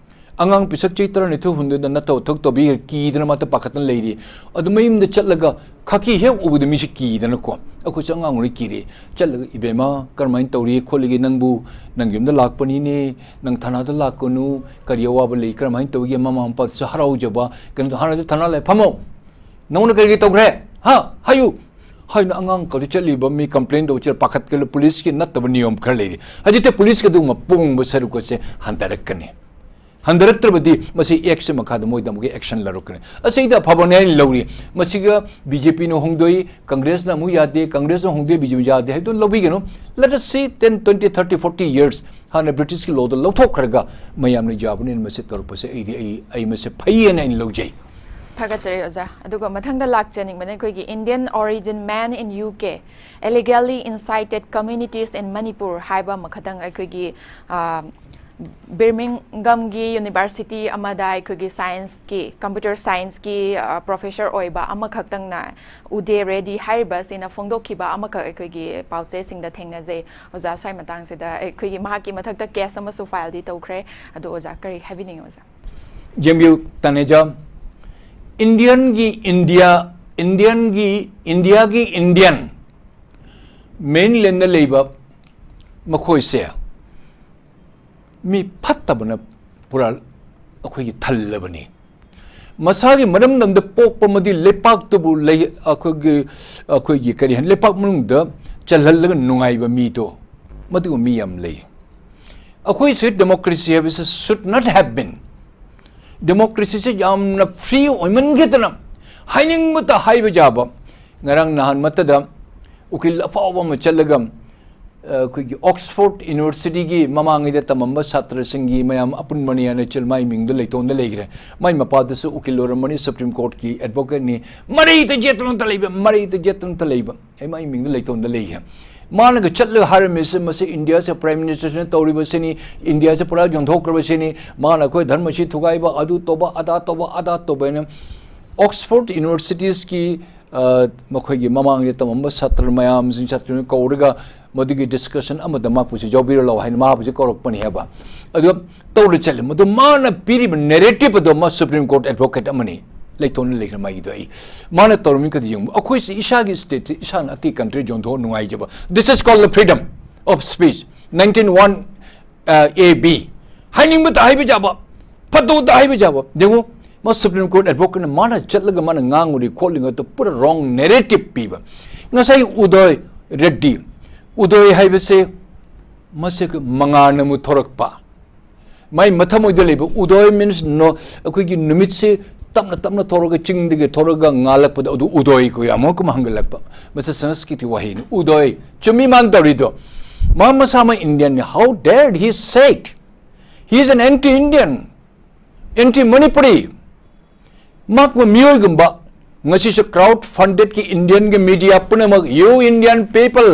ꯑꯉꯥꯡ ꯄꯤꯁꯛ ꯆꯍꯤ ꯇꯔꯥꯅꯤꯊꯣꯏ ꯍꯨꯝꯗꯣꯏꯗ ꯅꯠꯇꯕ ꯊꯕꯛ ꯇꯧꯕꯤꯈ꯭ꯔꯦ, ꯀꯤꯗꯅ ꯃꯥꯇ ꯄꯥꯈꯠꯇꯅ ꯂꯩꯔꯤ꯫ ꯑꯗꯨ ꯃꯌꯨꯝꯗ ꯆꯠꯂꯒ ꯈꯥꯀꯤ ꯍꯦꯛ ꯎꯕꯗ ꯃꯤꯁꯤ ꯀꯤꯗꯅꯀꯣ, ꯑꯩꯈꯣꯏꯁꯨ ꯑꯉꯥꯡ ꯑꯣꯏꯔꯤ ꯀꯤꯔꯤ꯫ ꯆꯠꯂꯒ, "ꯏꯕꯦꯝꯃ, ꯀꯔꯝꯍꯥꯏꯅ ꯇꯧꯔꯤ ꯈꯣꯠꯂꯤꯒꯦ? ꯅꯪꯕꯨ ꯅꯪ ꯌꯨꯝꯗ ꯂꯥꯛꯄꯅꯤꯅꯦ, ꯅꯪ ꯊꯥꯅꯥꯗ ꯂꯥꯛꯀꯅꯨ, ꯀꯔꯤ ꯑꯋꯥꯕ ꯂꯩ, ꯀꯔꯝꯍꯥꯏꯅ ꯇꯧꯔꯤꯒꯦ?" ꯃꯃꯥ ꯃꯄꯥꯗꯨꯁꯨ ꯍꯔꯥꯎꯖꯕ, ꯀꯩꯅꯣ, ꯍꯥꯟꯅꯗꯤ ꯊꯥꯅꯥ ꯂꯩ, "ꯐꯝꯃꯣ, ꯅꯉꯣꯟꯗ ꯀꯔꯤ ꯀꯔꯤ ꯇꯧꯈ꯭ꯔꯦ? ꯍꯥ? ꯍꯥꯏꯌꯨ" ꯍꯥꯏꯅ ꯑꯉꯥꯡ ꯀꯧꯗ ꯆꯠꯂꯤꯕ ꯃꯤ ꯀꯝꯄ꯭ꯂꯦꯟ ꯇꯧꯕꯁꯤꯗ ꯄꯥꯈꯠꯀꯜꯂ ꯄꯨꯂꯤꯁꯀꯤ ꯅꯠꯇꯕ ꯅꯤꯌꯣꯝ ꯈꯔ ꯂꯩꯔꯤ꯫ ꯍꯧꯖꯤꯛꯇꯤ ꯄꯨꯂꯤꯁꯀꯤ ꯑꯗꯨꯒꯨꯝꯕ ꯄꯣꯡꯕ ꯁꯔꯨꯛ ꯑꯁꯦ ꯍꯟꯊꯔꯛꯀꯅꯤ꯫ ꯍꯟꯊꯔꯛꯇ꯭ꯔꯕꯗꯤ ꯃꯁꯤ ꯑꯦꯛꯁ ꯃꯈꯥꯗ ꯃꯣꯏꯗ ꯑꯃꯨꯛꯀ ꯑꯦꯛꯁꯟ ꯂꯧꯔꯛꯀꯅꯤ꯫ ꯑꯁꯤꯗ ꯑꯐꯕꯅꯦ ꯍꯥꯏꯅ ꯂꯧꯔꯤ꯫ ꯃꯁꯤꯒ ꯕꯤ ꯖꯦ ꯄꯤꯅ ꯍꯣꯡꯗꯣꯛꯏ, ꯀꯪꯒ꯭ꯔꯦꯁꯅ ꯑꯃꯨꯛ ꯌꯥꯗꯦ, ꯀꯪꯒ꯭ꯔꯦꯁꯅ ꯍꯣꯡꯗꯣꯛꯏ, ꯕꯤ ꯖꯦ ꯄꯤ ꯌꯥꯗꯦ ꯍꯥꯏꯕꯗꯨ ꯂꯧꯕꯤꯒꯅꯨ꯫ Let us see ten, twenty, thirty, forty years ꯍꯥꯟꯅ ꯕ꯭ꯔꯤꯇꯤꯁꯀꯤ ꯂꯣꯗ ꯂꯧꯊꯣꯛꯈ꯭ꯔꯒ ꯃꯌꯥꯝꯅ ꯌꯥꯕꯅꯤꯅ ꯃꯁꯤ ꯇꯧꯔꯛꯄꯁꯦ ꯑꯩꯗꯤ ꯑꯩ ꯑꯩ ꯃꯁꯤ ꯐꯩꯌꯦꯅ ꯑꯩꯅ ꯂꯧꯖꯩ꯫ ꯊꯥꯒꯠꯆꯔꯤ ꯑꯣꯖꯥ꯫ ꯑꯗꯨꯒ ꯃꯊꯪꯗ ꯂꯥꯛꯆꯅꯤꯡꯕꯅ ꯑꯩꯈꯣꯏꯒꯤ Indian origin man in U K, illegally incited communities in Manipur ꯍꯥꯏꯕ ꯑꯃꯈꯛꯇꯪ ꯑꯩꯈꯣꯏꯒꯤ, ꯑ, ꯕꯤꯔꯃꯤꯡꯒꯝꯒꯤ ꯌꯨꯅꯤꯚꯔꯁꯤꯇꯤ ꯑꯃꯗ ꯑꯩꯈꯣꯏꯒꯤ ꯁꯥꯏꯟꯁꯀꯤ, ꯀꯝꯄ꯭ꯌꯨꯇꯔ ꯁꯥꯏꯟꯁꯀꯤ, ꯑ, ꯄ꯭ꯔꯣꯐꯦꯁꯔ ꯑꯣꯏꯕ ꯑꯃꯈꯛꯇꯪꯅ ꯎꯗꯦ ꯔꯦꯗꯤ ꯍꯥꯏꯔꯤꯕ ꯑꯁꯤꯅ ꯐꯣꯡꯗꯣꯛꯈꯤꯕ ꯑꯃꯈꯛ ꯑꯩꯈꯣꯏꯒꯤ ꯄꯥꯎꯆꯦꯁꯤꯡꯗ ꯊꯦꯡꯅꯖꯩ꯫ ꯑꯣꯖꯥ, ꯁ꯭ꯋꯥꯏ ꯃꯇꯥꯡꯁꯤꯗ ꯑꯩꯈꯣꯏꯒꯤ ꯃꯍꯥꯛꯀꯤ ꯃꯊꯛꯇ ꯀꯦꯁ ꯑꯃꯁꯨ ꯐꯥꯏꯜꯗꯤ ꯇꯧꯈ꯭ꯔꯦ꯫ ꯑꯗꯣ ꯑꯣꯖꯥ, ꯀꯔꯤ ꯍꯥꯏꯕꯤꯅꯤꯡꯉꯤ ꯑꯣꯖꯥ? ꯖꯦꯝꯕꯤꯌꯨ ꯇꯥꯅꯦꯖꯥ, ꯏꯟꯗꯤꯌꯟꯒꯤ ꯏꯟꯗꯤꯌꯥ, ꯏꯟꯗꯤꯌꯟꯒꯤ, ꯏꯟꯗꯤꯌꯥꯒꯤ ꯏꯟꯗꯤꯌꯟ ꯃꯦꯟꯂꯦꯟꯗ ꯂꯩꯕ ꯃꯈꯣꯏꯁꯦ ꯃꯤ ꯐꯠꯇꯕꯅ ꯄꯨꯔꯥ ꯑꯩꯈꯣꯏꯒꯤ ꯊꯜꯂꯕꯅꯤ꯫ ꯃꯁꯥꯒꯤ ꯃꯔꯝꯗꯝꯗ ꯄꯣꯛꯄ ꯑꯃꯗꯤ ꯂꯩꯄꯥꯛꯇꯨꯕꯨ ꯂꯩ-, ꯑꯩꯈꯣꯏꯒꯤ, ꯑꯩꯈꯣꯏꯒꯤ ꯀꯔꯤ ꯍꯥꯏꯅꯤ, ꯂꯩꯄꯥꯛ ꯃꯅꯨꯡꯗ ꯆꯜꯍꯜꯂꯒ ꯅꯨꯡꯉꯥꯏꯕ ꯃꯤꯗꯣ, ꯃꯗꯨꯒꯨꯝꯕ ꯃꯤ ꯌꯥꯝ ꯂꯩ꯫ ꯑꯩꯈꯣꯏꯁꯦ democracy ꯍꯥꯏꯕꯁꯦ should not have been꯫ Democracyꯁꯦ ꯌꯥꯝꯅ free ꯑꯣꯏꯃꯟꯈꯤꯗꯅ ꯍꯥꯏꯅꯤꯡꯕꯇ ꯍꯥꯏꯕ ꯌꯥꯕ꯫ ꯉꯔꯥꯡ ꯅꯍꯥꯟ ꯃꯠꯇꯗ ꯎꯀꯤꯜ ꯑꯐꯥꯎꯕ ꯑꯃ ꯆꯠꯂꯒ, ꯑ, ꯑꯩꯈꯣꯏꯒꯤ Oxford Universityꯒꯤ ꯃꯃꯥꯡꯉꯩꯗ ꯇꯝꯃꯝꯕ ꯁꯥꯇ꯭ꯔꯁꯤꯡꯒꯤ ꯃꯌꯥꯝ ꯑꯄꯨꯟꯕꯅꯤ ꯍꯥꯏꯅ ꯆꯦꯜ-, ꯃꯥꯏ ꯃꯤꯡꯗ ꯂꯩꯇꯣꯟꯗ ꯂꯩꯈ꯭ꯔꯦ꯫ ꯃꯥꯏ ꯃꯄꯥꯗꯨꯁꯨ ꯎꯀꯤꯜ ꯑꯣꯏꯔꯝꯕꯅꯤ, Supreme Courtꯀꯤ advocateꯅꯤ꯫ ꯃꯔꯩꯇ ꯌꯦꯠꯇꯅꯇ ꯂꯩꯕ, ꯃꯔꯩꯇ ꯌꯦꯠꯇꯅꯇ ꯂꯩꯕ꯫ ꯑꯩ ꯃꯥꯏ ꯃꯤꯡꯗ ꯂꯩꯇꯣꯟꯗ ꯂꯩꯈ꯭ꯔꯦ꯫ ꯃꯥꯅꯒ ꯆꯠꯂꯒ ꯍꯥꯏꯔꯝꯃꯤꯁꯦ, ꯃꯁꯤ ꯏꯟꯗꯤꯌꯥꯁꯦ Prime Ministerꯁꯤꯅ ꯇꯧꯔꯤꯕꯁꯤꯅꯤ, ꯏꯟꯗꯤꯌꯥꯁꯦ ꯄꯨꯔꯥ ꯌꯣꯟꯊꯣꯛꯈ꯭ꯔꯕꯁꯤꯅꯤ, ꯃꯥꯅ ꯑꯩꯈꯣꯏ ꯙꯔꯃꯁꯤ ꯊꯨꯒꯥꯏꯕ, ꯑꯗꯨ ꯇꯧꯕ, ꯑꯗꯥ ꯇꯧꯕ, ꯑꯗꯥ ꯇꯧꯕ ꯍꯥꯏꯅ꯫ Oxford Universityꯁꯀꯤ, ꯑ, ꯃꯈꯣꯏꯒꯤ ꯃꯃꯥꯡꯗ ꯇꯝꯃꯝꯕ ꯁꯥꯇ꯭ꯔ ꯃꯌꯥꯝꯁꯤꯡ, ꯁꯥꯇ꯭ꯔ ꯀꯧꯔꯒ ꯃꯗꯨꯒꯤ discussion ꯑꯃꯗ ꯃꯍꯥꯛꯄꯨꯁꯨ ꯌꯥꯎꯕꯤꯔ ꯂꯥꯎ ꯍꯥꯏꯅ ꯃꯍꯥꯛꯄꯨꯁꯨ ꯀꯧꯔꯛꯄꯅꯤ ꯍꯥꯏꯕ꯫ ꯑꯗꯣ ꯇꯧꯔ ꯆꯠꯂꯦ꯫ ꯃꯗꯨ ꯃꯥꯅ ꯄꯤꯔꯤꯕ narrative ꯑꯗꯣ, ꯃꯥ Supreme Court advocate ꯑꯃꯅꯤ, ꯂꯩꯇꯣꯟꯅ ꯂꯩꯈ꯭ꯔꯦ ꯃꯥꯒꯤꯗꯣ꯫ ꯑꯩ, ꯃꯥꯅ ꯇꯧꯔꯝꯃꯤ ꯀꯗꯤ ꯌꯦꯡꯉꯨ, ꯑꯩꯈꯣꯏꯁꯤ ꯏꯁꯥꯒꯤ stateꯁꯤ ꯏꯁꯥꯅ ꯑꯇꯩ country ꯌꯣꯟꯊꯣꯛꯑ ꯅꯨꯡꯉꯥꯏꯖꯕ, this is called the freedom of speech, nineteen one, ꯑ, A B꯫ ꯍꯥꯏꯅꯤꯡꯕꯇ ꯍꯥꯏꯕ ꯌꯥꯕ, ꯐꯠꯇꯕꯇ ꯍꯥꯏꯕ ꯌꯥꯕ꯫ ꯌꯦꯡꯉꯨ, ꯃꯥ Supreme Court advocateꯅ ꯃꯥꯅ ꯆꯠꯂꯒ ꯃꯥꯅ ꯉꯥꯡꯉꯨꯔꯤ ꯈꯣꯠꯂꯤꯉꯩꯗ ꯄꯨꯔꯥ wrong narrative ꯄꯤꯕ꯫ ꯉꯁꯥꯏ ꯎꯗꯣꯏ ꯔꯦꯗ꯭ꯗꯤ, ꯎꯗꯣꯏ ꯍꯥꯏꯕꯁꯦ ꯃꯁꯦ ꯃꯉꯥꯜꯅ ꯑꯃꯨꯛ ꯊꯣꯔꯛꯄ, ꯃꯥꯏ ꯃꯊꯃꯣꯏꯗ ꯂꯩꯕ ꯎꯗꯣꯏ means no, ꯑꯩꯈꯣꯏꯒꯤ ꯅꯨꯃꯤꯠꯁꯤ ꯇꯞꯅ ꯇꯞꯅ ꯊꯣꯔꯒ, ꯆꯤꯡꯗꯒꯤ ꯊꯣꯔꯒ ꯉꯥꯜꯂꯛꯄꯗ ꯑꯗꯨ ꯎꯗꯣꯏ ꯀꯧꯏ꯫ ꯑꯃꯨꯛꯀ ꯑꯃ ꯍꯪꯒꯠꯂꯛꯄ, ꯃꯁꯤ ꯁꯪꯁꯀ꯭ꯔꯤꯠꯀꯤ ꯋꯥꯍꯩꯅꯤ, ꯎꯗꯣꯏ꯫ ꯆꯨꯝꯃꯤ ꯃꯥꯅ ꯇꯧꯔꯤꯗꯣ꯫ ꯃꯥ ꯃꯁꯥꯃꯛ Indian ꯅꯤ꯫ How dare he say it? He is an anti Indian, anti Manipuri꯫ ꯃꯍꯥꯛꯄꯨ ꯃꯤꯑꯣꯏꯒꯨꯝꯕ꯫ ꯉꯁꯤꯁꯨ crowd funded ꯀꯤ Indian ꯒꯤ media ꯄꯨꯝꯅꯃꯛ, you Indian people,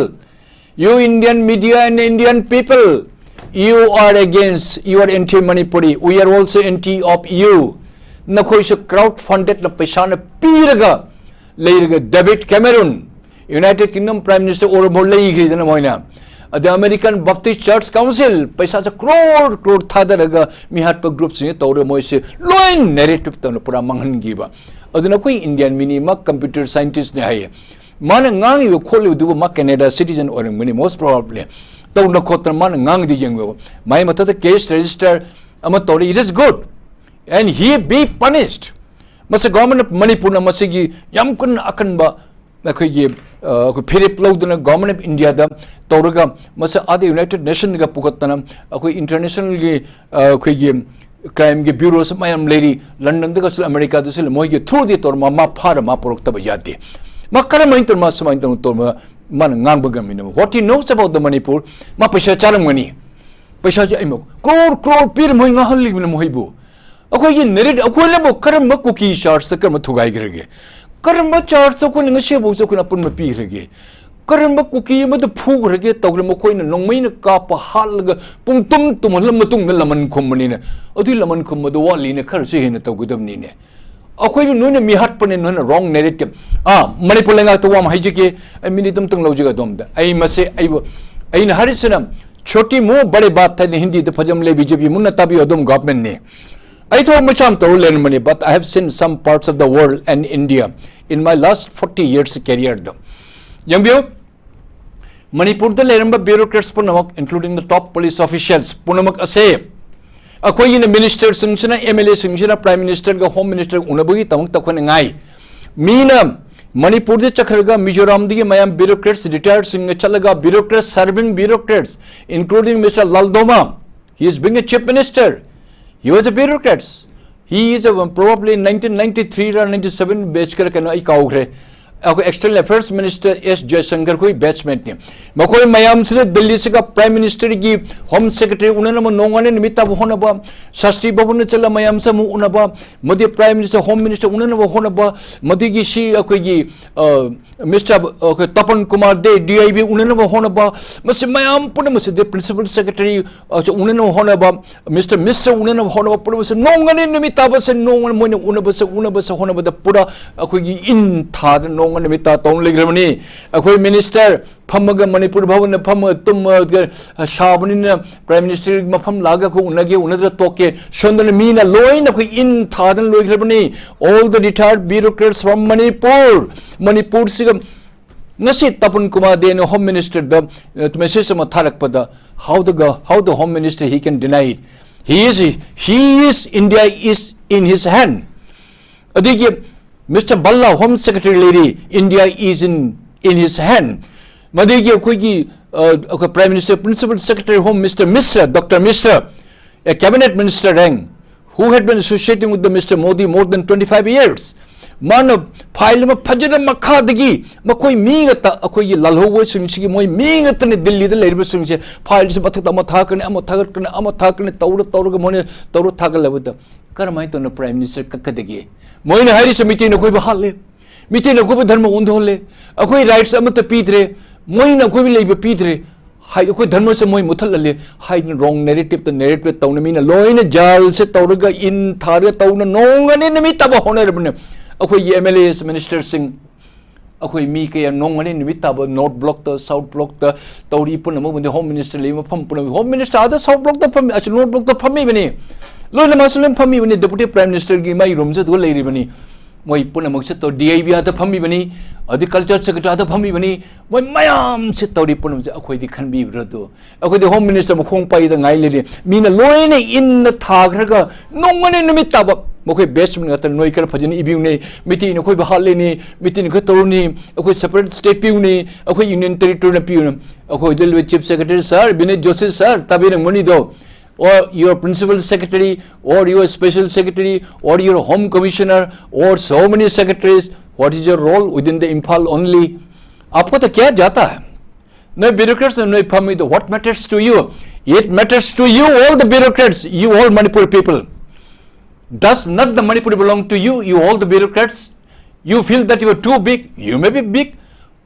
you Indian media and Indian people, you are against, you are anti Manipuri, we are also anti of you꯫ ꯅꯈꯣꯏꯁꯨ crowd funded ꯅ ꯄꯩꯁꯥꯅ ꯄꯤꯔꯒ ꯂꯩꯔꯒ David Cameron, United Kingdom Prime Minister ꯑꯣꯏꯔꯕ ꯂꯩꯈ꯭ꯔꯤꯗꯅ ꯃꯣꯏꯅ꯫ ꯑꯗ American Baptist Church Council ꯄꯩꯁꯥꯁꯦ crore crore ꯊꯥꯗꯔꯒ ꯃꯤꯍꯥꯠꯄ group ꯁꯤꯡꯁꯦ ꯇꯧꯔꯒ ꯃꯣꯏꯁꯦ ꯂꯣꯏ narrative ꯇꯧꯅ ꯄꯨꯔꯥ ꯃꯥꯡꯍꯟꯈꯤꯕ꯫ ꯑꯗꯨꯅ ꯑꯩꯈꯣꯏ Indian ꯃꯤꯅꯤ, ꯃꯥ computer scientist ꯅꯦ ꯍꯥꯏꯌꯦ꯫ ꯃꯥꯅ ꯉꯥꯡꯉꯤꯕ ꯈꯣꯠꯂꯤꯕꯗꯨꯕꯨ ꯃꯥ Canada citizen ꯑꯣꯏꯔꯝꯒꯅꯤ most probably꯫ ꯇꯧꯅ ꯈꯣꯠꯇꯅ ꯃꯥꯅ ꯉꯥꯡꯉꯤꯗꯨ ꯌꯦꯡꯉꯣ꯫ ꯃꯥꯏ ꯃꯊꯛꯇ case register ꯑꯃ ꯇꯧꯔꯦ, it is good and he be punished꯫ ꯃꯁꯤ Government of ꯃꯅꯤꯄꯨꯔꯅ ꯃꯁꯤꯒꯤ ꯌꯥꯝ ꯀꯟꯅ ꯑꯀꯟꯕ ꯑꯩꯈꯣꯏꯒꯤ, ꯑ, ꯑꯩꯈꯣꯏ ꯐꯤꯔꯦꯞ ꯂꯧꯗꯨꯅ Government of India ꯗ ꯇꯧꯔꯒ ꯃꯁꯤ ꯑꯥꯗ United Nation ꯒ ꯄꯨꯈꯠꯇꯅ ꯑꯩꯈꯣꯏ international ꯒꯤ, ꯑ, ꯑꯩꯈꯣꯏꯒꯤ crime ꯒꯤ bureau ꯁꯨ ꯃꯌꯥꯝ ꯂꯩꯔꯤ, London ꯗꯒꯁꯨ America ꯗꯁꯨ ꯂꯩ, ꯃꯣꯏꯒꯤ through ꯗꯤ ꯇꯧꯔ ꯃꯥ, ꯃꯥ ꯐꯥꯔ ꯃꯥ ꯄꯨꯔꯛꯇꯕ ꯌꯥꯗꯦ꯫ ꯃꯥ ꯀꯔꯝꯍꯥꯏꯅ ꯇꯧꯔ ꯃꯥ ꯁꯨꯃꯥꯏꯅ ꯇꯧꯔ, ꯇꯧꯔ ꯃꯥ, ꯃꯥꯅ ꯉꯥꯡꯕ ꯉꯝꯃꯤꯅꯣ? What he knows about the Manipur? ꯃꯥ ꯄꯩꯁꯥ ꯆꯥꯔꯝꯒꯅꯤ꯫ ꯄꯩꯁꯥꯁꯦ ꯑꯩ crore crore ꯄꯤꯔ ꯃꯣꯏ ꯉꯥꯡꯍꯜꯂꯤꯕꯅꯤ ꯃꯈꯣꯏꯕꯨ꯫ ꯑꯩꯈꯣꯏꯒꯤ narrative, ꯑꯩꯈꯣꯏꯅꯕꯨ ꯀꯔꯝꯕ ꯀꯨꯀꯤ church ꯇ ꯀꯔꯝꯕ ꯊꯨꯒꯥꯏꯈ꯭ꯔꯒꯦ? ꯀꯔꯝꯕ church ꯇ ꯑꯩꯈꯣꯏꯅ ꯉꯁꯤꯐꯥꯎꯁꯨ ꯑꯩꯈꯣꯏꯅ ꯑꯄꯨꯟꯕ ꯄꯤꯈ꯭ꯔꯒꯦ? ꯀꯔꯝꯕ ꯀꯨꯀꯤ ꯑꯃꯗ ꯐꯨꯈ꯭ꯔꯒꯦ ꯇꯧꯈ꯭ꯔꯦ? ꯃꯈꯣꯏꯅ ꯅꯣꯡꯃꯩꯅ ꯀꯥꯞꯄ ꯍꯥꯠꯂꯒ ꯄꯨꯡꯇꯨꯝ ꯇꯨꯝꯍꯜꯂ ꯃꯇꯨꯡꯗ ꯂꯃꯟ ꯈꯨꯝꯕꯅꯤꯅꯦ꯫ ꯑꯗꯨꯏ ꯂꯃꯟ ꯈꯨꯝꯕꯗꯣ ꯋꯥꯠꯂꯤꯅꯦ, ꯈꯔꯁꯨ ꯍꯦꯟꯅ ꯇꯧꯒꯗꯕꯅꯤꯅꯦ꯫ ꯑꯩꯈꯣꯏꯕꯨ ꯅꯣꯏꯅ ꯃꯤꯍꯥꯠꯄꯅꯦ, ꯅꯣꯏꯅ wrong narrative꯫ ꯑꯥ, ꯃꯅꯤꯄꯨꯔ ꯂꯩꯉꯥꯛꯇ ꯋꯥ ꯑꯃ ꯍꯥꯏꯖꯒꯦ, ꯑꯩ minute ꯑꯃꯇꯪ ꯂꯧꯖꯒꯦ ꯑꯗꯣꯝꯗ꯫ ꯑꯩ ꯃꯁꯦ, ꯑꯩꯕꯨ, ꯑꯩꯅ ꯍꯥꯏꯔꯤꯁꯤꯅ, "ꯆꯣꯇꯤ ꯃꯨ ꯕꯔꯦ ꯕꯥꯠ" ꯍꯥꯏꯅ ꯍꯤꯟꯗꯤꯗ ꯐꯖꯅ ꯂꯩ, B J P ꯃꯨꯟꯅ ꯇꯥꯕꯤꯌꯨ, ꯑꯗꯣꯝ government ꯅꯤ꯫ ꯑꯩ ꯊꯕꯛ ꯃꯆꯥ ꯑꯃ ꯇꯧꯔ ꯂꯩꯔꯝꯕꯅꯤ, but I have seen some parts of the world and India in my last forty years career ꯗ꯫ ꯌꯦꯡꯕꯤꯌꯨ, ꯃꯅꯤꯄꯨꯔꯗ ꯂꯩꯔꯝꯕ bureaucrats ꯄꯨꯝꯅꯃꯛ, including the top police officials ꯄꯨꯝꯅꯃꯛ ꯑꯁꯦ ꯑꯩꯈꯣꯏꯒꯤꯅ minister ꯁꯤꯡꯁꯤꯅ, M L A ꯁꯤꯡꯁꯤꯅ Prime Minister ꯒ Home Minister ꯎꯅꯕꯒꯤꯗꯃꯛꯇ ꯑꯩꯈꯣꯏꯅ ꯉꯥꯏ꯫ ꯃꯤꯅ ꯃꯅꯤꯄꯨꯔꯗ ꯆꯠꯈ꯭ꯔꯒ ꯃꯤꯖꯣꯔꯥꯝꯗꯒꯤ ꯃꯌꯥꯝ bureaucrats, retired ꯁꯤꯡꯒ ꯆꯠꯂꯒ bureaucrats, serving bureaucrats, including Mister ꯂꯥꯜꯗꯣꯃꯥ, He is being a chief minister. He was a bureaucrat. He is a, probably nineteen ninety-three or ninety-seven batch ꯈꯔ ꯀꯩꯅꯣ ꯑꯩ ꯀꯥꯎꯈ꯭ꯔꯦ꯫ ꯑꯩꯈꯣꯏ external affairs minister S Jaishankar ꯈꯣꯏ batchmate ꯅꯤ꯫ ꯃꯈꯣꯏ ꯃꯌꯥꯝꯁꯤꯅ ꯗꯤꯜꯂꯤꯁꯤꯒ prime ministerꯒꯤ home secretary ꯎꯅꯅꯕ ꯅꯣꯡꯉꯥꯟꯅ ꯅꯨꯃꯤꯠ ꯇꯥꯕ ꯍꯣꯠꯅꯕ, ꯁꯥꯁꯇ꯭ꯔꯤ ꯚꯕꯟꯗ ꯆꯠꯂ ꯃꯌꯥꯝꯁꯦ ꯑꯃꯨꯛ ꯎꯅꯕ, ꯃꯗꯨ prime minister, home minister ꯎꯅꯅꯕ ꯍꯣꯠꯅꯕ, ꯃꯗꯨꯒꯤ ꯁꯤ ꯑꯩꯈꯣꯏꯒꯤ ꯃꯤꯁꯇꯔ ꯇꯄꯟ ꯀꯨꯃꯥꯔ ꯗꯦ DIB ꯎꯅꯅꯕ ꯍꯣꯠꯅꯕ, ꯃꯁꯤ ꯃꯌꯥꯝ ꯄꯨꯝꯅꯃꯛꯁꯤꯗꯤ principal secretary ꯎꯅꯅꯕ ꯍꯣꯠꯅꯕ, ꯃꯤꯁꯇꯔ ꯃꯤꯁ꯭ꯔ ꯎꯅꯅꯕ ꯍꯣꯠꯅꯕ ꯄꯨꯝꯅꯃꯛꯁꯦ ꯅꯣꯡꯉꯥꯟꯅ ꯅꯨꯃꯤꯠ ꯇꯥꯕꯁꯦ ꯅꯣꯡꯉꯥꯟꯅ ꯃꯣꯏꯅ ꯎꯅꯕꯁꯦ ꯎꯅꯕꯁꯦ ꯍꯣꯠꯅꯕꯗ ꯄꯨꯔꯥ ꯑꯩꯈꯣꯏꯒꯤ ꯏꯟ ꯊꯥꯗꯅ ꯅꯣꯡꯉꯥꯟꯅ ꯅꯨꯃꯤꯠ ꯇꯥ ꯇꯧꯅ ꯂꯩꯈ꯭ꯔꯕꯅꯤ꯫ ꯑꯩꯈꯣꯏ ꯃꯤꯅꯤꯁꯇꯔ ꯐꯝꯃꯒ ꯃꯅꯤꯄꯨꯔ ꯚꯕꯟꯗ ꯐꯝꯃꯒ ꯇꯨꯝꯃꯒ ꯁꯥꯕꯅꯤꯅ prime ministerꯒꯤ ꯃꯐꯝ ꯂꯥꯛꯑꯒ ꯑꯩꯈꯣꯏ ꯎꯅꯒꯦ ꯎꯅꯗ꯭ꯔ ꯇꯣꯛꯀꯦ ꯁꯣꯝꯗꯅ ꯃꯤꯅ ꯂꯣꯏꯅ ꯑꯩꯈꯣꯏ ꯏꯟ ꯊꯥꯗꯅ ꯂꯣꯏꯈ꯭ꯔꯕꯅꯤ꯫ All the retired bureaucrats from Manipur, ꯃꯅꯤꯄꯨꯔꯁꯤꯒ ꯉꯁꯤ ꯇꯄꯟ ꯀꯨꯃꯥꯔ ꯗꯦꯅ home ministerꯗ message ꯑꯃ ꯊꯥꯔꯛꯄꯗ, how the go- how the home minister he can deny it? He is he is India is in his hand. ꯑꯗꯒꯤ ꯃꯤꯁꯇꯔ ꯚꯜꯂꯥ home secretary ꯂꯩꯔꯤ, India is in in his hand. ꯃꯗꯒꯤ ꯑꯩꯈꯣꯏꯒꯤ ꯑ, ꯑꯩꯈꯣꯏ prime minister principal secretary home mister Mishra, doctor Mishra, a cabinet minister rank, who had been associating with the Mister Modi more than twenty five years. ꯃꯥꯅ file ꯑꯃ ꯐꯖꯅ ꯃꯈꯥꯗꯒꯤ ꯃꯈꯣꯏ ꯃꯤ ꯉꯥꯛꯇ ꯑꯩꯈꯣꯏꯒꯤ ꯂꯥꯜꯍꯧꯕꯁꯤꯡꯁꯤꯒꯤ ꯃꯣꯏ ꯃꯤ ꯉꯥꯛꯇꯅꯤ ꯗꯤꯜꯂꯤꯗ ꯂꯩꯔꯤꯕꯁꯤꯡꯁꯦ fileꯁꯤ ꯃꯊꯛꯇ ꯑꯃ ꯊꯥꯒꯠꯀꯅꯤ, ꯑꯃ ꯊꯥꯒꯠꯀꯅꯤ, ꯑꯃ ꯊꯥꯒꯠꯀꯅꯤ, ꯇꯧꯔ ꯇꯧꯔꯒ ꯃꯣꯏꯅ ꯇꯧꯔ ꯊꯥꯒꯠꯂꯕꯗ ꯀꯔꯝꯍꯥꯏꯅ ꯇꯧꯅ prime minister ꯀꯛꯀꯗꯒꯦ? ꯃꯣꯏꯅ ꯍꯥꯏꯔꯤꯁꯦ ꯃꯤꯇꯩꯅ ꯑꯩꯈꯣꯏꯕꯨ ꯍꯥꯠꯂꯦ, ꯃꯤꯇꯩꯅ ꯑꯩꯈꯣꯏꯕꯨ ꯙꯔꯃ ꯑꯣꯟꯊꯣꯛꯍꯜꯂꯦ, ꯑꯩꯈꯣꯏ rights ꯑꯃꯠꯇ ꯄꯤꯗ꯭ꯔꯦ, ꯃꯣꯏꯅ ꯑꯩꯈꯣꯏꯕꯨ ꯂꯩꯕ ꯄꯤꯗ꯭ꯔꯦ, ꯍꯥꯏ ꯑꯩꯈꯣꯏ ꯙꯔꯃꯁꯦ ꯃꯣꯏ ꯃꯨꯠꯊꯠꯍꯜꯂꯦ ꯍꯥꯏꯗꯅ wrong narrativeꯇ narrative ꯇꯧꯅ ꯃꯤꯅ ꯂꯣꯏꯅ ꯖꯥꯜꯁꯦ ꯇꯧꯔꯒ ꯏꯟ ꯊꯥꯔꯒ ꯇꯧꯅ ꯅꯣꯡꯉꯥꯟꯅ ꯅꯨꯃꯤꯠ ꯇꯥꯕ ꯍꯣꯠꯅꯔꯕꯅꯦ꯫ ꯑꯩꯈꯣꯏꯒꯤ MLAs ministerꯁꯤꯡ ꯑꯩꯈꯣꯏ ꯃꯤ ꯀꯌꯥ ꯅꯣꯡꯉꯥꯟꯅ ꯅꯨꯃꯤꯠ ꯇꯥꯕ North Blockꯇ South Blockꯇ ꯇꯧꯔꯤ ꯄꯨꯝꯅꯃꯛ ꯍꯣꯝ ꯃꯤꯅꯤꯁꯇꯔ ꯂꯩꯕ ꯃꯐꯝ ꯄꯨꯝꯅꯃꯛ ꯍꯣꯝ ꯃꯤꯅꯤꯁꯇꯔ ꯑꯥꯗ South Blockꯇ ꯐꯝꯃꯤ, ꯑꯁꯤ North Blockꯇ ꯐꯝꯃꯤꯕꯅꯤ, ꯂꯣꯏꯅ ꯃꯥꯁꯨ ꯂꯣꯏꯅ ꯐꯝꯃꯤꯕꯅꯤ, deputy prime ministerꯒꯤ ꯃꯥꯏ roomꯁꯦ ꯑꯗꯨꯒ ꯂꯩꯔꯤꯕꯅꯤ꯫ ꯃꯣꯏ ꯄꯨꯝꯅꯃꯛꯁꯦ ꯇꯧ DIB ꯑꯥꯗ ꯐꯝꯃꯤꯕꯅꯤ, ꯑꯗꯩ culture secretary ꯑꯥꯗ ꯐꯝꯃꯤꯕꯅꯤ, ꯃꯣꯏ ꯃꯌꯥꯝꯁꯦ ꯇꯧꯔꯤ ꯄꯨꯝꯅꯃꯛꯁꯦ ꯑꯩꯈꯣꯏꯗꯤ ꯈꯟꯕꯤꯕ꯭ꯔꯥ ꯑꯗꯨ? ꯑꯩꯈꯣꯏꯗꯤ ꯍꯣꯝ ꯃꯤꯅꯤꯁꯇꯔ ꯃꯈꯣꯡ ꯄꯥꯏꯗ ꯉꯥꯏ ꯂꯩꯔꯤ꯫ ꯃꯤꯅ ꯂꯣꯏꯅ ꯏꯟꯅ ꯊꯥꯈ꯭ꯔꯒ ꯅꯣꯡꯃꯅꯤ ꯅꯨꯃꯤꯠ ꯇꯥꯕ ꯃꯈꯣꯏ batchmate ꯉꯥꯛꯇ ꯅꯣꯏ ꯈꯔ ꯐꯖꯅ ꯏꯕꯤꯌꯨꯅꯦ, ꯃꯤꯇꯤꯡ ꯑꯩꯈꯣꯏꯕꯨ ꯍꯥꯠꯂꯦꯅꯤ, ꯃꯤꯇꯤꯡ ꯑꯩꯈꯣꯏ ꯇꯧꯔꯨꯅꯤ, ꯑꯩꯈꯣꯏ separate state ꯄꯤꯌꯨꯅꯦ, ꯑꯩꯈꯣꯏ union territoryꯅ ꯄꯤꯌꯨꯅꯦ꯫ ꯑꯩꯈꯣꯏꯗ ꯂꯩꯕ chief secretary sir, ꯕꯤꯅꯤꯠ Joshi sir, ꯇꯥꯕꯤꯔꯝꯒꯅꯤꯗꯣ꯫ or your principal secretary, or your special secretary, or your home commissioner, or so many secretaries? What is your role within the Imphal only? आपको तो क्या जाता है? No bureaucrats, no family. What matters to you? It matters to you, all the bureaucrats, you all Manipur people. Does not the Manipur belong to you, you all the bureaucrats? You feel that you are too big. You may be big,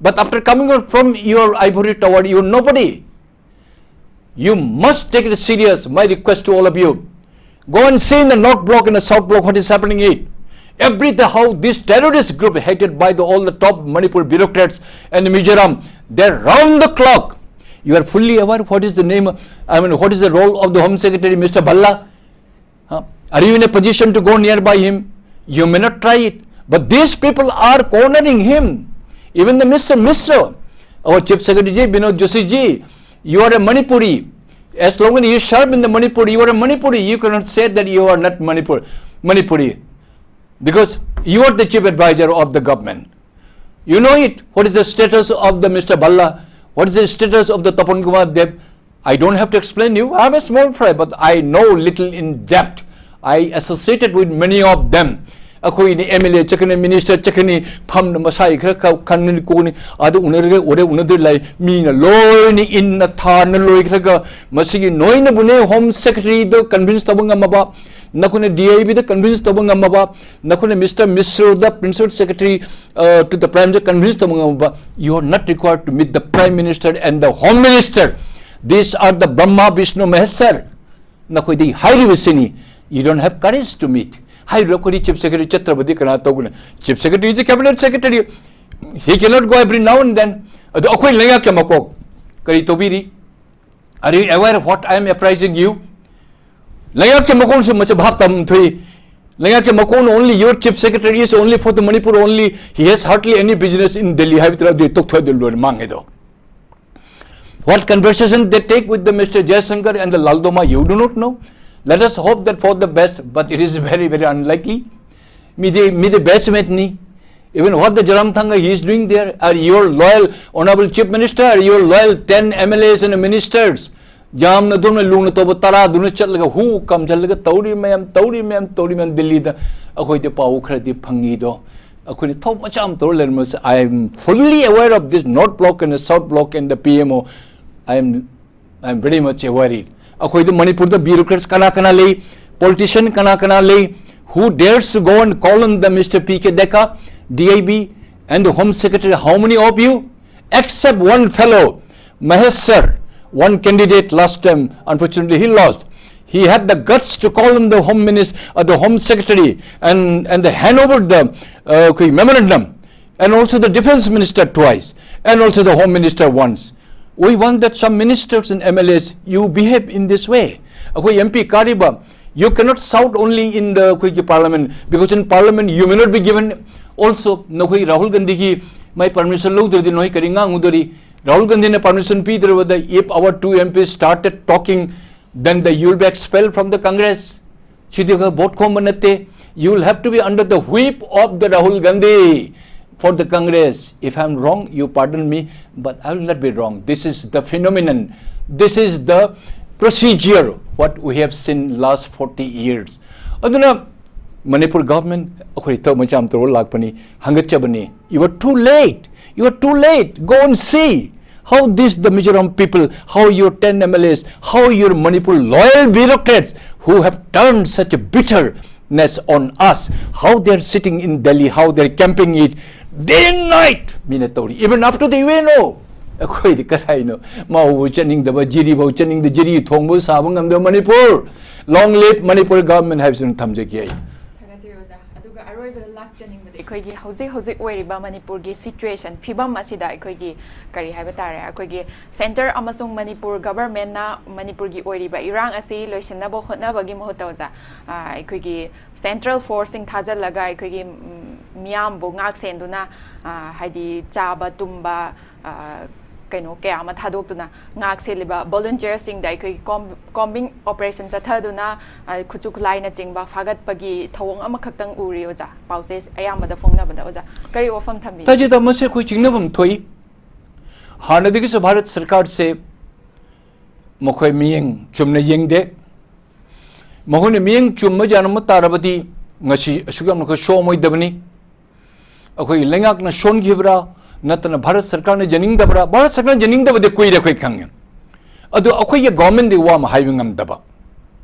but after coming out from your ivory tower, you are nobody. You must take it serious. My request to all of you. Go and see in the North Block and the South Block what is happening here. Every the how this terrorist group hated by the, all the top Manipur bureaucrats and the Mizoram, they're round the clock. You are fully aware what is the name, I mean, what is the role of the Home Secretary, Mister Bhalla? Huh? Are you in a position to go nearby him? You may not try it. But these people are cornering him. Even the Mister Mishra, our Chief Secretary ji, Binod Joshi ji, you are a Manipuri. As long as you serve in the Manipuri, you are a Manipuri. You cannot say that you are not Manipur, Manipuri. Because you are the chief advisor of the government. You know it. What is the status of the Mister Bhalla? What is the status of the Tapan Kumar Deb? I don't have to explain you. I'm a small fry, but I know little in depth. I associated with many of them. ꯑꯩꯈꯣꯏꯅ M L A ꯆꯠꯀꯅꯤ, minister ꯆꯠꯀꯅꯤ, ꯐꯝꯅ ꯃꯁꯥꯒꯤ ꯈꯔ ꯈ- ꯈꯪꯒꯅꯤ ꯈꯣꯠꯀꯅꯤ, ꯑꯗꯨ ꯎꯅꯔꯒ ꯎꯔꯦ ꯎꯅꯗ꯭ꯔꯦ ꯂꯩ, ꯃꯤꯅ ꯂꯣꯏꯅ ꯏꯟꯅ ꯊꯥꯅ ꯂꯣꯏꯈ꯭ꯔꯒ ꯃꯁꯤꯒꯤ ꯅꯣꯏꯅꯕꯨꯅꯦ ꯍꯣꯝ ꯁꯦꯀ꯭ꯔꯦꯇꯔꯤꯗ ꯀꯟꯚꯤꯟꯁ ꯇꯧꯕ ꯉꯝꯃꯕ, ꯅꯈꯣꯏꯅ ꯗꯤ ꯑꯥꯏ ꯕꯤꯗ ꯀꯟꯚꯤꯟꯁ ꯇꯧꯕ ꯉꯝꯃꯕ, ꯅꯈꯣꯏꯅ ꯃꯤꯁꯇꯔ ꯃꯤꯁ꯭ꯔꯗ ꯄ꯭ꯔꯤꯟꯁꯤꯄꯜ ꯁꯦꯀ꯭ꯔꯦꯇꯔꯤ ꯇꯨ ꯗ ꯄ꯭ꯔꯥꯏꯝꯗ ꯀꯟꯚꯤꯟꯁ ꯇꯧꯕ ꯉꯝꯃꯕ, you are not required to meet the prime minister and the home minister. These are the Brahma, Vishnu, Maheshwar. ꯅꯈꯣꯏꯗꯤ ꯍꯥꯏꯔꯤꯕꯁꯤꯅꯤ, you don't have courage to meet. ꯍꯥꯏꯔꯤꯕ ꯑꯩꯈꯣꯏꯗꯤ chief secretary ꯆꯠꯇ꯭ꯔꯕꯗꯤ ꯀꯅꯥ ꯇꯧꯒꯅꯤ? Chief secretary is a cabinet secretary, he cannot go every now and then. ꯑꯗꯣ ꯑꯩꯈꯣꯏ ꯂꯩꯉꯥꯛꯀꯤ ꯃꯀꯣꯛ ꯀꯔꯤ ꯇꯧꯕꯤꯔꯤ? Are you aware of what I am apprising you? ꯂꯩꯉꯥꯛꯀꯤ ꯃꯀꯣꯛꯁꯨ ꯃꯁꯤ ꯚꯥꯞ ꯇꯥꯐꯝ ꯊꯣꯛꯏ꯫ ꯂꯩꯉꯥꯛꯀꯤ ꯃꯀꯣꯛꯅ only your chief secretary is only for the Manipur only, he has hardly any business in Delhi ꯍꯥꯏꯕꯗꯨ ꯑꯗꯨ ꯇꯣꯛꯊꯣꯛꯑꯗꯤ ꯂꯣꯏꯔꯦ, ꯃꯥꯡꯉꯦꯗꯣ꯫ What conversation they take with the Mister Jaishankar and the Laldoma, you do not know. Let us hope that for the best, but it is very, very unlikely. ꯃꯤꯗꯤ ꯃꯤꯗꯤ ꯕꯦꯠꯁꯃꯦꯠꯅꯤ꯫ Even what the Zoramthanga he is doing there, are your loyal Honorable Chief Minister, are your loyal ten M L As and ministers, ꯌꯥꯝꯅ ꯑꯗꯨꯝꯅ ꯂꯨꯅ ꯇꯧꯕ ꯇꯔꯥꯗꯨꯅ ꯆꯠꯂꯒ ꯍꯨ ꯀꯥꯝꯁꯤꯜꯂꯒ ꯇꯧꯔꯤ ꯃꯌꯥꯝ, ꯇꯧꯔꯤ ꯃꯌꯥꯝ, ꯇꯧꯔꯤ ꯃꯌꯥꯝ ꯗꯤꯜꯂꯤꯗ꯫ ꯑꯩꯈꯣꯏꯗꯤ ꯄꯥꯎ ꯈꯔꯗꯤ ꯐꯪꯉꯤꯗꯣ, ꯑꯩꯈꯣꯏꯅ ꯊꯕꯛ ꯃꯆꯥ ꯑꯃ ꯇꯧꯔ ꯂꯩꯔꯝꯃꯁꯦ꯫ I am fully aware of this North Bloc and the South Bloc and the P M O. I am, I am very much worried. ꯑꯩꯈꯣꯏꯗ ꯃꯅꯤꯄꯨꯔꯗ bureaucrats ꯀꯅꯥ ꯀꯅꯥ ꯂꯩ, politician ꯀꯅꯥ ꯀꯅꯥ ꯂꯩ, who dares to go and call on the Mister P K Dekka, D I B, and the Home Secretary? How many of you? Except one fellow, Mahesh sir, one candidate last time, unfortunately he lost. He had the guts to call on the home minister, uh, the home secretary, and, and hand over the uh, memorandum, and also the defense minister twice, and also the home minister once. We want that some ministers and M L As, you behave in this way. ꯑꯩꯈꯣꯏ M P ꯀꯥꯔꯤꯕ, you cannot shout only in the ꯑꯩꯈꯣꯏꯒꯤ parliament, because in parliament you may not be given. Also, ꯅꯈꯣꯏ ꯔꯥꯍꯨꯜ ꯒꯥꯟꯙꯤꯒꯤ ꯃꯥꯏ permission ꯂꯧꯗ꯭ꯔꯗꯤ ꯅꯈꯣꯏ ꯀꯔꯤ ꯉꯥꯡꯉꯨꯗꯣꯔꯤ? ꯔꯥꯍꯨꯜ ꯒꯥꯟꯙꯤꯅ permission ꯄꯤꯗ꯭ꯔꯕꯗ, if our two M Ps started talking, then the, you will be expelled from the Congress. ꯁꯤꯗꯤ ꯑꯩꯈꯣꯏ vote ꯈꯣꯝꯕ ꯅꯠꯇꯦ. You will have to be under the whip of the Rahul Gandhi for the Congress. If I am wrong, you pardon me, but I will not be wrong. This is the phenomenon. This is the procedure what we have seen last forty years. ꯑꯗꯨꯅ Manipur government, ꯑꯩꯈꯣꯏ ꯊꯕꯛ ꯃꯆꯥ ꯑꯃ ꯇꯧꯔ ꯂꯥꯛꯄꯅꯤ, ꯍꯪꯒꯠꯆꯕꯅꯤ. You are too late. You are too late. Go and see how this, the Mizoram people, how your ten M L As, how your Manipur loyal bureaucrats who have turned such a bitterness on us, how they are sitting in Delhi, how they are camping it day and night. ꯃꯤꯅ ꯇꯧꯔꯤ, even up to the U N O. ꯑꯩꯈꯣꯏꯗꯤ ꯀꯗꯥꯏꯅꯣ? ꯃꯥꯎꯕꯨ ꯆꯠꯅꯤꯡꯗꯕ, ꯖꯤꯔꯤꯐꯥꯎ ꯆꯠꯅꯤꯡꯗ, ꯖꯤꯔꯤ ꯊꯣꯡꯕ ꯁꯥꯕ ꯉꯝꯗꯕ Manipur. Long live Manipur government ꯍꯥꯏꯕꯁꯤꯅ ꯊꯝꯖꯒꯦ ꯑꯩ꯫ ꯊꯥꯒꯠꯆꯔꯤ ꯑꯣꯖꯥ꯫ ꯑꯗꯨꯒ ꯑꯔꯣꯏꯕꯗ ꯂꯥꯛꯆꯅꯤꯡꯕꯗꯤ, ꯑꯩꯈꯣꯏꯒꯤ ꯍꯧꯖꯤꯛ ꯍꯧꯖꯤꯛ ꯑꯣꯏꯔꯤꯕ ꯃꯅꯤꯄꯨꯔꯒꯤ situation, ꯐꯤꯕꯝ ꯑꯁꯤꯗ ꯑꯩꯈꯣꯏꯒꯤ, ꯀꯔꯤ ꯍꯥꯏꯕ ꯇꯥꯔꯦ, ꯑꯩꯈꯣꯏꯒꯤ centre ꯑꯃꯁꯨꯡ ꯃꯅꯤꯄꯨꯔ governmentꯅ ꯃꯅꯤꯄꯨꯔꯒꯤ ꯑꯣꯏꯔꯤꯕ ꯏꯔꯥꯡ ꯑꯁꯤ ꯂꯣꯏꯁꯤꯟꯅꯕ ꯍꯣꯠꯅꯕꯒꯤ ꯃꯍꯨꯠꯇ ꯑꯣꯖꯥ, ꯑ, ꯑꯩꯈꯣꯏꯒꯤ central forceꯁꯤꯡ ꯊꯥꯖꯤꯜꯂꯒ ꯑꯩꯈꯣꯏꯒꯤ, ꯎꯝ, ꯃꯤꯌꯥꯝꯕꯨ ꯉꯥꯛ ꯁꯦꯟꯗꯨꯅ, ꯑ, ꯍꯥꯏꯗꯤ ꯆꯥꯕ ꯇꯨꯝꯕ, ꯑ, ꯀꯩꯅꯣ ꯀꯌꯥ ꯑꯃ ꯊꯥꯗꯣꯛꯇꯨꯅ ꯉꯥꯛ ꯁꯦꯜꯂꯤꯕ volunteerꯁꯤꯡꯗ ꯑꯩꯈꯣꯏꯒꯤ com-, combing operation ꯆꯠꯊꯗꯨꯅ, ꯑ, ꯈꯨꯠꯁꯨ ꯈꯨꯠꯂꯥꯏꯅꯆꯤꯡꯕ ꯐꯥꯒꯠꯄꯒꯤ ꯊꯧꯑꯣꯡ ꯑꯃꯈꯛꯇꯪ ꯎꯔꯤ ꯑꯣꯖꯥ, ꯄꯥꯎꯆꯦ ꯑꯌꯥꯝꯕꯗ ꯐꯣꯡꯅꯕꯗ꯫ ꯑꯣꯖꯥ, ꯀꯔꯤ ꯋꯥꯐꯝ ꯊꯝꯕꯤꯒꯦ? ꯇꯥꯖꯦꯗ, ꯃꯁꯤ ꯑꯩꯈꯣꯏ ꯆꯤꯡꯅꯐꯝ ꯊꯣꯛꯏ꯫ ꯍꯥꯟꯅꯗꯒꯤꯁꯨ ꯚꯥꯔꯠ ꯁꯔꯀꯥꯔꯁꯦ ꯃꯈꯣꯏ ꯃꯤꯠꯌꯦꯡ ꯆꯨꯝꯅ ꯌꯦꯡꯗꯦ꯫ ꯃꯈꯣꯏꯅ ꯃꯤꯠꯌꯦꯡ ꯆꯨꯝꯕ ꯌꯥꯔꯝꯕ ꯇꯥꯔꯕꯗꯤ ꯉꯁꯤ ꯑꯁꯨꯛ ꯌꯥꯝꯅ ꯑꯩꯈꯣꯏ ꯁꯣꯛꯑꯝꯃꯣꯏꯗꯕꯅꯤ꯫ ꯑꯩꯈꯣꯏꯒꯤ ꯂꯩꯉꯥꯛꯅ ꯁꯣꯟꯈꯤꯕ꯭ꯔꯥ, ꯅꯠꯇꯅ ꯚꯥꯔꯠ ꯁꯔꯀꯥꯔꯅ ꯌꯥꯅꯤꯡꯗꯕ꯭ꯔꯥ? ꯚꯥꯔꯠ ꯁꯔꯀꯥꯔꯅ ꯌꯥꯅꯤꯡꯗꯕꯗꯤ ꯀꯨꯏꯔꯦ ꯑꯩꯈꯣꯏ ꯈꯪꯉꯦ꯫ ꯑꯗꯨ ꯑꯩꯈꯣꯏꯒꯤ ꯒꯣꯔꯃꯦꯟꯗꯤ ꯋꯥ ꯑꯃ ꯍꯥꯏꯕ ꯉꯝꯗꯕ,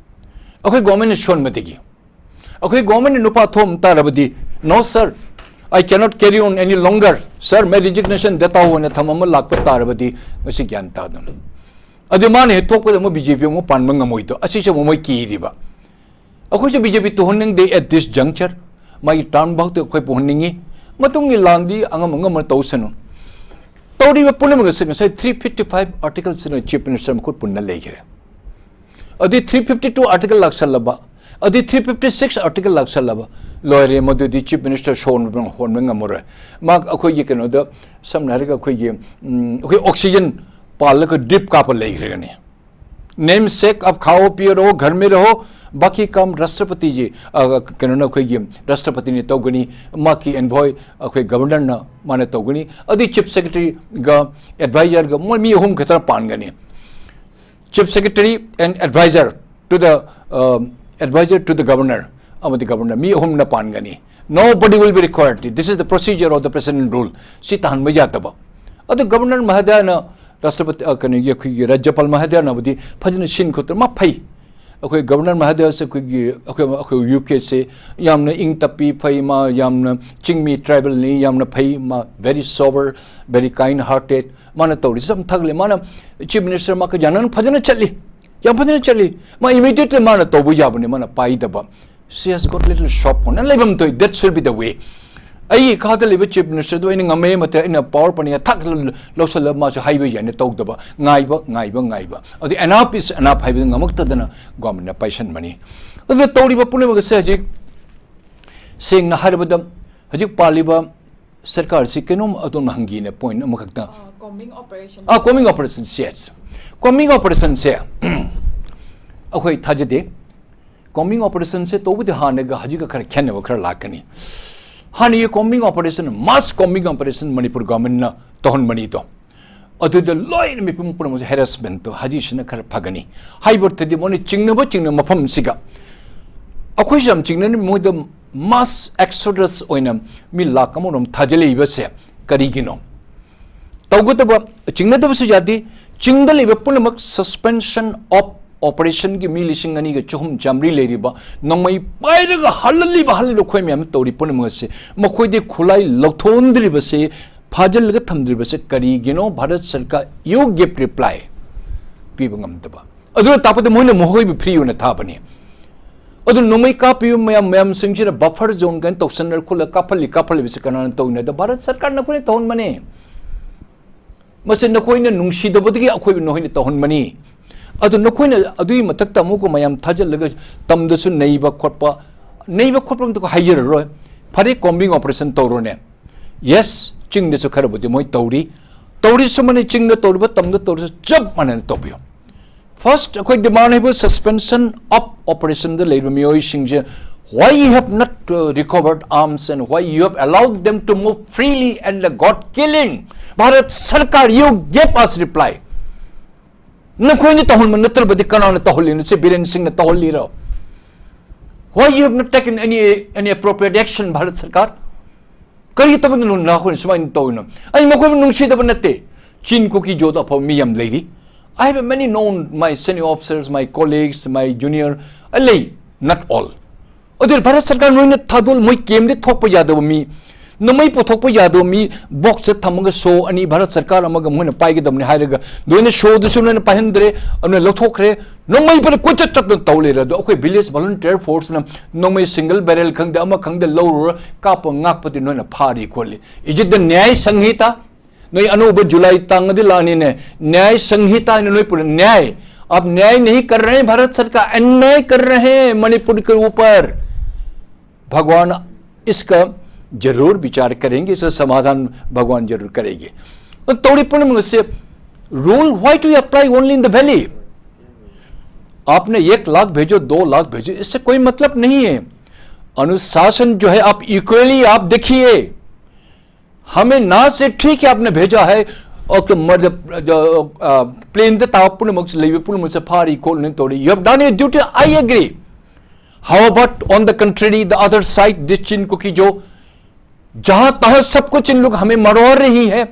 ꯑꯩꯈꯣꯏ ꯒꯣꯔꯃꯦꯟꯅ ꯁꯣꯟꯕꯗꯒꯤ꯫ ꯑꯩꯈꯣꯏ ꯒꯣꯔꯃꯦꯟꯅ ꯅꯨꯄꯥ ꯊꯣꯝ ꯇꯥꯔꯕꯗꯤ, "No sir, I cannot carry on any longer, sir, my resignation data ꯑꯣꯏꯅ ꯊꯝ ꯑꯃ ꯂꯥꯛꯄ ꯇꯥꯔꯕꯗꯤ ꯉꯁꯤ ꯒ꯭ꯌꯥꯟ ꯇꯥꯗꯅ ꯑꯗꯨ ꯃꯥꯅ ꯍꯦꯛ ꯊꯣꯛꯄꯗ ꯑꯃꯨꯛ ꯕꯤ ꯖꯦ ꯄꯤ ꯑꯃꯨꯛ ꯄꯥꯟꯕ ꯉꯝꯃꯣꯏꯗꯣ, ꯑꯁꯤꯁꯦ ꯑꯃꯨꯛ ꯃꯣꯏ ꯀꯤꯔꯤꯕ꯫ ꯑꯩꯈꯣꯏꯁꯨ ꯕꯤ ꯖꯦ ꯄꯤ ꯇꯨꯍꯟꯅꯤꯡꯗꯦ at this juncture꯫ ꯃꯥꯒꯤ ꯇꯥꯔꯝ ꯐꯥꯎꯗꯤ ꯑꯩꯈꯣꯏ ꯄꯨꯍꯟꯅꯤꯡꯉꯤ꯫ ꯃꯇꯨꯡꯒꯤ ꯂꯥꯟꯗꯤ ꯑꯉꯝ ꯑꯉꯝꯕ ꯇꯧꯁꯅꯨ꯫ ꯇꯧꯔꯤꯕ ꯄꯨꯝꯅꯃꯛ ꯑꯁꯤ ꯉꯁꯥꯏ three fifty five article ꯁꯤꯅ ꯆꯤꯐ ꯃꯤꯅꯤꯁꯇꯔ ꯃꯈꯨꯠ ꯄꯨꯟꯅ ꯂꯩꯈ꯭ꯔꯦ꯫ ꯑꯗꯨꯗꯤ three fifty two article ꯂꯥꯛꯁꯜꯂꯕ, ꯑꯗꯨꯗꯤ three fifty six article ꯂꯥꯛꯁꯜꯂꯕ, ꯂꯣꯏꯔꯦ꯫ ꯃꯗꯨꯗꯤ ꯆꯤꯐ ꯃꯤꯅꯤꯁꯇꯔ ꯁꯣꯟꯕ ꯍꯣꯟꯕ ꯉꯝꯃꯔꯣꯏ꯫ ꯃꯥ ꯑꯩꯈꯣꯏꯒꯤ ꯀꯩꯅꯣꯗ, ꯁꯝꯅ ꯍꯥꯏꯔꯒ ꯑꯩꯈꯣꯏꯒꯤ, ꯎꯝ, ꯑꯩꯈꯣꯏ ꯑꯣꯛꯁꯤꯖꯟ ꯄꯥꯜꯂꯒ ꯗ꯭ꯔꯤꯞ ꯀꯥꯞꯄ ꯂꯩꯈ꯭ꯔꯒꯅꯤ꯫ Namesake of खाओ पियो रहो, घर में रहो, बाकी काम राष्ट्रपति जी, ꯑ, ꯀꯩꯅꯣꯅ ꯑꯩꯈꯣꯏꯒꯤ ꯔꯥꯁꯇ꯭ꯔꯄꯇꯤꯅ ꯇꯧꯒꯅꯤ, ꯃꯍꯥꯛꯀꯤ ꯑꯦꯟꯚꯣꯏ ꯑꯩꯈꯣꯏ ꯒꯕꯔꯅꯔꯅ ꯃꯥꯅ ꯇꯧꯒꯅꯤ꯫ ꯑꯗꯨꯗꯤ ꯆꯤꯐ ꯁꯦꯀ꯭ꯔꯦꯇꯔꯤꯒ ꯑꯦꯗꯚꯥꯏꯖꯔꯒ ꯃꯣꯏ ꯃꯤ ꯑꯍꯨꯝ ꯈꯛꯇꯅ ꯄꯥꯟꯒꯅꯤ꯫ Chief Secretary and advisor to the, um, advisor to the governor, ꯑꯃꯗꯤ ꯒꯕꯔꯅꯔ, ꯃꯤ ꯑꯍꯨꯝꯅ ꯄꯥꯟꯒꯅꯤ꯫ Nobody will be required, this is the procedure of the president rule꯫ ꯁꯤ ꯇꯥꯍꯟꯕ ꯌꯥꯗꯕ꯫ ꯑꯗꯨ ꯒꯕꯔꯅꯔ ꯃꯍꯣꯗꯌꯅ, ꯔꯥꯁꯇ꯭ꯔꯄꯇꯤ, ꯑ, ꯀꯩꯅꯣꯒꯤ ꯑꯩꯈꯣꯏꯒꯤ ꯔꯥꯖ꯭ꯌꯄꯥꯜ ꯃꯍꯣꯗꯌꯅꯕꯨꯗꯤ ꯐꯖꯅ ꯁꯤꯟ ꯈꯣꯠꯇꯅ ꯃꯥ ꯐꯩ꯫ ꯑꯩꯈꯣꯏ ꯒꯕꯔꯅꯔ ꯃꯍꯣꯗꯌꯁꯦ ꯑꯩꯈꯣꯏꯒꯤ, ꯑꯩꯈꯣꯏ, ꯑꯩꯈꯣꯏ ꯌꯨ ꯀꯦꯁꯦ ꯌꯥꯝꯅ ꯏꯪ ꯇꯞꯄꯤ, ꯐꯩ, ꯃꯥ ꯌꯥꯝꯅ ꯆꯤꯡꯃꯤ, ꯇ꯭ꯔꯥꯏꯕꯦꯜꯅꯤ, ꯌꯥꯝꯅ ꯐꯩ, ꯃꯥ very sober, very kind hearted꯫ ꯃꯥꯅ ꯇꯧꯔꯤꯁꯦ ꯌꯥꯝ ꯊꯥꯒꯠꯂꯦ꯫ ꯃꯥꯅ ꯆꯤꯐ ꯃꯤꯅꯤꯁꯇꯔ ꯃꯥꯒ ꯌꯥꯅꯅ ꯐꯖꯅ ꯆꯠꯂꯤ, ꯌꯥꯝ ꯐꯖꯅ ꯆꯠꯂꯤ꯫ ꯃꯥ ꯏꯃꯤꯗꯤꯌꯦꯠꯂꯤ ꯃꯥꯅ ꯇꯧꯕ ꯌꯥꯕꯅꯤ, ꯃꯥꯅ ꯄꯥꯏꯗꯕ꯫ She has got little soft corner, ꯂꯩꯐꯝ ꯊꯣꯛꯏ, that should be the way꯫ ꯑꯩꯒꯤ ꯈꯥꯗ ꯂꯩꯕ ꯆꯤꯐ ꯃꯤꯅꯤꯁꯇꯔꯗꯨ ꯑꯩꯅ ꯉꯝꯃꯦ ꯃꯇꯝ ꯑꯩꯅ ꯄꯥꯋꯔ ꯄꯅꯤ ꯊꯛ ꯂꯧꯁꯜꯂꯒ ꯃꯥꯁꯨ ꯍꯥꯏꯕ ꯌꯥꯏꯅ ꯇꯧꯗꯕ, ꯉꯥꯏꯕ, ꯉꯥꯏꯕ, ꯉꯥꯏꯕ꯫ ꯑꯗꯨ enough is enough ꯍꯥꯏꯕꯗꯨ ꯉꯝꯃꯛꯇꯗꯅ ꯒꯣꯔꯃꯦꯟꯅ ꯄꯥꯏꯁꯟꯕꯅꯤ꯫ ꯑꯗꯨꯅ ꯇꯧꯔꯤꯕ ꯄꯨꯝꯅꯃꯛ ꯑꯁꯦ ꯍꯧꯖꯤꯛ ꯁꯦꯡꯅ ꯍꯥꯏꯔꯕꯗ ꯍꯧꯖꯤꯛ ꯄꯥꯜꯂꯤꯕ ꯁꯔꯀꯥꯔꯁꯤ ꯀꯩꯅꯣꯝ ꯑꯗꯣꯝꯅ ꯍꯪꯒꯦꯅ ꯄꯣꯏꯟ ꯑꯃꯈꯛꯇ꯫ ꯑ, combing operation꯫ ꯑ, combing operation, yes꯫ Combing operationꯁꯦ ꯑꯩꯈꯣꯏ ꯊꯥꯖꯗꯦ꯫ Combing operationꯁꯦ ꯇꯧꯕꯗꯤ ꯍꯥꯟꯅꯒ ꯍꯧꯖꯤꯛꯀ ꯈꯔ ꯈꯦꯠꯅꯕ ꯈꯔ ꯂꯥꯛꯀꯅꯤ꯫ ꯍꯥꯟꯅꯒꯤ combing operation, mass combing operation Manipur ꯒꯣꯔꯃꯦꯟꯅ ꯇꯧꯍꯟꯕꯅꯤꯗꯣ꯫ ꯑꯗꯨꯗ ꯂꯣꯏꯅ ꯃꯤꯄꯨꯝ ꯄꯨꯝꯅꯃꯛꯁꯦ ꯍꯦꯔꯦꯁꯃꯦꯟꯇꯣ ꯍꯧꯖꯤꯛꯁꯤꯅ ꯈꯔ ꯐꯒꯅꯤ꯫ ꯍꯥꯏꯕ ꯑꯣꯏꯔꯗꯤ ꯃꯣꯏꯅ ꯆꯤꯡꯅꯕ ꯆꯤꯡꯅꯕ ꯃꯐꯝꯁꯤꯒ ꯑꯩꯈꯣꯏꯁꯨ ꯌꯥꯝ ꯆꯤꯡꯅꯅꯤ꯫ ꯃꯣꯏꯗ ꯃꯥꯁ ꯑꯦꯛꯁꯣꯗꯁ ꯑꯣꯏꯅ ꯃꯤ ꯂꯥꯛ ꯑꯃꯔꯣꯝ ꯊꯥꯖꯤꯜꯂꯛꯏꯕꯁꯦ ꯀꯔꯤꯒꯤꯅꯣ? ꯇꯧꯒꯗꯕ, ꯆꯤꯡꯅꯗꯕꯁꯨ ꯌꯥꯗꯦ꯫ ꯆꯤꯡꯗ ꯂꯩꯕ ꯄꯨꯝꯅꯃꯛ suspension of operationꯒꯤ ꯃꯤ ꯂꯤꯁꯤꯡ ꯑꯅꯤꯒ ꯆꯍꯨꯝ ꯆꯥꯃꯔꯤ ꯂꯩꯔꯤꯕ, ꯅꯣꯡꯃꯩ ꯄꯥꯏꯔꯒ ꯍꯜꯂꯜꯂꯤꯕ, ꯍꯜꯂꯜꯂꯤꯕ ꯑꯩꯈꯣꯏ ꯃꯌꯥꯝꯅ ꯇꯧꯔꯤ ꯄꯨꯝꯅꯃꯛ ꯑꯁꯤ, ꯃꯈꯣꯏꯗꯤ ꯈꯨꯠꯂꯥꯏ ꯂꯧꯊꯣꯛꯍꯟꯗ꯭ꯔꯤꯕꯁꯤ, ꯐꯥꯖꯤꯜꯂꯒ ꯊꯝꯗ꯭ꯔꯤꯕꯁꯦ ꯀꯔꯤꯒꯤꯅꯣ? ꯚꯥꯔꯠ ꯁꯔꯀꯥꯔ, you give reply ꯄꯤꯕ ꯉꯝꯗꯕ꯫ ꯑꯗꯨꯅ ꯇꯥꯛꯄꯗꯤ ꯃꯣꯏꯅ ꯃꯈꯣꯏꯕꯨ ꯐ꯭ꯔꯤ ꯑꯣꯏꯅ ꯊꯥꯕꯅꯤ꯫ ꯑꯗꯨ ꯅꯣꯡꯃꯩ ꯀꯥꯞꯄꯤꯕ ꯃꯌꯥꯝ, ꯃꯌꯥꯝꯁꯤꯡꯁꯤꯅ ꯕꯐꯔ ꯖꯣꯟ ꯀꯥꯏꯅ ꯇꯧꯁꯟꯅꯔ ꯈꯣꯠꯂ ꯀꯥꯞꯍꯜꯂꯤ, ꯀꯥꯞꯍꯜꯂꯤꯕꯁꯤ ꯀꯅꯥꯅ ꯇꯧꯔꯤꯅꯣ? ꯑꯗ ꯚꯥꯔꯠ ꯁꯔꯀꯥꯔꯅ ꯑꯩꯈꯣꯏꯅ ꯇꯧꯍꯟꯕꯅꯤ꯫ ꯃꯁꯤ ꯅꯈꯣꯏꯅ ꯅꯨꯡꯁꯤꯗꯕꯗꯒꯤ ꯑꯩꯈꯣꯏꯕꯨ ꯅꯈꯣꯏꯅ ꯇꯧꯍꯟꯕꯅꯤ꯫ ꯑꯗꯨ ꯅꯈꯣꯏꯅ ꯑꯗꯨꯒꯤ ꯃꯊꯛꯇ ꯑꯃꯨꯛꯀ ꯃꯌꯥꯝ ꯊꯥꯖꯤꯜꯂꯒ ꯇꯝꯗꯁꯨ ꯅꯩꯕ ꯈꯣꯠꯄ, ꯅꯩꯕ ꯈꯣꯠꯄ ꯑꯝꯇ ꯍꯥꯏꯖꯔꯔꯣꯏ꯫ ꯐꯔꯦ, ꯀꯣꯝꯕꯤꯡ ꯑꯣꯄꯔꯦꯁꯟ ꯇꯧꯔꯣꯅꯦ꯫ ꯌꯦꯁ, ꯆꯤꯡꯗꯁꯨ ꯈꯔꯕꯨꯗꯤ ꯃꯣꯏ ꯇꯧꯔꯤ꯫ ꯇꯧꯔꯤꯁꯨ ꯃꯅꯤ, ꯆꯤꯡꯗ ꯇꯧꯔꯤꯕ, ꯇꯝꯗ ꯇꯧꯔꯤꯁꯨ ꯆꯞ ꯃꯥꯟꯅꯅ ꯇꯧꯕꯤꯌꯨ꯫ ꯐꯥꯔꯁ, ꯑꯩꯈꯣꯏ ꯗꯤꯃꯥꯟ ꯍꯥꯏꯕꯨ suspension of operationꯗ ꯂꯩꯔꯤꯕ ꯃꯤꯑꯣꯏꯁꯤꯡꯁꯦ, why you have not, uh, recovered arms and why you have allowed them to move freely and got killing? Bharat ꯁꯔꯀꯥꯔ, you give us reply. ꯅꯈꯣꯏꯅ ꯇꯧꯍꯟꯕ ꯅꯠꯇ꯭ꯔꯕꯗꯤ ꯀꯅꯥꯅ ꯇꯧꯍꯜꯂꯤꯅꯣ? ꯁꯤ ꯕꯤꯔꯦꯟ ꯁꯤꯡꯅ ꯇꯧꯍꯜꯂꯤꯔꯣ? Why you have not taken any, any appropriate action, Bharat ꯁꯔꯀꯥꯔ? ꯀꯔꯤ ꯇꯧꯕꯗꯅꯣ ꯅꯈꯣꯏꯅ ꯁꯨꯃꯥꯏꯅ ꯇꯧꯔꯤꯅꯣ? ꯑꯩ ꯃꯈꯣꯏꯕꯨ ꯅꯨꯡꯁꯤꯗꯕ ꯅꯠꯇꯦ꯫ ꯆꯤꯟ ꯀꯨꯀꯤ ꯖꯣꯗ ꯑꯐꯕ ꯃꯤ ꯌꯥꯝ ꯂꯩꯔꯤ꯫ I have many known, my senior officers, my colleagues, my junior, ꯑ, ꯂꯩ, not all. ꯑꯗꯨ ꯚꯥꯔꯠ ꯁꯔꯀꯥꯔ ꯅꯣꯏꯅ ꯊꯥꯗꯣꯛ, ꯃꯣꯏ ꯀꯦꯝꯗꯤ ꯊꯣꯛꯄ ꯌꯥꯗꯕ ꯃꯤ, ꯅꯣꯡꯃꯩ ꯄꯨꯊꯣꯛꯄ ꯌꯥꯗꯕ ꯃꯤ, ꯕꯣꯛꯁꯇ ꯊꯝꯃꯒ ꯁꯣ ꯑꯅꯤ ꯚꯥꯔꯠ ꯁꯔꯀꯥꯔ ꯑꯃꯒ ꯃꯣꯏꯅ ꯄꯥꯏꯒꯗꯕꯅꯤ ꯍꯥꯏꯔꯒ ꯂꯣꯏꯅ ꯁꯣꯗꯨꯁꯨ ꯂꯣꯏꯅ ꯄꯥꯏꯍꯟꯗ꯭ꯔꯦ, ꯑꯗꯨꯅ ꯂꯧꯊꯣꯛꯈ꯭ꯔꯦ꯫ ꯅꯣꯡꯃꯩ ꯐꯅ ꯀꯣꯏꯆꯠ ꯆꯠꯇꯅ ꯇꯧ ꯂꯩꯔꯦ꯫ ꯑꯗꯣ ꯑꯩꯈꯣꯏ village volunteer forceꯅ ꯅꯣꯡꯃꯩ single barrel ꯈꯪꯗꯦ, ꯑꯃ ꯈꯪꯗꯦ ꯂꯧꯔꯨꯔ ꯀꯥꯞꯄ ꯉꯥꯛꯄꯗꯤ ꯅꯣꯏꯅ ꯐꯥꯔꯤ ꯈꯣꯠꯂꯤ꯫ Is it the ꯅ꯭ꯌꯥꯌ ꯁꯪꯍꯤꯇꯥ? ꯅꯣꯏ ꯑꯅꯧꯕ ꯖꯨꯂꯥꯏ ꯇꯥꯡ ꯑꯗꯤ ꯂꯥꯛꯑꯅꯤꯅꯦ, न्याय संहिता ꯍꯥꯏꯅ ꯅꯣꯏ ꯄꯨꯔ, न्याय, आप न्याय नहीं कर रहे हैं, भारत सरकार अन्याय कर रहे हैं मणिपुर के ऊपर। भगवान इसका जरूर विचार करेंगे, इसका समाधान भगवान जरूर करेंगे। तो तौड़ी पूर्ण से rule, why do you apply only in the valley? आपने एक लाख भेजो, दो लाख भेजो, इससे कोई मतलब नहीं है। अनुशासन जो है, आप इक्वली आप देखिए। हमें ना से ठीक है, आपने भेजा है, ꯑꯣꯀꯦ, ꯃꯗ ꯄ꯭ꯂꯦꯟꯗ ꯇꯥꯕ ꯄꯨꯝꯅꯃꯛ, ꯂꯩꯕ ꯄꯨꯝꯅꯃꯛꯁꯦ ꯐꯥꯔꯤ ꯈꯣꯠꯂꯤ ꯇꯧꯔꯤ, you have done your duty, I agree. How about on the contrary, the other side, this Chin Kuki Jo, जहां तहां सब कुछ इन लोग हमें मरवा रही है,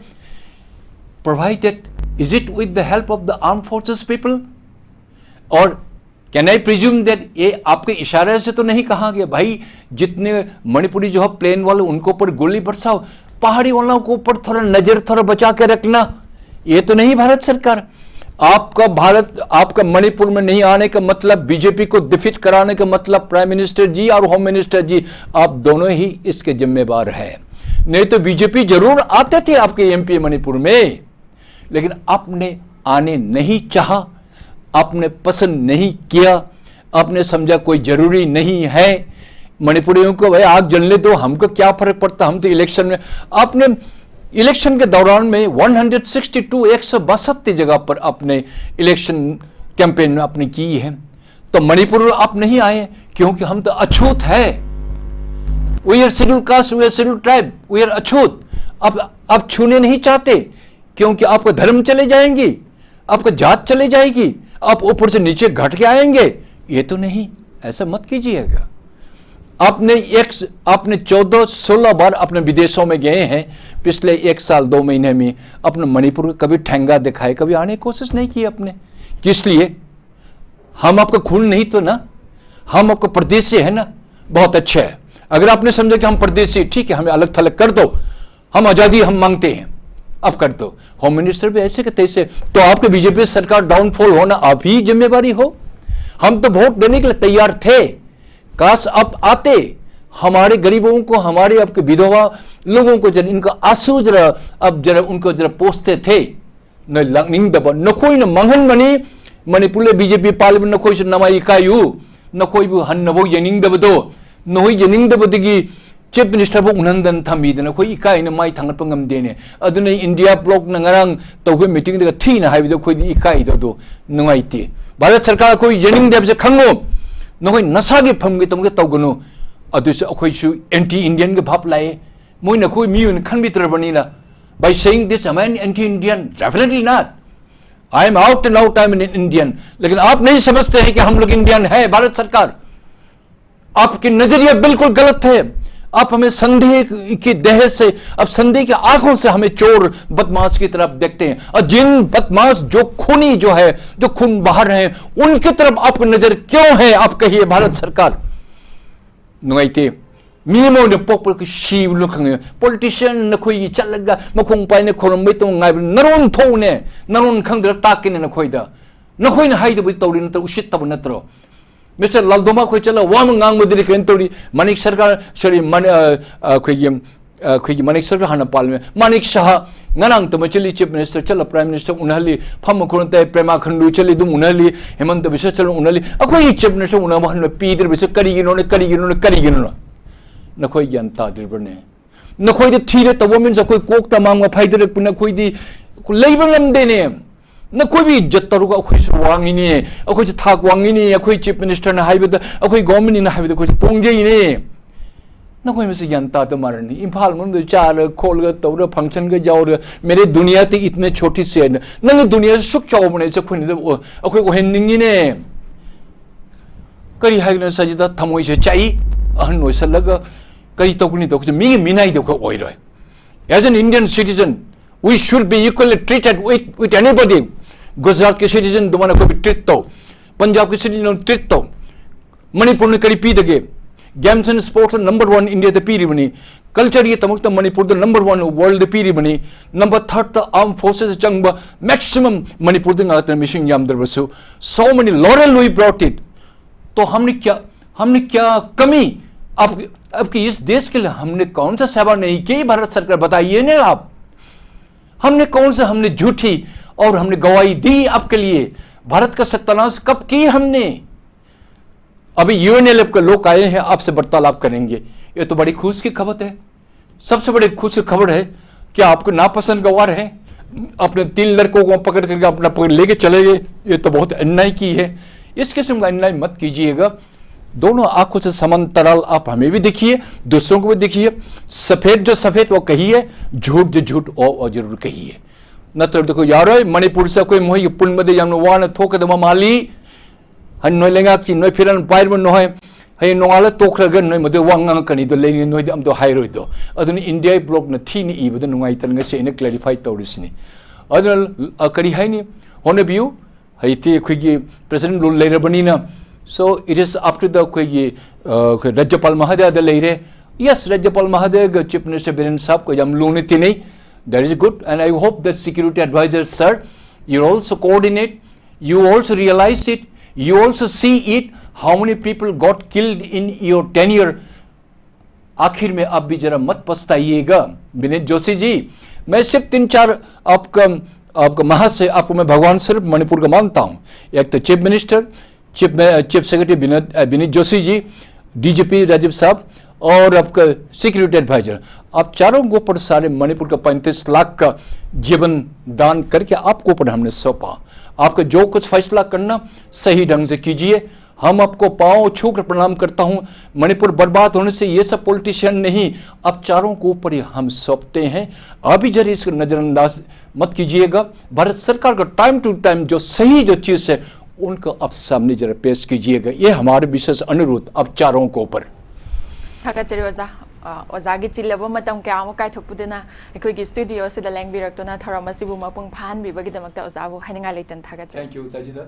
provided, is it with the help of the armed forces people? और can I presume that ये आपके इशारे से तो नहीं कहा गया, भाई, जितने मणिपुरी जो है प्लेन वाले, उनको ऊपर गोली बरसाओ, पहाड़ी वालों को ऊपर थोड़ा नजर, थोड़ा बचा के रखना? ये तो नहीं भारत सरकार। आपका भारत, आपका मणिपुर में नहीं आने का मतलब, बीजेपी को डिफीट कराने का मतलब, प्राइम मिनिस्टर जी और होम मिनिस्टर जी, आप दोनों ही इसके जिम्मेवार हैं। नहीं तो बीजेपी जरूर आते थे आपके एमपी मणिपुर में, लेकिन आपने आने नहीं चाहा, आपने पसंद नहीं किया, आपने समझा कोई जरूरी नहीं है। मणिपुरियों को भाई आग जलने दो, हमको क्या फर्क पड़ता, हम तो इलेक्शन में, आपने इलेक्शन के दौरान में एक सौ बासठ, एक सौ बासठ जगह पर आपने इलेक्शन कैंपेन में आपने की है। तो मणिपुर आप नहीं आए क्योंकि हम तो अछूत है, we are scheduled caste, we are scheduled tribe, we are अछूत। अब आप छूने नहीं चाहते क्योंकि आपका धर्म चले जाएंगी, आपका जात चले जाएगी, आप ऊपर से नीचे घट के आएंगे। ये तो नहीं, ऐसा मत कीजिएगा। आपने एक, आपने चौदह सोलह बार अपने विदेशों में गए हैं पिछले एक साल दो महीने में, अपने मणिपुर को कभी ठेंगा दिखाए, कभी आने की कोशिश नहीं की आपने। किस लिए? हम आपका खून नहीं तो ना, हम आपका परदेसी है ना। बहुत अच्छा है, अगर आपने समझा कि हम परदेसी, ठीक है, हमें अलग थलग कर दो, हम आजादी हम मांगते हैं, अब कर दो। होम मिनिस्टर भी ऐसे के तैसे, तो आपके बीजेपी सरकार डाउनफॉल होना आप ही जिम्मेवारी हो। हम तो वोट देने के लिए तैयार थे, काश आप आते, हमारे गरीबों को, हमारे आपके विधवा लोगों को जरा इनका आंसू जरा, अब जरा उनको जरा पोंछते थे꯫ ꯅꯣꯏ ꯂꯥꯛꯅꯤꯡꯗꯕ, ꯅꯈꯣꯏꯅ ꯃꯥꯡꯍꯟꯕꯅꯤ꯫ ꯃꯅꯤꯄꯨꯔꯗ ꯕꯤ ꯖꯦ ꯄꯤ ꯄꯥꯜꯂꯤꯕ ꯅꯈꯣꯏꯁꯨ ꯅꯃꯥꯏ ꯏꯀꯥꯏꯌꯨ꯫ ꯅꯈꯣꯏꯕꯨ ꯍꯟꯅꯐꯥꯎ ꯌꯦꯡꯅꯤꯡꯗꯕꯗꯣ, ꯅꯈꯣꯏ ꯌꯦꯡꯅꯤꯡꯗꯕꯗꯒꯤ ꯆꯤꯐ ꯃꯤꯅꯤꯁꯇꯔꯕꯨ ꯎꯅꯍꯟꯗꯅ ꯊꯝꯕꯤꯗꯅ ꯑꯩꯈꯣꯏ ꯏꯀꯥꯏꯅ ꯃꯥꯏ ꯊꯥꯡꯒꯠꯄ ꯉꯝꯗꯦꯅꯦ꯫ ꯑꯗꯨꯅ ꯏꯟꯗꯤꯌꯥ ꯕ꯭ꯂꯣꯛꯅ ꯉꯔꯥꯡ ꯇꯧꯕ ꯃꯤꯇꯤꯡꯗꯒ ꯊꯤꯅ ꯍꯥꯏꯕꯗꯣ ꯑꯩꯈꯣꯏꯗꯤ ꯏꯀꯥꯏꯗꯣ, ꯑꯗꯣ ꯅꯨꯡꯉꯥꯏꯇꯦ꯫ ꯚꯥꯔꯠ ꯁꯔꯀꯥꯔ ꯑꯩꯈꯣꯏ ꯌꯦꯡꯅꯤꯡꯗꯦ ꯍꯥꯏꯕꯁꯦ ꯈꯪꯉꯨ꯫ ꯅꯈꯣꯏ ꯅꯁꯥꯒꯤ ꯐꯝꯒꯤ ꯇꯝꯒ ꯇꯧꯒꯅꯨ꯫ ꯑꯗꯨꯁꯨ ꯑꯩꯈꯣꯏꯁꯨ ꯑꯦꯟꯇꯤ ꯏꯟꯗꯤꯌꯟꯒꯤ ꯚꯥꯞ ꯂꯥꯛꯑꯦ꯫ ꯃꯣꯏꯅ ꯑꯩꯈꯣꯏ ꯃꯤꯑꯣꯏꯅ ꯈꯟꯕꯤꯗ꯭ꯔꯕꯅꯤꯅ By saying this, am I an anti-Indian? Definitely not. I am out and out, I am an Indian. लेकिन आप नहीं समझते हैं कि हम लोग इंडियन है, भारत सरकार। आपके नजरिया बिल्कुल गलत है। आप हमें संदेह की देह से, आप संदेह की आंखों से हमें चोर बदमाश की तरफ देखते हैं। और जिन बदमाश, जो खूनी जो है, जो खून बहा रहे हैं, उनकी तरफ आपकी नजर क्यों है? आप कहिए, भारत सरकार। ꯅꯨꯡꯉꯥꯏꯇꯦ꯫ ꯃꯤ ꯑꯃ ꯑꯣꯏꯅ ꯄꯣꯛꯄ ꯁꯤꯕ ꯂꯣꯏ ꯈꯪꯉꯦ꯫ Politician ꯅꯈꯣꯏꯒꯤ ꯆꯠꯂꯒ ꯃꯈꯣꯡ ꯄꯥꯏꯅ ꯈꯣꯏꯔꯝꯕꯩ ꯇꯧ ꯉꯥꯏꯕ, ꯅꯔꯣꯟ ꯊꯣꯛꯎꯅꯦ꯫ ꯅꯔꯣꯟ ꯈꯪꯗ꯭ꯔ ꯇꯥꯛꯀꯦꯅꯦ ꯅꯈꯣꯏꯗ꯫ ꯅꯈꯣꯏꯅ ꯍꯥꯏꯗꯕꯩ ꯇꯧꯔꯤ ꯅꯠꯇ꯭ꯔꯣ? ꯎꯁꯤꯠꯇꯕ ꯅꯠꯇ꯭ꯔꯣ? Mister ꯂꯥꯜꯗꯣꯃꯥ ꯈꯣꯏ ꯆꯠꯂ ꯋꯥ ꯑꯃ ꯉꯥꯡꯕꯗꯗꯤ ꯀꯩꯅꯣ ꯇꯧꯔꯤ꯫ ꯃꯥꯅꯤꯛ ꯁꯔꯀꯥꯔ, sorry, ꯃꯥꯅꯤ-, ꯑ, ꯑ, ꯑꯩꯈꯣꯏꯒꯤ, ꯑ, ꯑꯩꯈꯣꯏꯒꯤ ꯃꯥꯅꯤꯛ ꯁꯔꯀꯥꯔ ꯍꯥꯟꯅ ꯄꯥꯜꯂꯝꯃꯦ꯫ ꯃꯥꯅꯤꯛ ꯁꯍꯥ ꯉꯔꯥꯡ ꯇꯃ ꯆꯠꯂꯤ, Chief Minister ꯆꯠꯂ, Prime Minister ꯎꯅꯍꯜꯂꯤ, ꯐꯝꯃ ꯈꯣꯠꯅ ꯇꯥꯏ, ꯄ꯭ꯔꯦꯃꯥ ꯈꯟꯗꯨ ꯆꯠꯂꯤ, ꯑꯗꯨꯝ ꯎꯅꯍꯜꯂꯤ, ꯍꯦꯃꯟꯇ ꯕꯤꯁ꯭ꯋ ꯆꯠꯂ ꯎꯅꯍꯜꯂꯤ꯫ ꯑꯩꯈꯣꯏꯒꯤ Chief Minister ꯎꯅꯕ ꯍꯟꯕ ꯄꯤꯗ꯭ꯔꯤꯕꯁꯦ ꯀꯔꯤꯒꯤꯅꯣꯅꯦ, ꯀꯔꯤꯒꯤꯅꯣꯅꯦ, ꯀꯔꯤꯒꯤꯅꯣꯅꯦ? ꯅꯈꯣꯏ ꯒ꯭ꯌꯥꯟ ꯇꯥꯗ꯭ꯔꯤꯕ꯭ꯔꯅꯦ? ꯅꯈꯣꯏꯗ ꯊꯤꯔꯦ ꯇꯧꯕ means ꯑꯩꯈꯣꯏ ꯀꯣꯛꯇ ꯃꯥꯡꯕ ꯐꯥꯏꯗꯔꯛꯄꯅ ꯑꯩꯈꯣꯏꯗꯤ ꯂꯩꯕ ꯉꯝꯗꯦꯅꯦ꯫ ꯅꯈꯣꯏꯕꯨ ꯏꯖꯠ ꯇꯧꯔꯒ ꯑꯩꯈꯣꯏꯁꯨ ꯋꯥꯡꯉꯤꯅꯦ, ꯑꯩꯈꯣꯏꯁꯨ ꯊꯥꯛ ꯋꯥꯡꯉꯤꯅꯦ, ꯑꯩꯈꯣꯏ Chief Minister ꯅ ꯍꯥꯏꯕꯗ, ꯑꯩꯈꯣꯏ Government ꯅ ꯍꯥꯏꯕꯗ ꯑꯩꯈꯣꯏꯁꯨ ꯄꯣꯡꯖꯩꯅꯦ꯫ ꯅꯈꯣꯏ ꯃꯁꯤ ꯒ꯭ꯌꯥꯟ ꯇꯥꯗ ꯃꯥꯜꯂꯅꯤ꯫ ꯏꯝꯐꯥꯜ ꯃꯅꯨꯡꯗ ꯆꯥꯔꯒ ꯈꯣꯠꯂꯒ ꯇꯧꯔꯒ function ꯒ ꯌꯥꯎꯔꯒ, "ꯃꯦꯔꯦ ꯗꯨꯅꯤꯌꯥ ꯇꯤ ꯏꯇꯅꯦ ꯆꯣꯇꯤ ꯁꯦ" ꯍꯥꯏꯅ꯫ ꯅꯪꯒꯤ ꯗꯨꯅꯤꯌꯥꯁꯤ ꯁꯨꯛ ꯆꯥꯎꯕꯅꯦ, ꯑꯩꯈꯣꯏꯅ ꯑꯩꯈꯣꯏ ꯑꯣꯏꯍꯟꯅꯤꯡꯉꯤꯅꯦ꯫ ꯀꯔꯤ ꯍꯥꯏꯒꯅꯤ, ꯁꯖꯤꯗ ꯊꯃꯣꯏꯁꯦ ꯆꯥꯛꯏ꯫ ꯑꯍꯟ ꯑꯣꯏꯁꯜꯂꯒ ꯀꯔꯤ ꯇꯧꯒꯅꯤ ꯇꯧꯒꯅꯤ, ꯃꯤꯒꯤ ꯃꯤꯅꯥꯏꯗꯣ ꯑꯩꯈꯣꯏ ꯑꯣꯏꯔꯣꯏ꯫ As an Indian citizen, we should be equally treated with, with anybody. ꯒꯨꯖꯔꯥꯠꯀꯤ citizen ꯑꯗꯨꯃꯥꯏꯅ ꯑꯩꯈꯣꯏꯕꯨ treat ꯇꯧ, ꯄꯟꯖꯥꯕꯀꯤ citizen treat ꯇꯧ꯫ ꯃꯅꯤꯄꯨꯔꯅ ꯀꯔꯤ ꯄꯤꯗꯒꯦ? Games and sports number one India the ꯄꯤꯔꯤꯕꯅꯤ꯫ Culture ꯒꯤꯗꯃꯛꯇ ꯃꯅꯤꯄꯨꯔꯗ number one world ꯗ ꯄꯤꯔꯤꯕꯅꯤ꯫ Number third ꯇ armed forces ꯆꯪꯕ maximum ꯃꯅꯤꯄꯨꯔꯗ ꯉꯥꯛꯇꯅ, ꯃꯤꯁꯤꯡ ꯌꯥꯝꯗ꯭ꯔꯕꯁꯨ꯫ So many laurel we brought it. तो हमने क्या, हमने क्या कमी, अब, अब कि इस देश के लिए हमने कौन सा सेवा नहीं की, भारत सरकार, बताइए ना आप। हमने कौन सा, हमने झूठी और हमने गवाही दी आपके लिए? भारत का सत्यानाश कब की हमने? अभी यूएनएलएफ के लोग आए हैं, आपसे वार्तालाप करेंगे। ये तो बड़ी खुश की खबर है। सबसे बड़ी खुश की खबर है कि आपको नापसंद गवार है, अपने तीन लड़कों को पकड़ करके अपना पकड़ लेके चले गए। ये तो बहुत अन्याय की है। इस किस्म का अन्याय मत कीजिएगा। दोनों आंखों से समान तरल आप हमें भी देखिए, दूसरों को भी देखिए। सफेद जो सफेद वो कहिए, झूठ जो झूठ वो, वो जरूर कहिए। ꯅꯠꯇ꯭ꯔꯕꯗꯤ ꯑꯩꯈꯣꯏ ꯌꯥꯔꯣꯏ꯫ ꯃꯅꯤꯄꯨꯔꯁꯦ ꯑꯩꯈꯣꯏ ꯃꯈꯣꯏꯒꯤ ꯄꯨꯟꯕꯗ ꯌꯥꯝꯅ ꯋꯥꯅ ꯊꯣꯛꯀꯗꯕ ꯃꯥꯜꯂꯤ꯫ ꯍꯟ ꯅꯣꯏ ꯂꯩꯉꯥꯛꯁꯤ, ꯅꯣꯏ ꯐꯤꯔꯥꯟ ꯄꯥꯏꯔꯕ ꯅꯣꯏ, ꯍꯌꯦꯡ ꯅꯣꯡꯉꯥꯜꯂ ꯇꯣꯛꯈ꯭ꯔꯒ ꯅꯣꯏ ꯃꯗꯨ ꯋꯥ ꯉꯥꯡꯉꯛꯀꯅꯤꯗꯣ ꯂꯩꯅꯤ, ꯅꯣꯏꯗꯤ ꯑꯝꯇ ꯍꯥꯏꯔꯣꯏꯗꯣ꯫ ꯑꯗꯨꯅ ꯏꯟꯗꯤꯌꯥ ꯕ꯭ꯂꯣꯛꯅ ꯊꯤꯅ ꯏꯕꯗ ꯅꯨꯡꯉꯥꯏꯇꯅ ꯉꯁꯤ ꯑꯩꯅ ꯀ꯭ꯂꯦꯔꯤꯐꯥꯏ ꯇꯧꯔꯤꯁꯤꯅꯤ꯫ ꯑꯗꯨꯅ, ꯑ, ꯀꯔꯤ ꯍꯥꯏꯅꯤ, ꯍꯣꯠꯅꯕꯤꯌꯨ꯫ ꯍꯧꯖꯤꯛꯇꯤ ꯑꯩꯈꯣꯏꯒꯤ ꯄ꯭ꯔꯦꯁꯤꯗꯦꯟꯠ ꯔꯨꯜ ꯂꯩꯔꯕꯅꯤꯅ, so it is up to the ꯑꯩꯈꯣꯏꯒꯤ, ꯑ, ꯑꯩꯈꯣꯏ ꯔꯥꯖ꯭ꯌꯄꯥꯜ ꯃꯍꯣꯗꯌꯗ ꯂꯩꯔꯦ꯫ Yes, ꯔꯥꯖ꯭ꯌꯄꯥꯜ ꯃꯍꯣꯗꯌꯒ ꯆꯤꯐ ꯃꯤꯅꯤꯁꯇꯔ ꯕꯤꯔꯦꯟ ꯁꯥꯍꯕꯀ ꯌꯥꯝ ꯂꯨꯅ ꯇꯤꯟꯅꯩ꯫ That is good, and I hope that security advisor, sir, you also coordinate, you also realize it, you also see it, how many people got killed in your tenure. आखिर में आप भी जरा मत पछताइएगा। विनीत जोशी जी, मैं सिर्फ तीन चार आपका, आपका महाशय, आपको मैं भगवान स्वरूप मणिपुर का मानता हूँ। एक तो चीफ मिनिस्टर, चीफ में, चीफ सेक्रेटरी विनोद, अ, विनीत जोशी जी, डीजीपी राजीव साहब और आपका सिक्योरिटी एडवाइजर, आप चारों को ऊपर सारे मणिपुर का पैंतीस लाख का जीवन दान करके आपको ऊपर हमने सौंपा। आपका जो कुछ फैसला करना, सही ढंग से कीजिए। हम आपको पाँव छू कर प्रणाम करता हूँ। मणिपुर बर्बाद होने से ये सब पॉलिटिशियन नहीं, आप चारों को ऊपर ही हम सौंपते हैं। अभी जरा इसको नज़रअंदाज मत कीजिएगा। भारत सरकार का टाइम टू टाइम जो सही जो चीज़ है, उनको आप सामने जरा पेश कीजिएगा। ये हमारे विशेष अनुरोध आप चारों को ऊपर। ꯊꯥꯒꯠꯆꯔꯤ ꯑꯣꯖꯥ꯫ ꯑ, ꯑꯣꯖꯥꯒꯤ ꯆꯤꯜꯂꯕ ꯃꯇꯝ ꯀꯌꯥ ꯑꯃ ꯀꯥꯏꯊꯣꯛꯄꯤꯗꯨꯅ ꯑꯩꯈꯣꯏꯒꯤ ꯁ꯭ꯇꯨꯗꯤꯑꯣꯁꯤꯗ ꯂꯦꯡꯕꯤꯔꯛꯇꯨꯅ ꯊꯧꯔꯝ ꯑꯁꯤꯕꯨ ꯃꯄꯨꯡ ꯐꯥꯍꯟꯕꯤꯕꯒꯤꯗꯃꯛꯇ ꯑꯣꯖꯥꯕꯨ ꯍꯥꯏꯅꯤꯡꯉꯥꯏ ꯂꯩꯇꯅ ꯊꯥꯒꯠꯆꯔꯤ꯫ Thank you, ꯇꯥꯖꯤꯗ꯫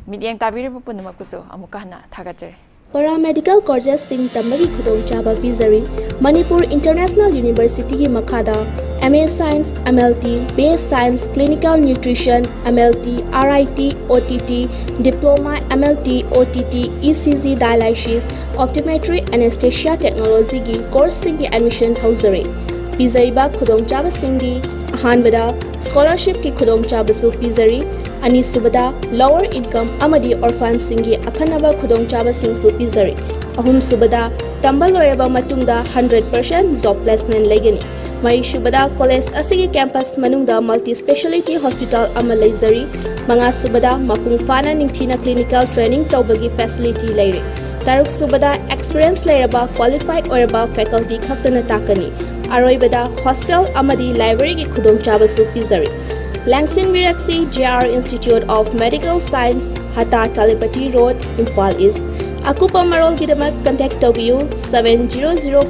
ꯃꯤꯠꯌꯦꯡ ꯇꯥꯕꯤꯔꯤꯕ ꯄꯨꯝꯅꯃꯛꯄꯨꯁꯨ ꯑꯃꯨꯛꯀ ꯍꯟꯅ ꯊꯥꯒꯠꯆꯔꯤ꯫ Paramedical courses ꯁꯤꯡ ꯇꯝꯕꯒꯤ ꯈꯨꯗꯣꯡꯆꯥꯕ ꯄꯤꯖꯔꯤ꯫ ꯃꯅꯤꯄꯨꯔ ꯏꯟꯇꯔꯅꯦꯁꯅꯦꯜ ꯌꯨꯅꯤꯚꯔꯁꯤꯇꯤꯒꯤ ꯃꯈꯥꯗ M A Science, M L T, B A Science, Clinical Nutrition, M L T, R I T, O T T, Diploma, M L T, O T T, E C G Dialysis, Optometry, Anesthesia Technology ꯒꯤ ꯀꯣꯔꯁꯁꯤꯡꯒꯤ admission ꯍꯧꯖꯔꯤ꯫ ꯄꯤꯖꯔꯤꯕ ꯈꯨꯗꯣꯡꯆꯥꯕꯁꯤꯡꯗꯤ: ꯑꯍꯥꯟꯕꯗ, ꯁ꯭ꯀꯣꯂꯔꯁꯤꯞꯀꯤ ꯈꯨꯗꯣꯡꯆꯥꯕꯁꯨ ꯄꯤꯖꯔꯤ꯫ ꯑꯅꯤꯁꯨꯕꯗ, lower income ꯑꯃꯗꯤ ꯑꯣꯔꯐꯥꯟꯁꯤꯡꯒꯤ ꯑꯈꯟꯅꯕ ꯈꯨꯗꯣꯡꯆꯥꯕꯁꯤꯡꯁꯨ ꯄꯤꯖꯔꯤ꯫ ꯑꯍꯨꯝꯁꯨꯕꯗ, ꯇꯝꯕ ꯂꯣꯏꯔꯕ ꯃꯇꯨꯡꯗ ꯍꯟꯗ꯭ꯔꯦꯠ ꯄꯥꯔꯁꯦꯟ ꯖꯣꯕ ꯄ꯭ꯂꯦꯁꯃꯦꯟ ꯂꯩꯒꯅꯤ꯫ ꯃꯔꯤꯁꯨꯕꯗ, ꯀꯣꯂꯦꯖ ꯑꯁꯤꯒꯤ ꯀꯦꯝꯄꯁ ꯃꯅꯨꯡꯗ ꯃꯜꯇꯤ ꯁ꯭ꯄꯦꯁꯥꯂꯤꯇꯤ ꯍꯣꯁꯄꯤꯇꯥꯜ ꯑꯃ ꯂꯩꯖꯔꯤ꯫ ꯃꯉꯥꯁꯨꯕꯗ, ꯃꯄꯨꯡ ꯐꯥꯅ ꯅꯤꯡꯊꯤꯅ ꯀ꯭ꯂꯤꯅꯤꯀꯦꯜ ꯇ꯭ꯔꯦꯅꯤꯡ ꯇꯧꯕꯒꯤ ꯐꯦꯁꯤꯂꯤꯇꯤ ꯂꯩꯔꯦ꯫ ꯇꯔꯨꯛꯁꯨꯕꯗ, experience ꯂꯩꯔꯕ qualified ꯑꯣꯏꯔꯕ faculty ꯈꯛꯇꯅ ꯇꯥꯛꯀꯅꯤ꯫ ꯑꯔꯣꯏꯕꯗ, hostel ꯑꯃꯗꯤ library ꯒꯤ ꯈꯨꯗꯣꯡꯆꯥꯕꯁꯨ ꯄꯤꯖꯔꯤ꯫ ꯂꯦꯡꯁꯤꯟꯕꯤꯔꯛꯁꯤ J R Institute of Medical Science, Hatta Talipati road, Imphal east. ꯑꯀꯨꯞꯄ ꯃꯔꯣꯜꯒꯤꯗꯃꯛ contact ꯇꯧꯕꯤꯌꯨ seven zero zero